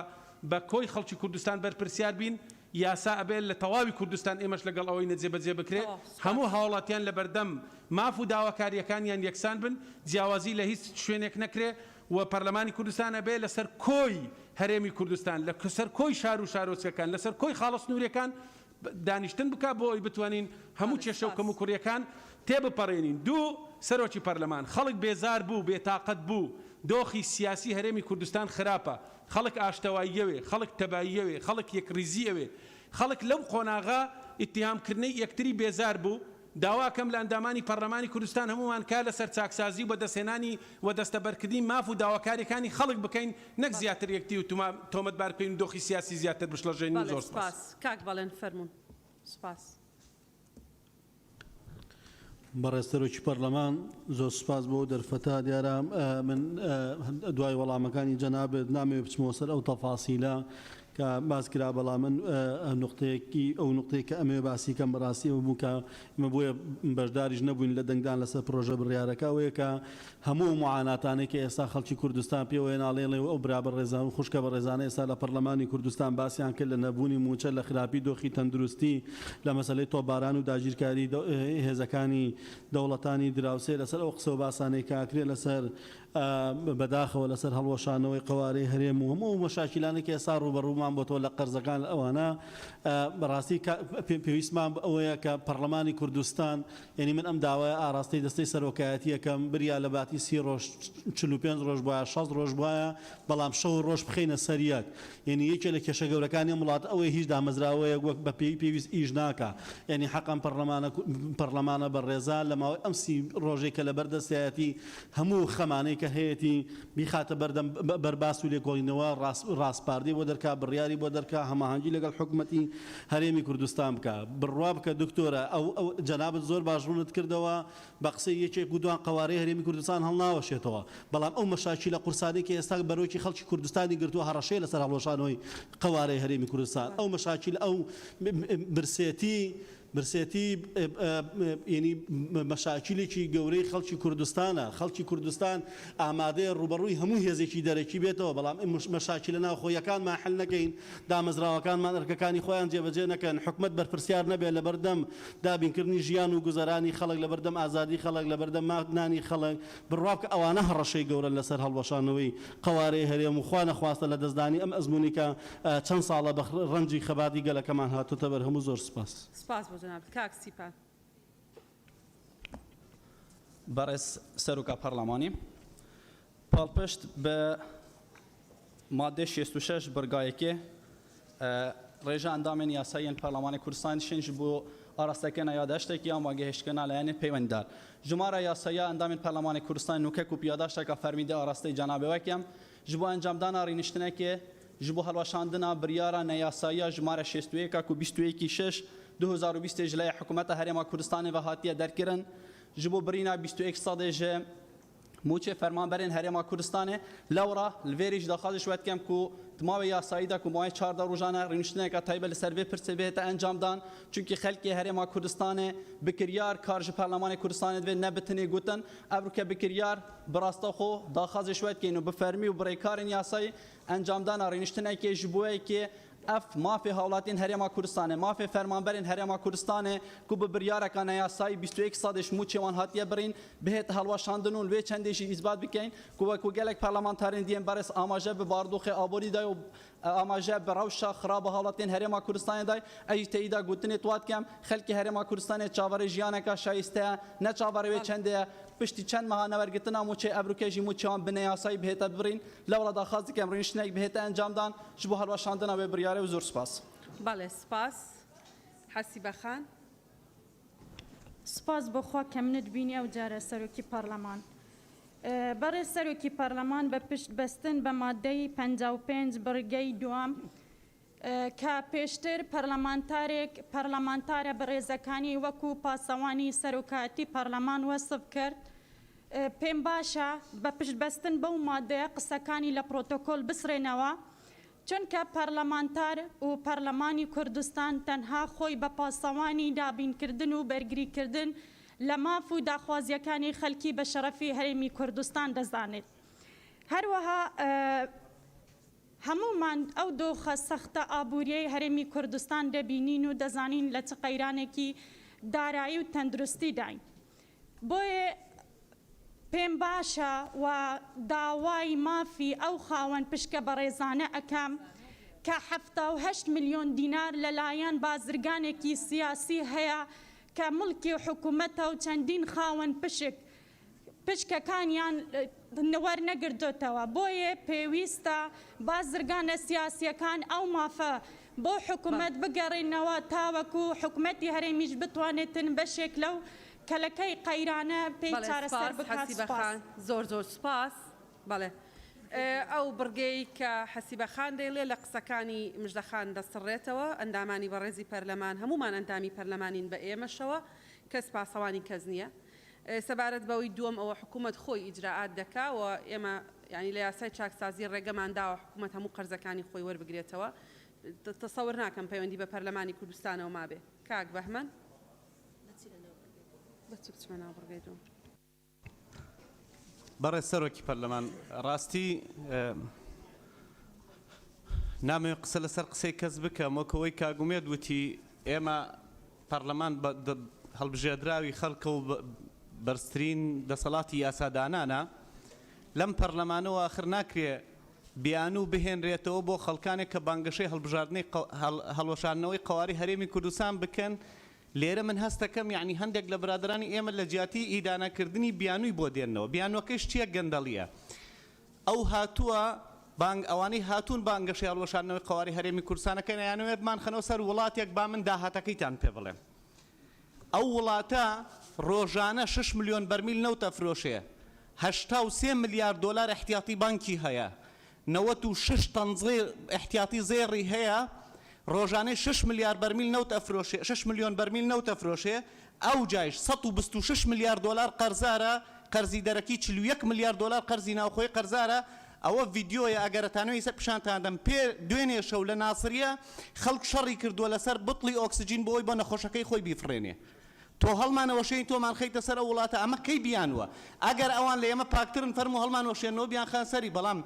بە کۆی خەڵکی کوردستان بەرپرسیار بین یاسا ئەبێ لە تەواوی کوردستان ئێمەش لەگەڵ ئەوەینە جێبەجێ بکرێ تەواو سوپاس. هەموو هاوڵاتیان لەبەردەم ماف و داواکارییەکانیان یەکسان بن جیاوازی لە هیچ شوێنێک نەکرێ و پەرلەمانی کوردستان ئەبێ لەسەر کۆی هەرێمی کوردستان لە سەر کۆی شار و شارۆچکەکان لەسەر کۆی خاڵە سنووریەکان دانیشتن بکا بۆ ئەوەی بتوانین هەموو کێشە و کەموکوڕیەکان تێبپەڕێنین. دوو، سەرۆکی پەرلەمان، خەڵک بێزار بوو، بێتاقەت بوو، دۆخی سیاسی هەرێمی کوردستان خراپە، خەڵک ئاشتەواییەوێ، خەڵک تەباییەوێ، خەڵک یەکڕیزییەوێ، خەڵک لەو قۆناغە ئیتیهامکردنەی یەکتری بێزار بوو، داواکەم لە ئەندامانی پەرلەمانی کوردستان هەموومان کار لەسەر چاکسازی و بەدەستهێنانی و دەستەبەرکردنی ماف و داواکاریەکانی خەڵک بکەین نەک زیاتر یەکتری و تۆمەتبار بکەین و دۆخی سیاسی زیاتر بشڵەژێنین بەڵێ زۆر سوپاس. سوپاس. کاک بەڵێن فەرموون. سوپاس. بەڕێز سەرۆکی پەرلەمان زۆر سوپاس بۆ ئەو دەرفەتە دیارە من دوای وەڵامەکانی جەنابت نامەوێت بچمەوە سەر ئەو تەفاسیلە کە باس کرا بەڵام من نوقتەیەکی ئەو نوقتەی کە ئەمەوێ باسی کەم بەڕاستی ئەوە بوو کە ئێمە بۆیە بەشداریش نەبووین لە دەنگدان لەسەر پرۆژە بڕیارەکە ئەوەیە کە هەموو ئەو معاناتانەی کە ئێستا خەڵکی کوردستان پێوەیە ناڵێڵێ و ئەو برا بەڕێزان و خوشکە بەڕێزانە ئێستا لە پەڕلەمانی کوردستان باسیان کرد لە نەبوونی مووچە لە خراپی دۆخی تەندروستی لە مەسەلەی تۆپباران و داگیرکاری هێزەکانی دەوڵەتانی دراوسێ لەسەر ئەو قسە و باسانەی کە ئەکرێ لەسەر بەداخەوە لەسەر هەڵوەشانەوەی قەوارەی هەرێم و هەموو ئەو مەشاکیلانەی کە ئێستا ڕووبەڕوومان بۆتەوە لە قەرزەکان لە ئەوانە بەڕاستی پێویستمان بە ئەوەیە کە پەڕلەمانی کوردستان یەنی من ئەم داوایە ئاڕاستەی دەستەی سەرۆکایەتی ئەکەم بریا لە باتی 30 ڕۆژ 45 ڕۆژ بوایە 60 ڕۆژ بوایە بەڵام شەو و ڕۆژ بخەینە سەر یەک یەنی یەکێ لە کێشە گەورەکانی ئەم وڵاتە ئەوەیە هیچ دامەزراوەیەک وەک بە پێی پێویست ئیش ناکا یەنی حەق ئەم پەڕلەمانە پەڕلەمانە بەڕێزە لە ماوەی ئەم سی ڕۆژەی کە لەبەر دەستیایەتی هەموو خەمانەی کە هەیەتی بیخاتە بەردەم بەر باس و لێکۆڵینەوە ڕاسپاردەی بۆ دەرکا بڕیاری بۆ دەرکا هەماهەنگی لەگەڵ حکومەتی هەرێمی کوردستان بکا بڕوا بکە دکتۆرە ئەو ئەو جەنابت زۆر باش ڕوونت کردەوە بە قسەی یەکێک و دوان قەوارەی هەرێمی کوردستان هەڵناوەشێتەوە بەڵام ئەو مەشاکیلە قورسانەی کە ئێستا بەرۆکی خەڵکی کوردستانی گرتووە هەڕەشەیە لەسەر هەڵوەشانەوەی قەوارەی هەرێمی کوردستان ئەو مەشاکیل ئەو برسێتی برسێتی یەنی مەشاکیلێکی گەورەی خەڵکی کوردستانە، خەڵکی کوردستان ئامادەیە ڕووبەڕووی هەموو هێزێکی دەرەکی بێتەوە، بەڵام مەشاکیلە ناوخۆییەکانمان حل نەکەین، دامەزراوەکانمان ئەرکەکانی خۆیان جێبەجێ نەکەن، حکومەت بەرپرسیار نەبێت لەبەردەم دابینکردنی ژیان و گوزەرانی خەڵک، لەبەردەم ئازادی خەڵک، لەبەردەم نانی خەڵک، بڕوا بکە ئەوانە هەڕەشەی گەورەن لەسەر هەڵوەشانەوەی قەوارەی هەرێم و خوا نەخواستە لەدەستدانی ئەم ئەزموونەی کە چەند ساڵە بە ڕەنجی خەباتی گەلەکەمان هاتۆتە بەرهەم و زۆر سوپاس. سپاس بۆ جەنابت کاک سیپان. بەڕێز سەرۆکا پەڕلەمانی، پاڵپشت بە مادەی 66 بڕگایەکێ ڕێژە ئەندامێن یاساییەن پەرلەمانی کوردستان شن ji bo ئاراستەکردنا یاداشتێک یان واگەهێشتکردنا لایەنێ پەیوەندیدار ژمارە یاساییە ئەندامێن پەرلەمانی کوردستان نوکە ku یاداشتێکا فەرمی دê ئاراستەی جەنابێ وەکەم ji bo ئەنجامدانا ڕینشتنێکێ ji bo هەڵوەشاندنا بریارا نەیاساییە ژمارە 61 ku 21 شەش 2020 ji لایە حکوومەتە هەرێما کوردستانê ve hatiye derkirin ji bo birîna 21 sedê ji مووچەی فەرمانبەرên هەرێما کوردستانê lewra li vê rê jî daxwazê ji we dikem ku di mawê yasayî de ku mawê 14 rojane rûniştineke taybet li ser vê pirsê bihête encamdan çunkî xelkê herêma Kurdistanê bi kiryar kar ji Perlemanê Kurdistanê divê ne bi tenê gotin ev rûke bi kiryar bi rasta xwe daxwazê ji we dikeyn û bi fermî û bi rêkarên yasayî encamdana rûniştinekê ji bo wê ev mafê hawlatiyên Herêma Kurdistanê, mafê fermanberên Herêma Kurdistanê ku bi biryareka neyasayî 21 sedê ji mûçê wan hatiye birîn, bihête helweşandin û li wê çendê jî îsbat bikeyn ku wekû gelek parlamentarên diyên berêz amaje bi bardoxê aborî day û amaje bi rewşa xiraba hawlatiyên Herêma Kurdistanê day, ez jî teyîda gotinê tu wa dikem, xelkê Herêma Kurdistanê çaverê jiyaneka şayiste ye, ne çaverê wê çendê ye, piştî çend meha newergitina mûçê ev rûke jî mûçê wan bi neyasayî bihête birîn, lewra daxwaz dikem rûniştinek bihête encamdan ji bo helweşandina wê biryarê û zor spas. بەڵێ سپاس. حەسیبە خان. سپاس بۆ خوا کە منت بینی ئەو جارە سەرۆکی پەڕلەمان. بەڕێز سەرۆکی پەڕلەمان بە پشت بەستن بە مادەی 55 بڕگەی دووەم کە پێشتر پەرلەمانتارێک پەرلەمانتارە بەڕێزەکانی وەکو پاسەوانی سەرۆکایەتی پەرلەمان وەسف کرد پێم باشە بە پشت بەستن بەو مادەیە قسەکانی لە پرۆتۆکۆل بسڕێنەوە. چونکە پەرلەمانتار و پەرلەمانی کوردستان تەنها خۆی بە پاسەوانی دابینکردن و بەرگریکردن لە ماف و داخوازییەکانی خەلکی بە شەرەفی هەرێمی کوردستان دەزانێت. هەروەها هەموومان ئەو دۆخە سەختە ئابووریەی هەرێمی کوردستان دەبینین و دەزانین لە چ قەیرانێکی دارایی و تەندروستیداین. بۆیە پێم باشە و داوای مافی ئەو خاوەن پشکە بەڕێزانە ئەکەم کە 78 ملیۆن دینار لەلایەن بازرگانێکی سیاسی هەیە کە موڵکی حکومەتە و چەندین خاوەن پشک پشکەکانیان وەرنەگرتۆتەوە، بۆیە پێویستە بازرگانە سیاسییەکان ئەو مافە بۆ حکومەت بگەڕێننەوە تاوەکو حکومەتی هەرێمیش بتوانێتن بەشێک لەو کەلەکەی قەیرانە پێی بەڵێ چارەسەر سوپاس بکات. حەسیبە سوپاس. خان زۆر زۆر سوپاس. بەڵێ ئەو بڕگەی کە حەسیبە خان دەیڵێ لە قسەکانی مژدە خان دەسڕێتەوە، ئەندامانی بەڕێزی پەرلەمان هەموومان ئەندامی پەرلەمانین بە ئێمەشەوە کەس پاسەوانی کەس نییە. سەبارەت بەوەی دووەم ئەوە حکوومەت خۆی ئیجرائات دەکا و ئێمە یانی لە یاسای چاکسازی ڕێگەمان داوە حکوومەت هەموو قەرزەکانی خۆی وەربگرێتەوە تەسەور ناکەم پەیوەندی بە پەرلەمانی کوردستانەوە مابێ. کاک بەهمەن. بە چ بچمە ناو بڕگەی دووەم؟ بەڕێز سەرۆکی پەرلەمان، ڕاستی نامەوێت قسە لەسەر قسەی کەس بکەم، وەک ئەوەی کاک ئومێد وتی ئێمە پەرلەمان هەڵبژێردراوی خەڵکە و بەرزترین دەسەڵاتی یاسادانانە، لەم پەرلەمانەوە ئاخر ناکرێ بیانوو بهێنرێتەوە بۆ خەڵکانێک کە بانگەشەی هەڵبژاردنەی هەڵوەشاندنەوەی قەوارەی هەرێمی کوردستان بکەن، لێرە من هەستەکەم یەعنی هەندێک لە برادەرانی ئێمە لە جیاتی ئیدانەکردنی بیانووی بۆ دێننەوە، بیانووەکەیش چییە گەندەڵییە. ئەو هاتووە بانگ ئەوانەی هاتوون بانگەشەی هەڵوەشاندنەوەی قەوارەی هەرێمی کوردستانەکەن ئەیانەوێت بمانخەنەوە سەر وڵاتێک با من داهاتەکەیتان پێ بڵێم ئەو وڵاتە ڕۆژانە شەش ملیۆن بەرمیل نەوت ئەفرۆشێ 83 ملیار دۆلار ئیحتیاتی بانکی هەیە 96 تەن ئیحتیاتی زێڕی هەیە ڕۆژانەی شەش ملیار بەرمیل نەوت ئەفرۆشێ شەش ملیۆن بەرمیل نەوت ئەفرۆشێ ئەوجایش 126 ملیار دۆلار قەرزارە قەرزی دەرەکی 41 ملیار دۆلار قەرزی ناوخۆی قەرزارە ئەوە ڤیدیۆیە ئەگەر ئەتانەوێ ئیسە پیشانتان دەم پێ دوێنێ شەو لە ناسریە خەڵک شەڕی کردووە لەسەر بتڵی ئۆکسجین بۆ ئەوەی بۆ نەخۆشەکەی خۆی بیفڕێنێ تۆ هەڵمانەوەشێنی تۆمان خەیتە سەر ئەو وڵاتە ئەمە کەی بیانوە ئەگەر ئەوان لە ئێمە پاکترن فەرموو هەڵمان وەشێنەوە بیانخەن سەری بەڵام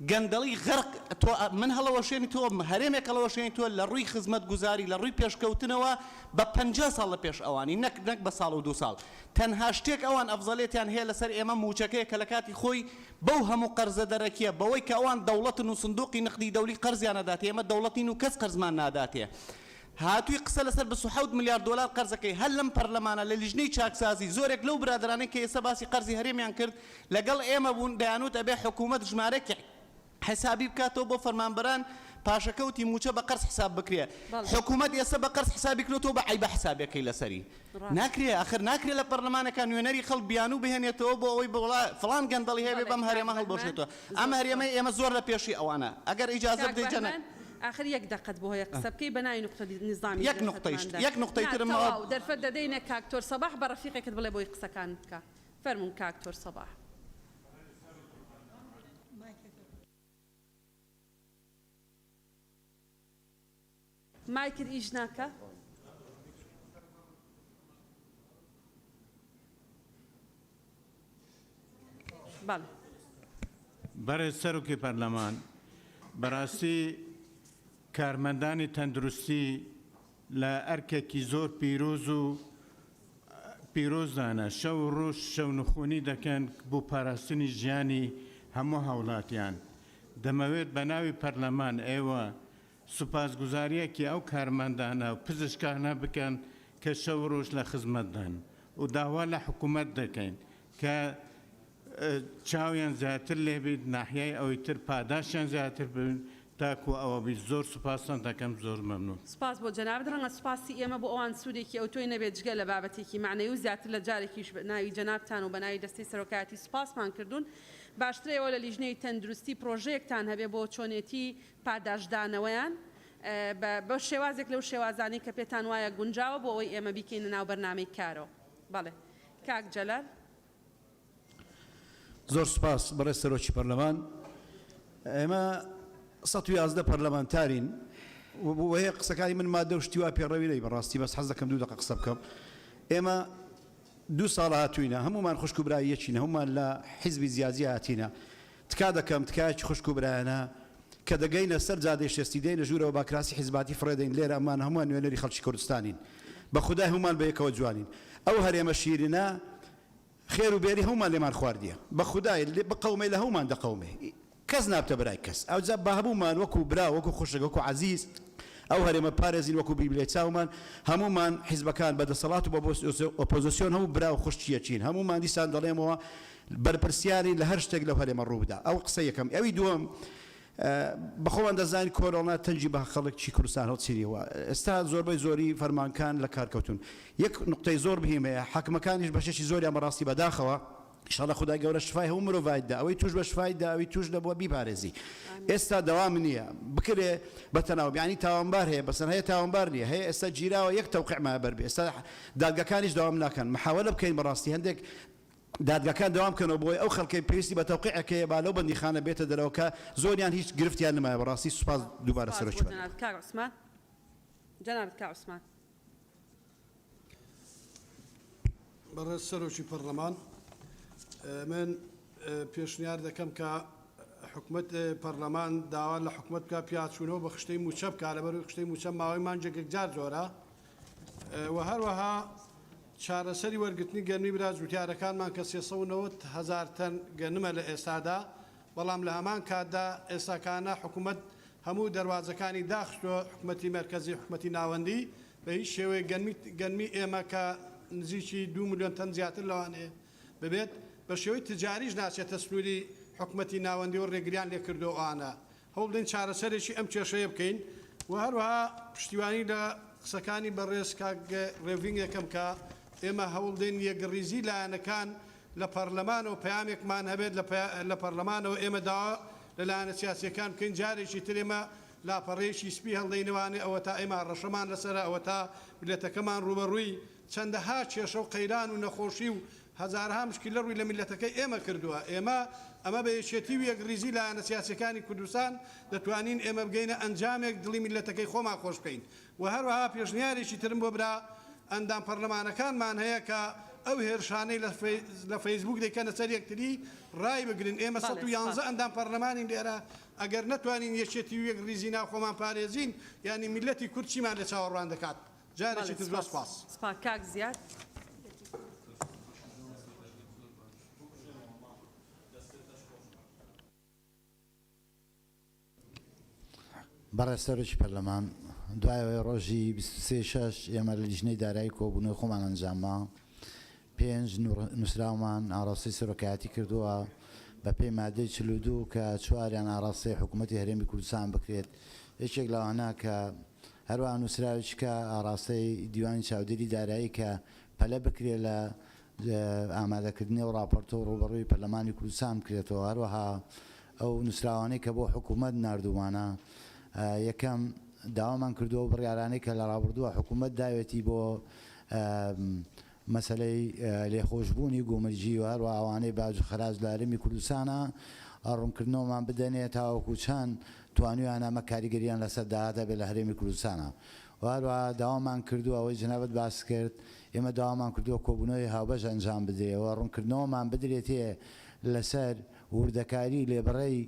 گەندەڵی غەرق تۆ من هەڵەوەشێنی تۆ هەرێمێک هەڵەوەشێنی تۆ لە ڕووی خزمەتگوزاری لە ڕووی پێشکەوتنەوە بە 50 ساڵ لە پێش ئەوانی نەک نەک بە ساڵ و دوو ساڵ تەنها شتێک ئەوان ئەفزەلێتیان هەیە لەسەر ئێمە مووچەکەیە کە لە کاتی خۆی بەو هەموو قەرزە دەرەکیە بەوەی کە ئەوان دەوڵەتن و سندوقی نقدی دەولی قەرزیان ئەداتێ ئێمە دەوڵەت نین و کەس قەرزمان ناداتێ هاتووی قسە لەسەر 27 ملیار دۆلار قەرزەکەی هەر لەم پەرلەمانە لە لیژنەی چاکسازی زۆرێک لەو برادەرانەی کە ئێستا باسی قەرزی هەرێمیان کرد لەگەڵ ئێمە بوون دەیانوت ئەبێ حکوومەت ژمارەیەکی حسابی بکاتەوە بۆ فەرمانبەران پاشەکەوتی مووچە بە قەرز حساب بکرێ حکوومەت ئێستا بە قەرز حسابی کردۆتەوە بە عەیبە حسابەکەی لەسەری ناکرێ ئاخر ناکرێ لە پەرلەمانەکە نوێنەری خەڵک بیانوو بهێنێتەوە بۆ ئەوەی بڵا فڵان گەندەڵی هەیە بەم هەرێمە هەڵبوەشێتەوە ئەم هەرێمەی ئێمە زۆر لە پێشی ئەوانە ئەگەر ئیجازە بدەیت جەناب. ئاخر یەک دەقەت بۆ هەیە قسە بکەی بە ناوی نوقتە نیزامی یەک نوقتەیش یەک نوقتەی ترم ماوە. تەواو دەرفەت دەدەینە کاک تۆر سەباح بە ڕەفیقێکت بڵێ بۆی قسەکان بکا فەرموون کاک تۆر سەباح. مایکت ئیش ناکا؟ بەڵێ. بەڕێز سەرۆکی پەرلەمان، بەڕاستی کارمەندانی تەندروستی لە ئەرکێکی زۆر پیرۆز و پیرۆزدانە، شەو و ڕۆژ شەونخونی دەکەن بۆ پاراستنی ژیانی هەموو هاوڵاتیان. دەمەوێت بە ناوی پەرلەمان ئێوە سوپاسگوزارییەکی ئەو کارمەندانە و پزیشکانە بکەن کە شەو و ڕۆژ لە خزمەتدان و داوا لە حکومەت دەکەین کە چاویان زیاتر لێبیت ناحیای ئەوی تر پاداشتیان زیاتر بن تاکو ئەوە بیت زۆر سوپاستان دەکەم زۆر مەمنون. سوپاس بۆ جەنابت، ڕەنگە سوپاسی ئێمە بۆ ئەوان سوودێکی ئەوتۆی نەبێت جگە لە بابەتێکی مەعنەوی و زیاتر لە جارێکیش بە ناوی جەنابتان و بە ناوی دەستەی سەرۆکایەتی سوپاسمان کردوون. باشترە ئێوە لە لیژنەی تەندروستی پڕۆژەیەکتان هەبێ بۆ چۆنێتی پاداشتدانەوەیان بە بە شێوازێک لەو شێوازانەی کە پێتان وایە گونجاوە بۆ ئەوەی ئێمە بیکەینە ناو بەرنامەی کارەوە. بەڵێ کاک جەلال. زۆر سوپاس بەڕێز سەرۆکی پەرلەمان. ئێمە. 111 پەرلەمانتارین و هەیە قسەکانی من مادە و شتی وا پێڕەوی نەی بەڕاستی بەس حەز دەکەم دوو دەقە قسە بکەم ئێمە دوو ساڵە هاتووینە هەموومان خوشک و برای یەکین هەموومان لە حیزبی جیاجیا هاتینە تکا دەکەم تکایەکی خوشک و برایانە کە دەگەینە سەر جادەی شێستی دێینە ژوورەوە با کراسی حیزباتی فڕێ دەین لێرە ئەمان هەمووان نوێنەری خەڵکی کوردستانین بە خودای هەموومان بە یەکەوە جوانین ئەو هەرێمە شیرینە خێر و بێری هەموومان لێمان خواردیە بە خودای بقەومێ لە هەموومان دەقەومێ کەس نابتە برای کەس ئەوجا با هەموومان وەکو برا وەکو خوشک وەکو عەزیز ئەو هەرێمە بپارێزین وەکو بیبلەی چاومان هەموومان حیزبەکان بە دەسەڵات و بە ئۆپۆزسیۆن هەموو برا و خوشکی یەکین هەموومان دیسان دەڵێمەوە بەرپرسیارین لە هەر شتێک لەو هەرێمە ڕووبدا ئەو قسە یەکەم ئەوی دووەم بەخۆمان دەزانین کۆرۆنا تەنگی بە خەڵکی کوردستان هەڵچنیوە ئێستا زۆربەی زۆری فەرمانکان لە کار کەوتون یەک نوقتەی زۆر مهیم هەیە حاکمەکانیش بەشێکی زۆریان بەڕاستی بەداخەوە ئیشاڵا خودای گەورە شفای هەموو مرۆڤایت دا ئەوەی توش بە شفای دا ئەوی توش نەبووە بیپارێزی ئێستا دەوام نییە بکرێ بە تەناوب یانی تاوانبار هەیە بەسەن هەیە تاوانبار نییە هەیە ئێستا گیراوە یەک تەوقیع مایە بەر بێ ئێستا دادگاکانیش دەوام ناکەن محاوەلە بکەین بەڕاستی هەندێک دادگاکان دەوام بکەنەوە بۆی ئەو خەڵکەی پێویستی بە تەوقیعێک هەیە با لەو بەندیخانە بێتە دەرەوە کە زۆریان هیچ گرفتیان نەمایە بەڕاستی سوپاس دووبارە سپاس بۆ سەرۆکی جەنابت کاک عوسمان جەنابت کاک عوسمان. بەڕێز سەرۆکی پەڕلەمان، من پێشنیار دەکەم کە حکومەت پەڕلەمان داوا لە حکومەت بکات پیاچوونەوە بە خشتەی مووچە بکات، لەبەرئەوەی خشتەی مووچە ماوەی مانگێک یەکجار زۆرە و هەروەها چارەسەری وەرگرتنی گەنمی برا جوتیارەکانمان کە 390 هەزار تەن گەنمە لە ئێستادا، بەڵام لە هەمان کاتدا ئێستاکانە حکومەت هەموو دەروازەکانی داخستووە، حکومەتی مەرکەزی، حکومەتی ناوەندی بە هیچ شێوەیەک گەنمی گەنمی ئێمە کە نزیکی دوو ملیۆن تەن زیاتر لەوانەیە ببێت بە شێوەی تجاریش ناچێتە سنووری حکومەتی ناوەندی و ڕێگریان لێ کردووە ئەوانە هەوڵدەین چارەسەرێکی ئەم کێشەیە بکەین و هەروەها پشتیوانی لە قسەکانی بەڕێز کاک ڕێڤینگ دەکەم کە ئێمە هەوڵدەین یەکڕیزی لایەنەکان لە پەڕلەمانەوە پەیامێکمان هەبێت لە پەڕلەمانەوە ئێمە داوا لە لایەنە سیاسیەکان بکەین جارێکی تر ئێمە لاپەڕەیەکی سپی هەڵدەینەوانێ ئەوەتا ئێمە هەڕەشەمان لەسەرە ئەوەتا میللەتەکەمان ڕووبەڕووی چەندەها کێشە و قەیران و نەخۆشی و هەزارەها مشکیلە ڕووی لە میللەتەکەی ئێمە کردووە ئێمە ئەمە بە یەکێتی و یەکڕیزی لایەنە سیاسیەکانی کوردستان دەتوانین ئێمە بگەینە ئەنجامێک دڵی میللەتەکەی خۆمان خۆش بکەین و هەروەها پێشنیارێکی ترم بۆ برا ئەندام پەڕلەمانەکانمان هەیە کە ئەو هێرشانەی لە فەیسبووک دەیکەنە سەر یەکتری ڕایبگرن ئێمە 111 ئەندام پەڕلەمانین لێرە ئەگەر نەتوانین یەکێتی و یەکڕیزی ناو خۆمان پارێزین یانی میللەتی کورد چیمان لێ چاوەڕوان دەکات جارێکی تر زۆر سپاس. سپاس کاک زیاد. بەڕێز سەرۆکی پەرلەمان، دوای ئەوەی ڕۆژی 23 شەش ئێمە لە لیژنەی دارایی کۆبوونەوەی خۆمان ئەنجامما، پێنج نووسراومان ئاڕاستەی سەرۆکایەتی کردووە بەپێی مادەی 42 کە چواریان ئاڕاستەی حکوومەتی هەرێمی کوردستان بکرێت، یەکێک لەوانە کە هەروەها نووسراوێکی کە ئاڕاستەی دیوانی چاودێری دارایی کە پەلە بکرێت لە ئامادەکردنی ئەو ڕاپۆرتە و ڕووبەڕووی پەرلەمانی کوردستان بکرێتەوە، هەروەها ئەو نووسراوانەی کە بۆ حکوومەت ناردوومانە، یەکەم، داوامان کردووە ئەو بڕیارانەی کە لە ڕابردووە حکوومەت داوێتی بۆ مەسەلەی لێخۆشبوونی گومرگی و هەروەها ئەوانەی باج و خەراج لە هەرێمی کوردستانە ڕوونکردنەوەمان بدەنێ تاوەکو چەند توانیویانە ئەمە کاریگەرییان لەسەر داهات هەبێت لە هەرێمی کوردستانە و هەروەها داوامان کردووە ئەوەی جەنابت باست کرد ئێمە داوامان کردووە کۆبوونەوەی هاوبەش ئەنجام بدرێ و ڕوونکردنەوەمان بدرێتێ لەسەر وردەکاری لێبڕەی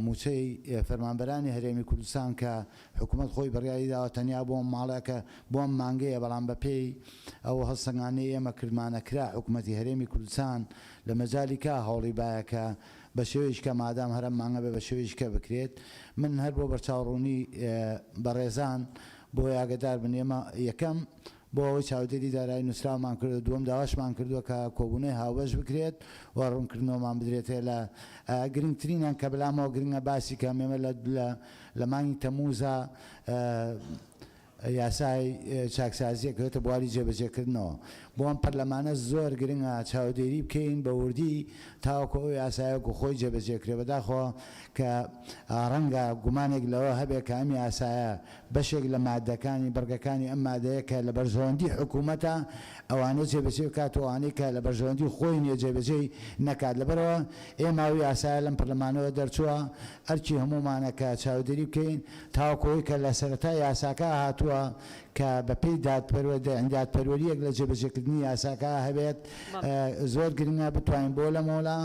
مووچەی فەرمانبەرانی هەرێمی کوردستان کە حکومەت خۆی بڕیاری داوە تەنیا بۆ ئەم ماڵەکە بۆ ئەم مانگەیە بەڵام بەپێی ئەو هەڵسەنگاندنەی ئێمە کردمانە کرا حکومەتی هەرێمی کوردستان لە مەجالی کا هەوڵی بایە کە بە شێوەیەکی کە مادام هەر ئەم مانگە بێ بە شێوەیەکی کە بکرێت من هەر بۆ بەرچاوڕوونی بەڕێزان بۆی ئاگەدار بن ئێمە یەکەم بۆ ئەوەی چاودێری دارایی نووسراومان کردووە، دووەم داواشمان کردووە کە کۆبوونەوەی هاوبەش بکرێت و ڕوونکردنەوەمان بدرێتێ لە گرنگترینیان کە بەلامەوە گرنگە باسی کەم ئێمە لە لە مانگی تەمووزا. یاسای چاکسازییە کەوێتە بواری جێبەجێکردنەوە. بۆ ئەم پەرلەمانە زۆر گرنگە چاودێری بکەین بە وردی تاوەکو ئەو یاسایە وەکو خۆی جێبەجێ کرێ. بەداخەوە کە ڕەنگە گومانێک لەوە هەبێ کە ئەم یاسایە بەشێک لە ماددەکانی بڕگەکانی ئەم مادەیە کە لە بەرژەوەندی حکوومەتە ئەوانە جێبەجێ بکات و ئەوانەی کە لە بەرژەوەندی خۆی نییە جێبەجێی نەکات. لەبەرئەوە ئێمە ئەو یاسایە لەم پەرلەمانەوە دەرچووە ئەرکی هەموومانە کە چاودێری بکەین تاوەکو ئەوەی کە لە سەرەتای یاساکە هاتووە کە بە پێی دادپەروەرییەک لە جێبەجێکردنی یاساکە هەبێت زۆر گرنگە بتوانین بۆ لەمەولا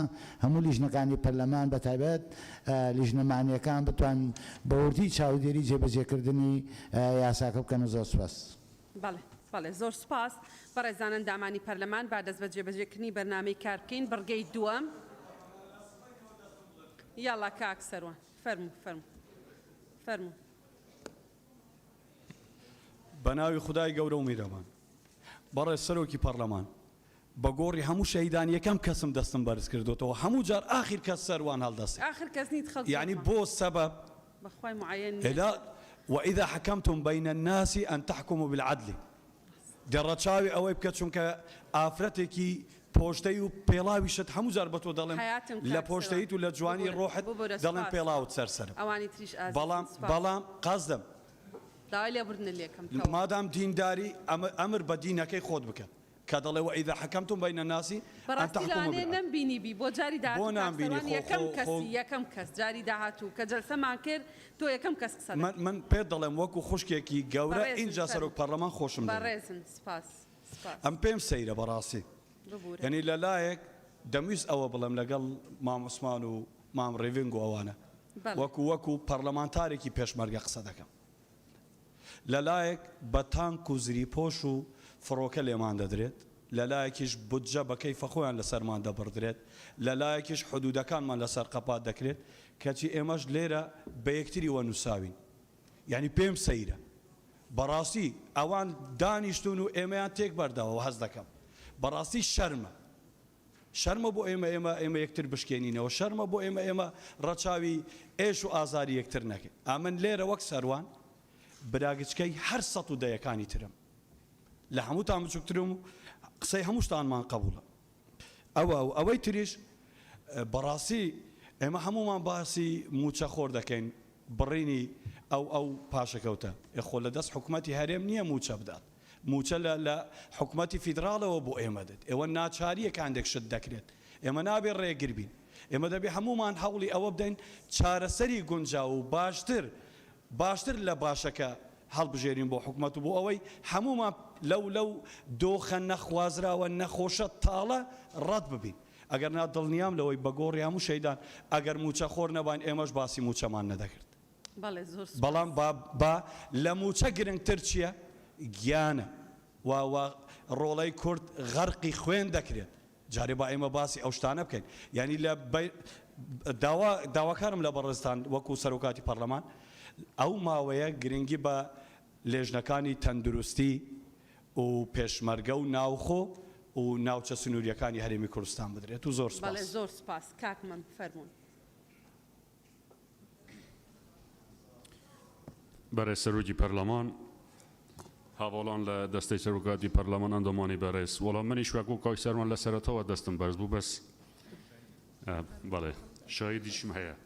هەموو لیژنەکانی پەرلەمان بە تایبەت لیژنە مەعنییەکان بتوان بە وردی چاودێری جێبەجێکردنی یاساکە بکەن و زۆر سوپاس. بەڵێ بەڵێ زۆر سوپاس. بەڕێزان ئەندامانی پەرلەمان با دەست بە جێبەجێکردنی بەرنامەی کار بکەین بڕگەی دووەم. یاڵا کاک سەروان فەرموو فەرموو فەرموو. بەناوی خودای گەورە و میرەبان. بەڕێز سەرۆکی پەڕلەمان، بە گۆڕی هەموو شەهیدان یەکەم کەسم دەستم بەرز کردۆتەوە هەموو جار ئاخیر کەس سەروان هەڵدەستێ. ئاخر کەس نیت خەڵک یەعنی بۆ سەبەب؟ بەخوای معەیەن نیە. الا واذا حکمتم بین الناس ان تحکموا بالعدل دە ڕەچاوی ئەوەی بکە چونکە ئافرەتێکی پۆشتەی و پێڵاویشت هەموو جار بە تۆ دەڵێم حەیاتم لە کاک سەروان پۆشتەیت و لە جوانی ببورە ڕۆحت ببورە دەڵێم سوپاس پێڵاوت سەر سەرم ئەوانی تریش ئازیزن بەڵام سوپاس. بەڵام قەزدم داوای لێبوردنت لێکەم تەواو. مادام دینداری ئەمر بە دینەکەی خۆت بکە کە دەڵێ وإذا حکمتم بین الناس ان بەڕاستی تحکموا لەوانەیە بالعدل. نەمبینیبی بۆ جاری بۆ داهاتوو کاک نامبینی سەروان خۆ یەکەم خۆ خۆ کەسی یەکەم کەس جاری داهاتوو کە جەلسەمان کرد تۆ یەکەم کەس قسە من دەکەی. من پێت دەڵێم وەکو خوشکێکی گەورە بەڕێزن ئینجا سەرۆک فەرموو. پەڕلەمان خۆشم دەوێ. بەڕێزن سپاس سپاس. ئەم پێم سەیرە بەڕاستی. ببورە. یەنی لە لایەک دەمویست ئەوە بڵێم لەگەڵ مام عوسمان و مام ڕێڤینگ و ئەوانە بەڵێ. وەکو وەکو پەڕلەمانتارێکی پێشمەرگە قسە دەکەم. لە لایەک بە تانک و زریپۆش و فڕۆکە لێمان دەدرێت، لە لایەکیش بودجە بە کەیفە خۆیان لە سەرمان دەبڕدرێت، لە لایەکیش حدودەکانمان لە سەر قەپات دەکرێت، کەچی ئێمەش لێرە بە یەکتری وە نووساوین. یانی پێم سەیرە. بەڕاستی ئەوان دانیشتوون و ئێمەیان تێک بەرداوە و هەست دەکەم. بەڕاستی شەرمە. شەرمە بۆ ئێمە ئێمە ئێمە یەکتر بشکێنینەوە، شەرمە بۆ ئێمە ئێمە ڕەچاوی ئێش و ئازاری یەکتر نەکەین. ئەمن لێرە وەک سەروان براگچکەی هەر 110 ەکانی ترم. لە هەمووتان بچووکترم و قسەی هەمووشتانمان قەبووڵە. ئەوە و ئەوەی تریش بەڕاستی ئێمە هەموومان باسی مووچەخۆر دەکەین، بڕینی ئەو ئەو پاشەکەوتە. ئێ خۆ لە دەست حکومەتی هەرێم نییە مووچە بدات. مووچە لە لە حکومەتی فیدراڵەوە بۆ ئێمە دێت. ئێوە ناچارییە کە هەندێک شت دەکرێت. ئێمە نابێ ڕێگر بین. ئێمە دەبێ هەموومان هەوڵی ئەوە بدەین چارەسەری گونجاو و باشتر باشتر لە باشەکە هەڵبژێرین بۆ حکومەت و بۆ ئەوەی هەموومان لەو لەو دۆخە نەخوازراوە نەخۆشە تاڵە ڕەت ببین. ئەگەر نا دڵنیام لەوەی بە گۆڕی هەموو شەیدان ئەگەر مووچەخۆر نەباین ئێمەش باسی مووچەمان نەدەکرد. بەڵێ زۆر سوپاس. بەڵام با با لە مووچە گرنگتر چییە؟ گیانە و و ڕۆڵەی کورد غەرقی خوێن دەکرێت. جارێ با ئێمە باسی ئەو شتانە بکەین. یانی لە بە داوا داواکارم لە بەڕێزتان وەکوو سەرۆکاتی پەڕلەمان ئەو ماوەیە گرنگی بە لێژنەکانی تەندروستی و پێشمەرگە و ناوخۆ و ناوچە سنوورییەکانی هەرێمی کوردستان بدرێت و زۆر بەڵێ سوپاس. زۆر سوپاس کاک مەم فەرموون. بەڕێز سەرۆکی پەرلەمان، هەڤاڵان لە دەستەی سەرۆکایەتی پەرلەمان، ئەندامانی بەڕێز، وەڵا منیش وەکو کاک سەروان لە سەرەتاوە دەستم بەرز بوو بەس بەڵێ شاهیدیشم هەیە.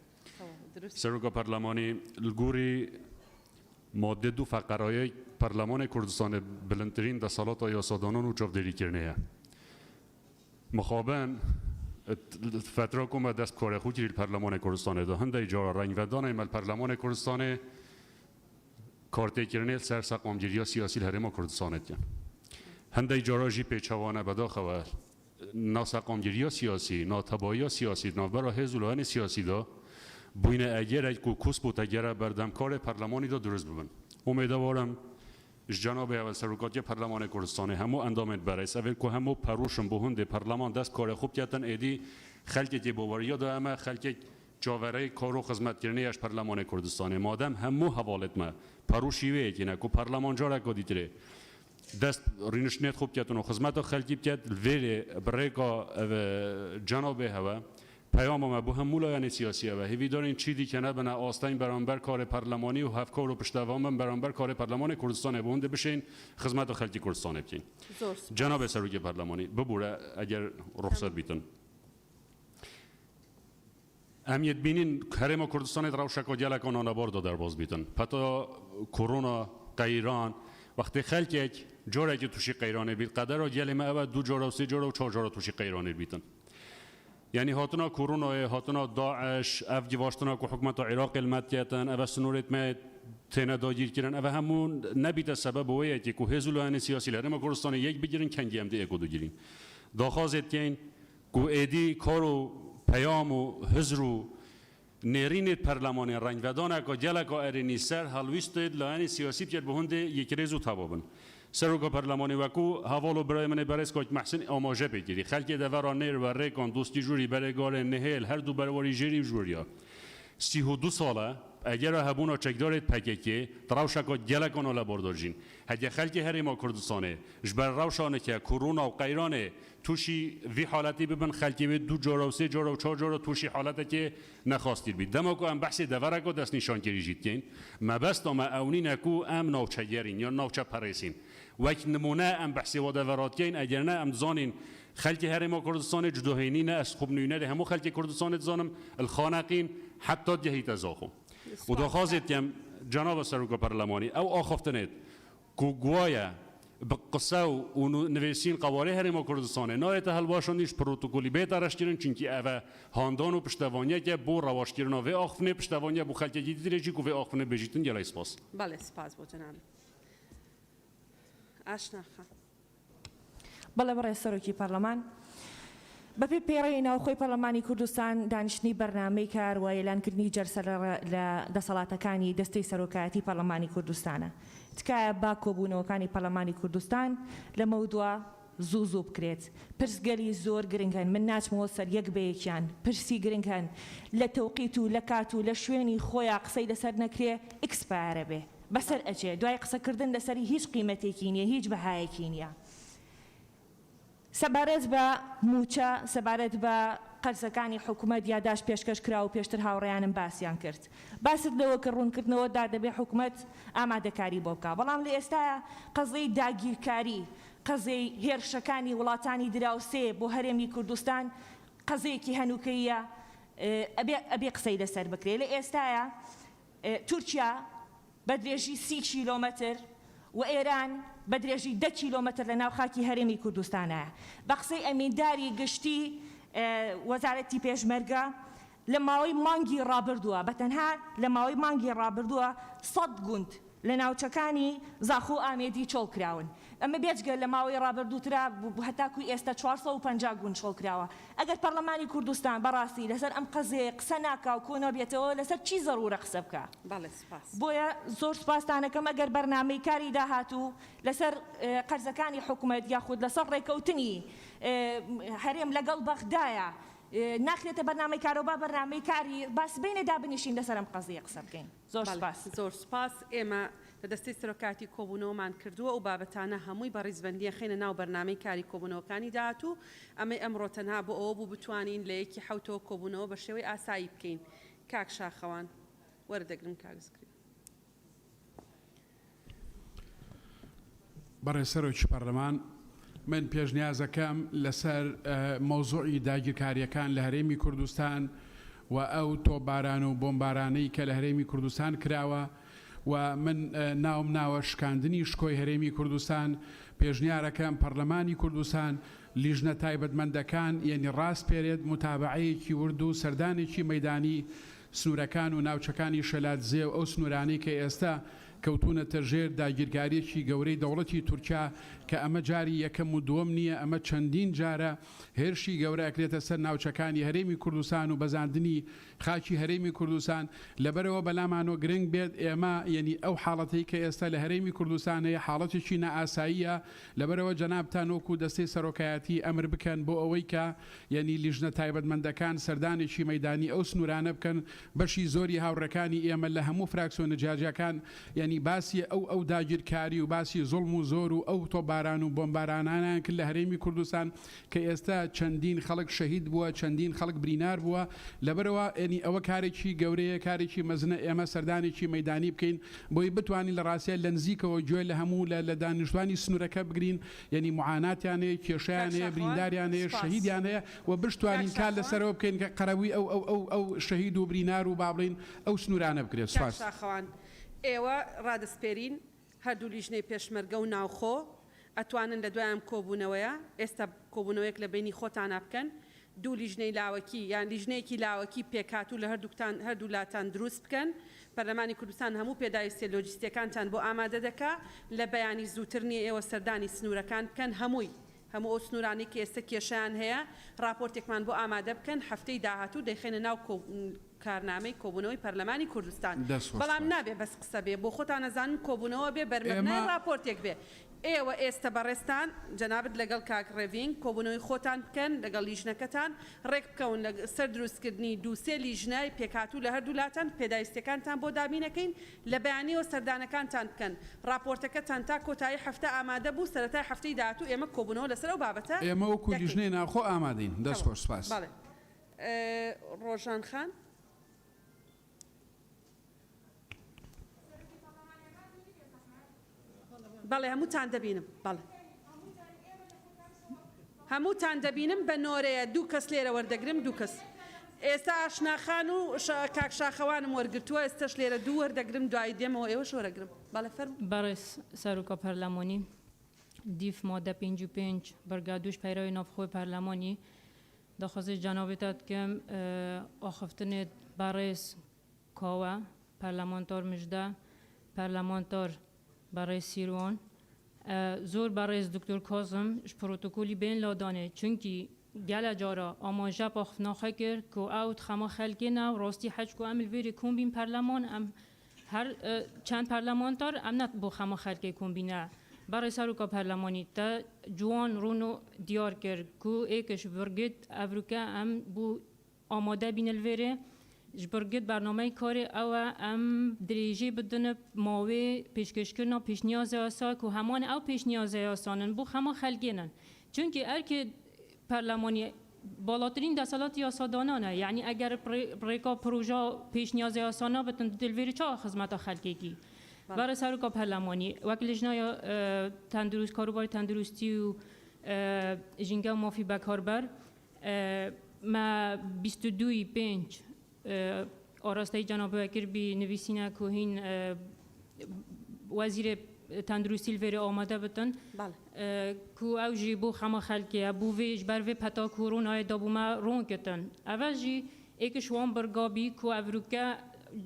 سەرۆکە پەرلەمانی لگوری مادە دوو فەقەرایەی پەرلەمانی کوردستانێ بلندترین دەسەڵاتە یاسادانان و چاودێریکردنەیە. مخابن فترا کو مە دەست کارێ خو کری پەرلەمانێ کوردستانێ دا هندەی جارا ڕەنگڤەدانەی مە پەرلەمانێ کوردستانێ کارتێکردنێ سەر سەقامگیریا سیاسی هەرێما کوردستانێ دکەن. هەندەی جارا ژی پێچەوانە بەداخەوە ناسەقامگیریا سیاسی، ناتەباییا سیاسی ناوبەرا هێز و لایەنی سیاسی دا بووینە ئەگەرێک و کوسپ و تەگەرە بەردەم کارێ پەرلەمانی دا دروست ببن. ئومێدەوارم ژ جەنابێ سەرۆکاتیە پەرلەمانێ کوردستانێ هەموو ئەندامێن بەرێز ئەڤێ کو هەموو پەروشن بۆ هندێ پەرلەمان دەست کارێ خو بکەتن ئێدی خەلکێکی بۆوەرییا دا ئەمە خەلکێک چاوەرەی کار و خزمەتکردنێ ئەژ پەرلەمانێ کوردستانێ مادەم هەموو هەڤاڵێت مە پەروشی وێ یەکێنە کو پەرلەمان جارەکا دیترێ دەست رینشتنێت خو بکەتن و خزمەتا خەلکی بکەت لڤێرێ بڕێکا جەنابێ هەوە. پەیاما me بۆ هەموو لایەنێ سیاسی ئەوە هێڤیدارین چی دیکە نەبنە ئاستەنگ بەرامبەر کارێ پەرلەمانی و هەڤکار و پشتەوان بن بەرامبەر کارێ پەرلەمانی کوردستانێ بۆ هەندێ بشێین خزمەت خەلکی کوردستانێ بکەین. زۆر سوپاس. جەنابێ سەرۆکی پەرلەمانی ببورە ئەگەر ڕوخسەت بیتن. ئەم یەت بینین هەرێما کوردستانێ ڕەوشەکا گەلەکا نالەباردا دەرباز بیتن. پەتا کۆرۆنا، قەیران، وەختێ خەلکێک جارێکی تووشی قەیرانێ بیت قەدەرا گەلێ مە ئەوە دوو جارە و سێ جارە و چوار جارە تووشی قەیرانێ بیتن. یعنی هاتنا کۆرۆنایێ، هاتنا داعش، ئەڤ گیڤاشتنا کو حکومەتا عێراقێ li me diketin، ئەڤە سنورێت me تێنە داگیر کرن، ئەڤە هەموو نەبیتە سەبەب وەیەکێ کو هێز و لایەنێ سیاسی لە هەرێما کوردستانێ یەک بگرن کەنگی ئەم دێ ئێکۆ دوگرین. داخوازێ دکەین کو ئێدی کار و پەیام و هزر و نێرینێت پەرلەمانێ ڕەنگڤەدانەکا گەلەکا ئەرێنی سەر هەڵویستێت لایەنێ سیاسی بکێت بۆ هندێ یەکرێز و تەبا بن. سەرۆکا پەرلەمانێ وەکو هەڤاڵ و برای منێ بەرێز کاک مەحسین ئاماژە پێ کردی خەلکێ دەڤەرا نێر وە رێکان دۆستی ژووری بەرێگارێ نهێل هەردوو بەرواری ژێری و ژووریا 32 ساڵە ئەگەرا هەبوونا چەکدارێت پەکەکێ ڕەوشەکا گەلەکانا لە باردار ژین هەگە خەلکێ هەرێما کوردستانێ ژبەر ڕەوشانەکە کۆرۆنا و قەیرانێ تووشی ڤی حالەتی ببن خەلکێ وێ دوو جارە و سێ جارە و چوار جارە تووشی حالەتەکێ نەخواستیر بیت دەما کو ئەم بەحسێ دەڤەرەکا دەستنیشانکێری ژی دکەین مەبەستا مە ئەو نینە کو ئەم ناوچەگەرین یان ناوچە پەرێسین وەک نموونە ئەم بەحسێ وا دەڤەرا دکەین ئەگەر نە ئەم دزانین خەلکی هەرێما کوردستانێ جوداهی نینە ئەس خوب نوینەرێ هەموو خەلکی کوردستانێ دزانم الخانەقین حەتا دگەهیتە زاخۆ و داخوازێ دکەم جەنابە سەرۆکا پەرلەمانی ئەو ئاخافتنێت کو گوایە بە قسە و نوێسین قەوارەی هەرێما کوردستانێ نایەتە هەلواشاندنیش پرۆتۆکۆلی بێتە رەشکردن چونکی ئەڤە هاندان و پشتەوانیەکە بۆ رەواشکردنا ڤێ ئاخفنێ پشتەوانیە بۆ خەلکێکی دیترێ ژی کو ڤێ ئاخفنێ بێژیتن گەلەی سپاس. بەڵێ سپاس بۆ جەنابت ئاشنا خان. بەڵێ بەڕێز سەرۆکی پەرلەمان. بەپێی پەیڕەوی ناوخۆی پەرلەمانی کوردستان دانیشتنی بەرنامەی کار و ئیعلانکردنی جەلسە لە دەسەڵاتەکانی دەستەی سەرۆکایەتی پەرلەمانی کوردستانە. تکایە با کۆبوونەوەکانی پەرلەمانی کوردستان لەمەودوا زوو زوو بکرێت. پرسگەلی زۆر گرنگ هەن من ناچمەوە سەر یەک بە یەکیان، پرسی گرنگ هەن لە تەوقیت و لە کات و لە شوێنی خۆیا قسەی لەسەر نەکرێ ئیکسپایەرە بێ. بەسەر ئەچێ دوای قسە کردن لەسەری هیچ قیمەتێکی نیە هیچ بەهایەکی نیە سەبارەت بە موچە سەبارەت بە قەرزەکانی حکومەت یاداشت پێشکەش کرا و پێشتر هاوڕێیانم باسیان کرد باست لەوە کرد ڕوونکردنەوە دا دەبێ حکومەت ئامادەکاری بۆ بکا بەڵام لە ئێستایا قەزیەی داگیرکاری قەزیەی هێرشەکانی وڵاتانی دراوسێ بۆ هەرێمی کوردستان قەزیەکی هەنوکەییە ئەبێ ئەبێ قسەی لەسەر بکرێ لە ئێستایا تورکیا بە درێژی 30 کیلۆمەتر و ئێران بە درێژی 10 کیلۆمەتر لە ناو خاکی هەرێمی کوردستانایە. بە قسەی ئەمینداری گشتی وەزارەتی پێشمەرگە لە ماوەی مانگی ڕابردووە بە تەنها لە ماوەی مانگی ڕابردووە 100 گوند لە ناوچەکانی زاخۆ و ئامێدی چۆڵ کراون. ئەمە بێجگە لە ماوەی ڕابردووترا هەتاکوو ئێستا 450 گوند چۆڵ کراوە. ئەگەر پەڕلەمانی کوردستان بە ڕاستی لەسەر ئەم قەزیەیە قسە ناکا و کۆنابێتەوە لەسەر چی زەڕوورە قسە بکا؟ بەڵێ سوپاس. بۆیە زۆر سوپاستان ئەکەم ئەگەر بەرنامەی کاری داهاتوو لەسەر قەرزەکانی حکومەت یاخود لەسەر ڕێکەوتنی هەرێم لەگەڵ بەغدایە ناخرێتە بەرنامەی کارەوە با بەرنامەی کاری با سبەینێ دابنیشین لەسەر ئەم قەزیە قسە بکەین. زۆر بەڵێ سوپاس. زۆر سوپاس. ئێمە لە دەستەی سەرۆکایەتی کۆبوونەوەمان کردووە، ئەو بابەتانە هەمووی بە ڕیزبەندی ئەخەینە ناو بەرنامەی کاری کۆبوونەوەکانی داهاتوو. ئەمەی ئەمڕۆ تەنها بۆ ئەوە بوو بتوانین لە یەکی حەوتەوە کۆبوونەوە بە شێوەی ئاسایی بکەین. کاک شاخەوان. وەردەگرم کاک زکری. بەڕێز سەرۆکی پەرلەمان، من پێشنیازەکەم لەسەر مەوزوعی داگیرکارییەکان لە هەرێمی کوردستان و ئەو تۆپباران و بۆمبارانەی کە لە هەرێمی کوردستان کراوە و من ناوم ناوە شکاندنی شکۆی هەرێمی کوردستان، پێشنیارەکەم پەرلەمانی کوردستان لیژنە تایبەتمەندەکان یەنی ڕاسپێرێت موتابەعەیەکی ورد و سەردانێکی مەیدانی سنوورەکان و ناوچەکانی شەلادزێ و ئەو سنوورانەی کە ئێستا کەوتوونەتە ژێر داگیرکارییەکی گەورەی دەوڵەتی تورکیا کە ئەمە جاری یەکەم و دووەم نییە ئەمە چەندین جارە هێرشی گەورە ئەکرێتە سەر ناوچەکانی هەرێمی کوردستان و بەزاندنی خاکی هەرێمی کوردستان لەبەرئەوە بەلامانەوە گرنگ بێت ئێمە یەنی ئەو حاڵەتەی کە ئێستا لە هەرێمی کوردستان هەیە حاڵەتێکی نائاساییە لەبەرئەوە جەنابتان وەکو دەستەی سەرۆکایەتی ئەمر بکەن بۆ ئەوەی کە یەنی لیژنە تایبەتمەندەکان سەردانێکی مەیدانی ئەو سنوورانە بکەن، بەشی زۆری هاوڕێکانی ئێمە لە هەموو فراکسیۆنە جیاجیاکان یەنی. یانی باسی ئەو ئەو داگیرکاری و باسی زوڵم و زۆر و ئەو تۆپباران و بۆمبارانانیان کرد لە هەرێمی کوردستان کە ئێستا چەندین خەڵک شەهید بووە چەندین خەڵک برینار بووە لەبەرئەوە یانی ئەوە کارێکی گەورەیە کارێکی مەزنە ئێمە سەردانێکی مەیدانی بکەین بۆی بتوانین لە ڕاستیا لە نزیکەوە گوێ لە هەموو لە لە دانیشتوانی سنوورەکە بگرین یانی موعاناتیان هەیە کێشەیان کاک هەیە شاخەوان برینداریان هەیە سوپاس. شەهیدیان هەیە و کاک بشتوانین کار شاخەوان. لەسەرەوە بکەین کە قەرەبووی ئەو ئەو ئەو ئەو شەهید و برینار و با بڵێین ئەو سنوورانە بکرێت. کاک سوپاس. شاخەوان ئێوە ڕادەسپێرین هەردوو لیژنەی پێشمەرگە و ناوخۆ ئەتوانن لە دوای ئەم کۆبوونەوەیە ئێستا کۆبوونەوەیەک لە بەینی خۆتانا بکەن دوو لیژنەی لاوەکی یان لیژنەیەکی لاوەکی پێکهاتوو لە هەردووکتان هەردوولاتان دروست بکەن پەرلەمانی کوردستان هەموو پێداویستیە لۆجیستیەکانتان بۆ ئامادە دەکا لە بەیانی زووتر نیە ئێوە سەردانی سنوورەکان بکەن هەمووی هەموو ئەو سنوورانەی کە ئێستا کێشەیان هەیە ڕاپۆرتێکمان بۆ ئامادە بکەن هەفتەی داهاتوو دەیخەینە ناو کارنامەی کۆبوونەوەی پەرلەمانی کوردستان دەست خۆش بەڵام سوپاس. نابێ بەس قسە بێ بۆ خۆتان ئەزانن کۆبوونەوە بێ بەرمەبنای ئێمە. ڕاپۆرتێک بێ ئێوە ئێستە بەڕێزتان جەنابت لەگەڵ کاک ڕێڤینگ کۆبوونەوەی خۆتان بکەن لەگەڵ لیژنەکەتان ڕێک بکەون لە سەر دروستکردنی دوو سێ لیژنەی پێکهاتوو لە هەردوولاتان پێداویستیەکانتان بۆ دابینەکەین لە بەیانیەوە سەردانەکانتان بکەن ڕاپۆرتەکەتان تا کۆتایی هەفتە ئامادە بوو سەرەتای هەفتەی داهاتوو ئێمە کۆبوونەوە لەسەر ئەو بابەتە ئێمە وەکو دەکەین. لیژنەی ناوخۆ ئامادەین. دەست تەواو. خۆش سوپاس. بەڵێ. ڕۆژان خان. بەڵێ هەمووتان دەبینم بەڵێ هەمووتان دەبینم بە نۆرەیە دوو کەس لێرە وەردەگرم دوو کەس ئێستا ئاشناخان و کاک شاخەوانم وەرگرتووە ئێستەش لێرە دوو وەردەگرم دوایی دێمەوە ئێوەش وەرەگرم بەڵێ فەرموو. بەڕێز سەرۆکە پەرلەمانی دیف مادە 55 بڕگە دووش پەیرەوی ناوخۆی پەرلەمانی داخوازی جەنابی تە دکەم ئاخفتنێت بەڕێز کاوە، پەرلەمانتار مژدە، پەرلەمانتار بەڕێز سیروان، زۆر بەڕێز دکتۆر کازم ژ پرۆتۆکۆلی بێن لادانێ چونکی گەلە جارا ئاماژە پاخفنا خۆ کرد کو ئەو خەما خەلکێ نە و ڕاستی حەج کو ئەم لڤێرێ کۆم بین پەرلەمان ئەم هەر چەند پەرلەمانتار ئەم نە بۆ خەما خەلکێ کۆم بینە بەڕێز سەرۆکا پەرلەمانی تە جوان ڕوون و دیار کرد کو ئێکش بڕگێت ئەڤروکە ئەم بۆ ئامادە بینە لڤێرێ ژ بڕگێت بەرنامەی کارێ ئەوە ئەم درێژێ بدنە ماوێ پێشکەشکردنا پێشنیازە یاسا کو هەمان ئەو پێشنیازە یاسانن بۆ خەما خەلکێنن چونکی ئەرکێ پەرلەمانی باڵاترین دەسەڵاتی یاسادانانە یەعنی ئەگەر ڕێکا پرۆژا پێشنیازە یاسا نابتن دلڤێرێ چاوە خزمەتا خەلکێکی بەڕێ سەرۆکا پەرلەمانی وەک لژنایا تەندروست کاروباری تەندروستی و ژینگە و مافی بەکاربەر مە 22 ی پێنج ئاراستەی جەنابێ کرد بی نویسینە کو هین وەزیرێ تەندروستی لڤێرێ ئامادە بتن کو ئەو ژی بۆ خەما خەلکێە بۆ ڤێ ژ بەر ڤێ پەتا کۆرۆنایێ دابوو مە ڕۆن کتن ئەڤە ژی ئێکش وان بڕگا بی کو ئەڤروکە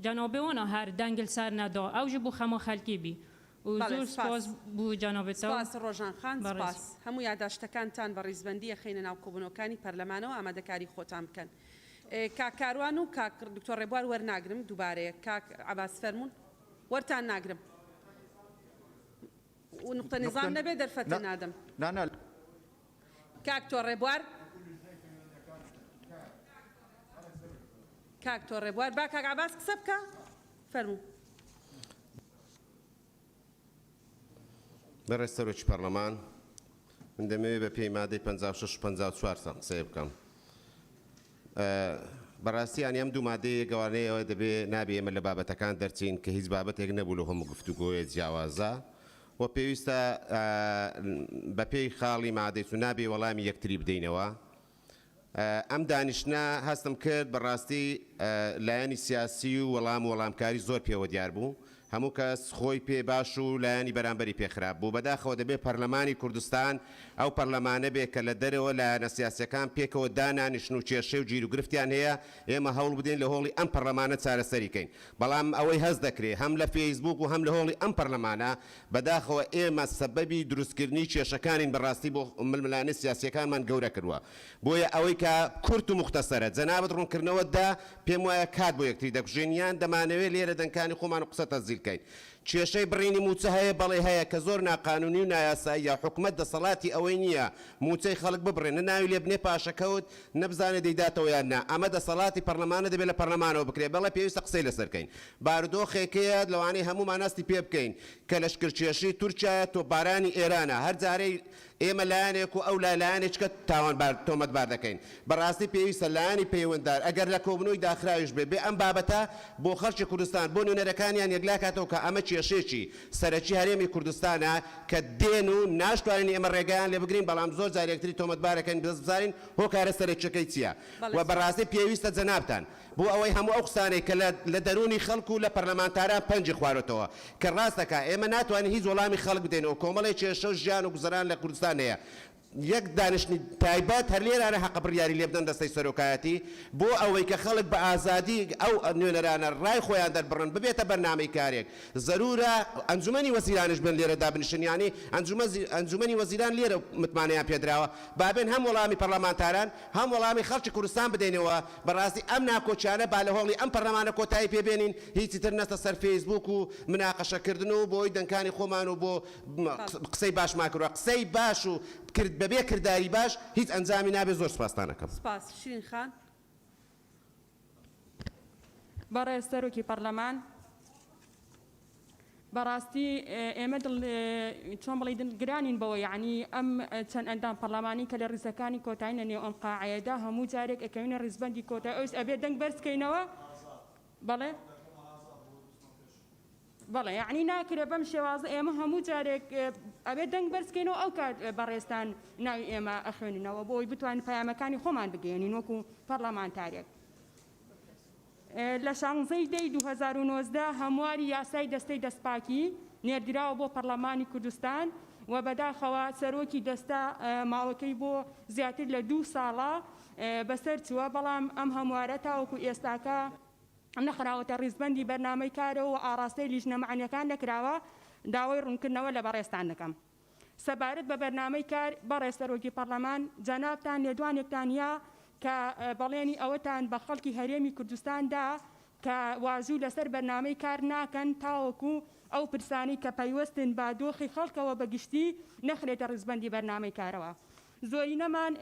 جەنابێ وانا هەر دەنگ لسەر نەدا ئەو ژی بۆ خەما خەلکێ بی و بەڵێ زۆر سپاس سپاس بۆ جەنابێ تە سپاس ڕۆژان خان بەڕێز. سپاس هەموو یاداشتەکانتان بە ڕیزبەندی ئەخەینە ناو کۆبوونەوەکانی پەرلەمانەوە ئامادەکاری خۆتان بکەن کاک کاروان و کاک دکتۆر ڕێبوار وەرناگرم دووبارەیە کاک عەباس فەرموون وەرتان ناگرم و نقطە نظام نقطە نەبێ دەرفەتە نا نادەم نا نا. کاک تۆ ڕێبوار کاک تۆ ڕێبوار با کاک عەباس قسە بکا فەرموو. بەڕێز سەرۆکی پەڕلەمان، من دەمەوێت بە پێی مادەی 56 و 54 چەند قسەیە بکەم. بەڕاستی یانی ئەم دوو مادەیە گەوانەیەوە دەبێ نابێ ئێمە لە بابەتەکان دەرچین کە هیچ بابەتێک نەبوو لە هەموو گفتوگۆیە جیاوازە و پێویستە بە پێی خاڵی مادەی چون نابێ وەڵامی یەکتری بدەینەوە. ئەم دانیشتنە هەستم کرد بەڕاستی لایەنی سیاسی و وەڵام و وەڵامکاری زۆر پێوە دیار بوو. هەموو کەس خۆی پێ باش و لایەنی بەرامبەری پێ خراپ بوو. بەداخەوە دەبێ پەرلەمانی کوردستان ئەو پەرلەمانە بێ کە لە دەرەوە لایەنە سیاسیەکان پێکەوە دانانیشن و کێشەی و گیروگرفتیان هەیە، ئێمە هەوڵ بدەین لە هۆڵی ئەم پەرلەمانە چارەسەری کەین. بەڵام ئەوەی هەست دەکرێ هەم لە فەیسبووک و هەم لە هۆڵی ئەم پەرلەمانە بەداخەوە ئێمە سەبەبی دروستکردنی کێشەکانین بەڕاستی بۆ ململانێ سیاسیەکانمان گەورە کردوە بۆیە ئەوەی کە کورت و موختەسەرە جەنابت ڕونکردنەوەت دا پێم وایە کات بۆ یەکتری دەکوژین یان دەمانەوێ لێرە دەنکانی خۆمان و قسە تەسجیل کەین. کێشەی بڕینی مووچە هەیە؟ بەڵێ هەیە کە زۆر ناقانونی و نایاساییە، حکومەت دەسەڵاتی ئەوەی نییە مووچەی خەڵک ببڕێ، نە ناوی لێ بنێ پاشەکەوت، نە بزانێ دەیداتەوە یان نا، ئەمە دەسەڵاتی پەڕلەمانە دەبێ لە پەڕلەمانەوە بکرێ، بەڵێ پێویستە قسەی لەسەر بکەین. بارودۆخێک هەیە لەوانەیە هەموومان هەستی پێ بکەین کە لەشکرکێشی تورکیایە، تۆپبارانی ئێرانە، هەر جارەی ئێمە لایەنێک و ئەو لای لایەنێکیکە تاوانبار تۆمەتبار دەکەین. بەڕاستی پێویستە لایەنی پەیوەنددار ئەگەر لە کۆبوونەوەی داخراویش بێ بێ ئەم بابەتە بۆ خەڵکی کوردستان بۆ نوێنەرەکانیان یەکلاکاتەوە کە ئەمە کێشەیەکی سەرەکی هەرێمی کوردستانە کە دێن و ناشتوانین ئێمە ڕێگایان لێ بگرین بەڵام زۆر جار یەکتری تۆمەتبارەکەین بەس بزانین هۆکارە سەرەکیەکەی چیە و بەڕاستی پێویستە جەنابتان بۆ ئەوەی هەموو ئەو قسانەی کە لە لە دەروونی خەڵک و لە پەرلەمانتاران پەنجی خوارۆتەوە کە ڕاست دەکا ئێمە ناتوانین هیچ وەڵامی خەڵک بدەینەوە کۆمەڵێک کێشە و ژیان و گوزەران لە کوردستان هەیە یەک دانیشتنی تایبەت هەر لێرانە هەقە بڕیاری لێ بدەن دەستەی سەرۆکایەتی بۆ ئەوەی کە خەڵک بە ئازادی ئەو نوێنەرانە ڕای خۆیان دەربڕن ببێتە بەرنامەی کارێک زەرورە ئەنجومەنی وەزیرانیش بێن لێرە دابنیشن یانی ئەنجومەنی وەزیران لێرە متمانەیان پێدراوە با بێن هەم وەڵامی پەڕلەمانتاران هەم وەڵامی خەڵکی کوردستان بدەینەوە بەڕاستی ئەم ناکۆکیانە با لە هۆڵی ئەم پەڕلەمانە کۆتایی پێ بێنین هیچی تر نەستە سەر فەیسبوک و مناقەشە کردن و بۆی دەنگکانی خۆمان و بۆ قسەی باشمان کردوە قسەی باش و کرد بەبێ کرداری باش هیچ ئەنجامی نابێت زۆر سوپاستان ئەکەم. سوپاس شیرین خان. بەڕێز سەرۆکی پەڕلەمان بەڕاستی ئێمە دڵ چۆن بڵێی دڵگرانین بەوە یەعنی ئەم چەند ئەندام پەڕلەمانی کە لە ڕیزەکانی کۆتایین لە نێو ئەم قاعەیەدا هەموو جارێک ئەکەوینە ڕیزبەندی کۆتای ئەویش ئەبێ دەنگ بەرز کەینەوە بەڵێ بەڵێ یەعنی ناکرێ بەم شێوازە ئێمە هەموو جارێک ئەبێ دەنگ بەرز کەینەوە ئەو کات بەڕێزتان ناوی ئێمە ئەخوێننەوە بۆ ئەوەی بتوانین پەیامەکانی خۆمان بگەیەنین وەکو پەڕلەمانتارێک. لە شانزەی دەی 2019 هەمواری یاسای دەستەی دەستپاکی نێردراوە بۆ پەڕلەمانی کوردستان و بەداخەوە سەرۆکی دەستە ماوەکەی بۆ زیاتر لە دوو ساڵە بەسەر چووە بەڵام ئەم هەموارە تاوەکو ئێستاکە نەخراوەتە ڕیزبەندی بەرنامەی کارەوە و ئاڕاستەی لیژنە مەعنیەکان نەکراوە، داوای ڕوونکردنەوە لە بەڕێزتان دەکەم. سەبارەت بە بەرنامەی کار، بەڕێز سەرۆکی پەڕلەمان، جەنابتان لێدوانێکتان یا کە بەڵێنی ئەوەتان بە خەڵکی هەرێمی کوردستان دا کە واژوو لەسەر بەرنامەی کار ناکەن تاوەکو ئەو پرسانەی کە پەیوەستن بە دۆخی خەڵکەوە بە گشتی نەخرێتە ڕیزبەندی بەرنامەی کارەوە. زۆرینەمان.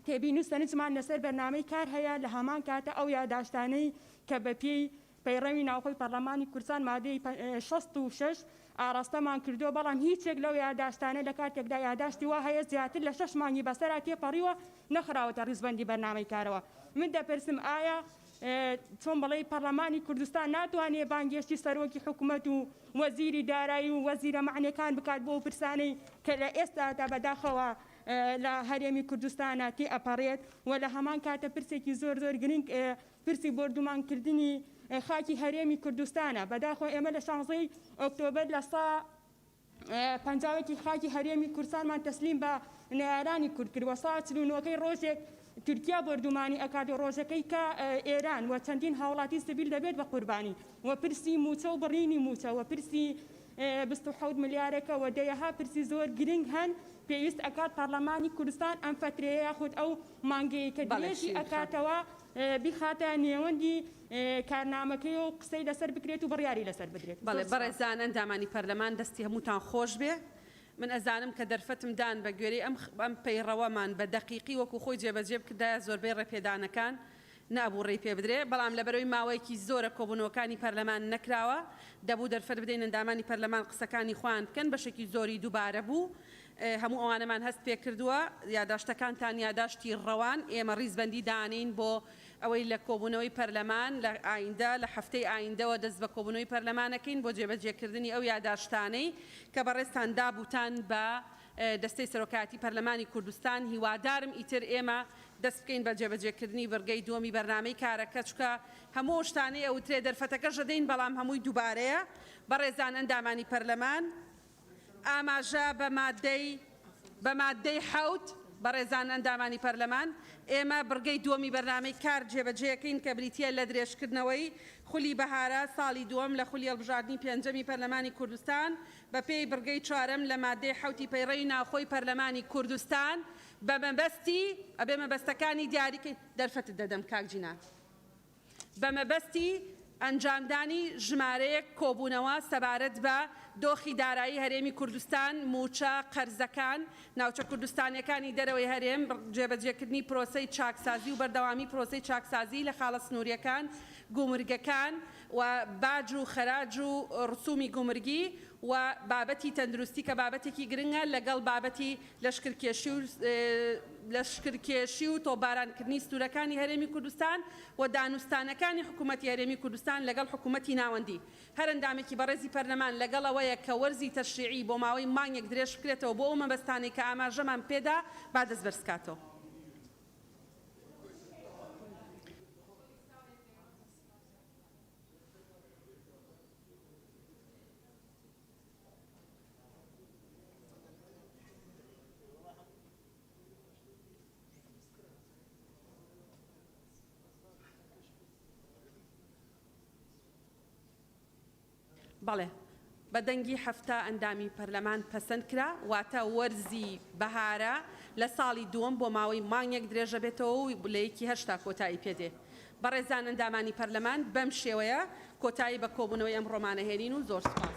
تێبینی و سەرنجمان لەسەر بەرنامەی کار هەیە، لە هەمان کاتە ئەو یاداشتانەی کە بە پێی پەیڕەوی ناوخۆی پەرلەمانی کوردستان مادەی 66 ئاراستەمان کردووە، بەڵام هیچێک لەو یاداشتانە لە کاتێکدا یاداشتی وا هەیە زیاتر لە شەش مانگی بەسەرا تێپەڕیوە نەخراوەتە ڕیزبەندی بەرنامەی کارەوە. من دەپرسم ئایا چۆن بڵێی پەرلەمانی کوردستان ناتوانێ بانگێشتی سەرۆکی حکومەت و وەزیری دارایی و وەزیرە مەعنیەکان بکات بۆ ئەو پرسانەی کە لە ئێستادا بەداخەوە لە هەرێمی کوردستانا تێئەپەڕێت و لە هەمان کاتە پرسێکی زۆر زۆر گرنگ پرسی بۆردومانکردنی خاکی هەرێمی کوردستانە بەداخەوە ئێمە لە شانزەی ئۆکتۆبەر لە سا پەنجاوەکی خاکی هەرێمی کوردستانمان تەسلیم بە نەیارانی کورد کرد و سا 49ەکەی ڕۆژێک تورکیا بۆردومانی ئەکات و ڕۆژەکەی کە ئێران و چەندین هاوڵاتی سڤیل دەبێت بە قوربانی و پرسی موچە و بڕینی موچە و پرسی 27 ملیارەکە و دەیەها پرسی زۆر گرنگ هەن پێویست ئەکات پەڕلەمانی کوردستان ئەم فەترەیە یاخود ئەو مانگەی کە بەڵێ درێژی شیرین خان. ئەکاتەوە بیخاتە نێوەندی کارنامەکەی و قسەی لەسەر بکرێت و بڕیاری لەسەر بدرێت. بەڵێ زۆر سوپاس. بەڕێزان ئەندامانی پەرلەمان دەستی هەمووتان خۆش بێ من ئەزانم کە دەرفەتم دان بە گوێرەی ئەم ئەم پەیڕەوەمان بە دەقیقی وەکو خۆی جێبەجێ بکردایە زۆربەی ڕێپێدانەکان نابوو ڕێی پێ بدرێ، بەڵام لەبەرئەوەی ماوەیەکی زۆرە کۆبوونەوەکانی پەرلەمان نەکراوە، دەبوو دەرفەت بدەین ئەندامانی پەرلەمان قسەکانی خۆیان بکەن، بەشێکی زۆری دووبارە بوو، هەموو ئەوانەمان هەست پێکردووە، یاداشتەکانتان یاداشتی ڕەوان، ئێمە ڕیزبەندی دانێین بۆ ئەوەی لە کۆبوونەوەی پەرلەمان لە ئایندە، لە هەفتەی ئایندەوە دەست بە کۆبوونەوەی پەرلەمان ئەکەین بۆ جێبەجێکردنی ئەو یاداشتانەی کە بەڕێزتان دابووتان بە دەستەی سەرۆکایەتی پەرلەمانی کوردستان، هیوادارم ئیتر ئێمە دەست بکەین بە جێبەجێکردنی بڕگەی دووەمی بەرنامەی کارەکە، چونکە هەموو ئەو شتانەی ئەوترێ دەرفەتەکەش دەدەین بەڵام هەمووی دووبارەیە. بەڕێزان ئەندامانی پەرلەمان ئاماژە بە مادەی بە مادەی حەوت بەڕێزان ئەندامانی پەرلەمان ئێمە بڕگەی دووەمی بەرنامەی کار جێبەجێکەین کە بریتییە لە درێژکردنەوەی خولی بەهارە ساڵی دووەم لە خولی هەڵبژاردنی پێنجەمی پەرلەمانی کوردستان بەپێی بڕگەی چوارەم لە مادەی حەوتی پەیڕەوی ناوخۆی پەرلەمانی کوردستان بە مەبەستی، ئەبێ مەبەستەکانی دیاری کەین، دەرفەتت دەدەم کاک جینان، بە مەبەستی. ئەنجامدانی ژمارەیەک کۆبوونەوە سەبارەت بە دۆخی دارایی هەرێمی کوردستان، مووچە، قەرزەکان، ناوچە کوردستانییەکانی دەرەوەی هەرێم، جێبەجێکردنی پرۆسەی چاکسازی و بەردەوامی پرۆسەی چاکسازی لە خاڵە سنوورییەکان، گومرگەکان و باج و خەراج و ڕسومی گومرگی و بابەتی تەندروستی کە بابەتێکی گرنگە لەگەڵ بابەتی لەشکرکێشی و لەشکرکێشی و تۆپبارانکردنی سنوورەکانی هەرێمی کوردستان و دانوستانەکانی حکوومەتی هەرێمی کوردستان لەگەڵ حکوومەتی ناوەندی. هەر ئەندامێکی بەڕێزی پەرلەمان لەگەڵ ئەوەیە کە وەرزی تەشریعی بۆ ماوەی مانگێک درێژ بکرێتەوە بۆ ئەو مەبەستانەی کە ئاماژەمان پێدا با دەست بەرزکاتەوە. بەڵێ، بە دەنگی 70 ئەندامی پەرلەمان پەسەند کرا، واتە وەرزی بەهارە لە ساڵی دووەم بۆ ماوەی مانگێک درێژەبێتەوە و لە یەکی هەشتا کۆتایی پێدێ. بەڕێزان ئەندامانی پەرلەمان بەم شێوەیە کۆتایی بە کۆبوونەوەی ئەمڕۆمان ئەهێنین و زۆر سوپاس.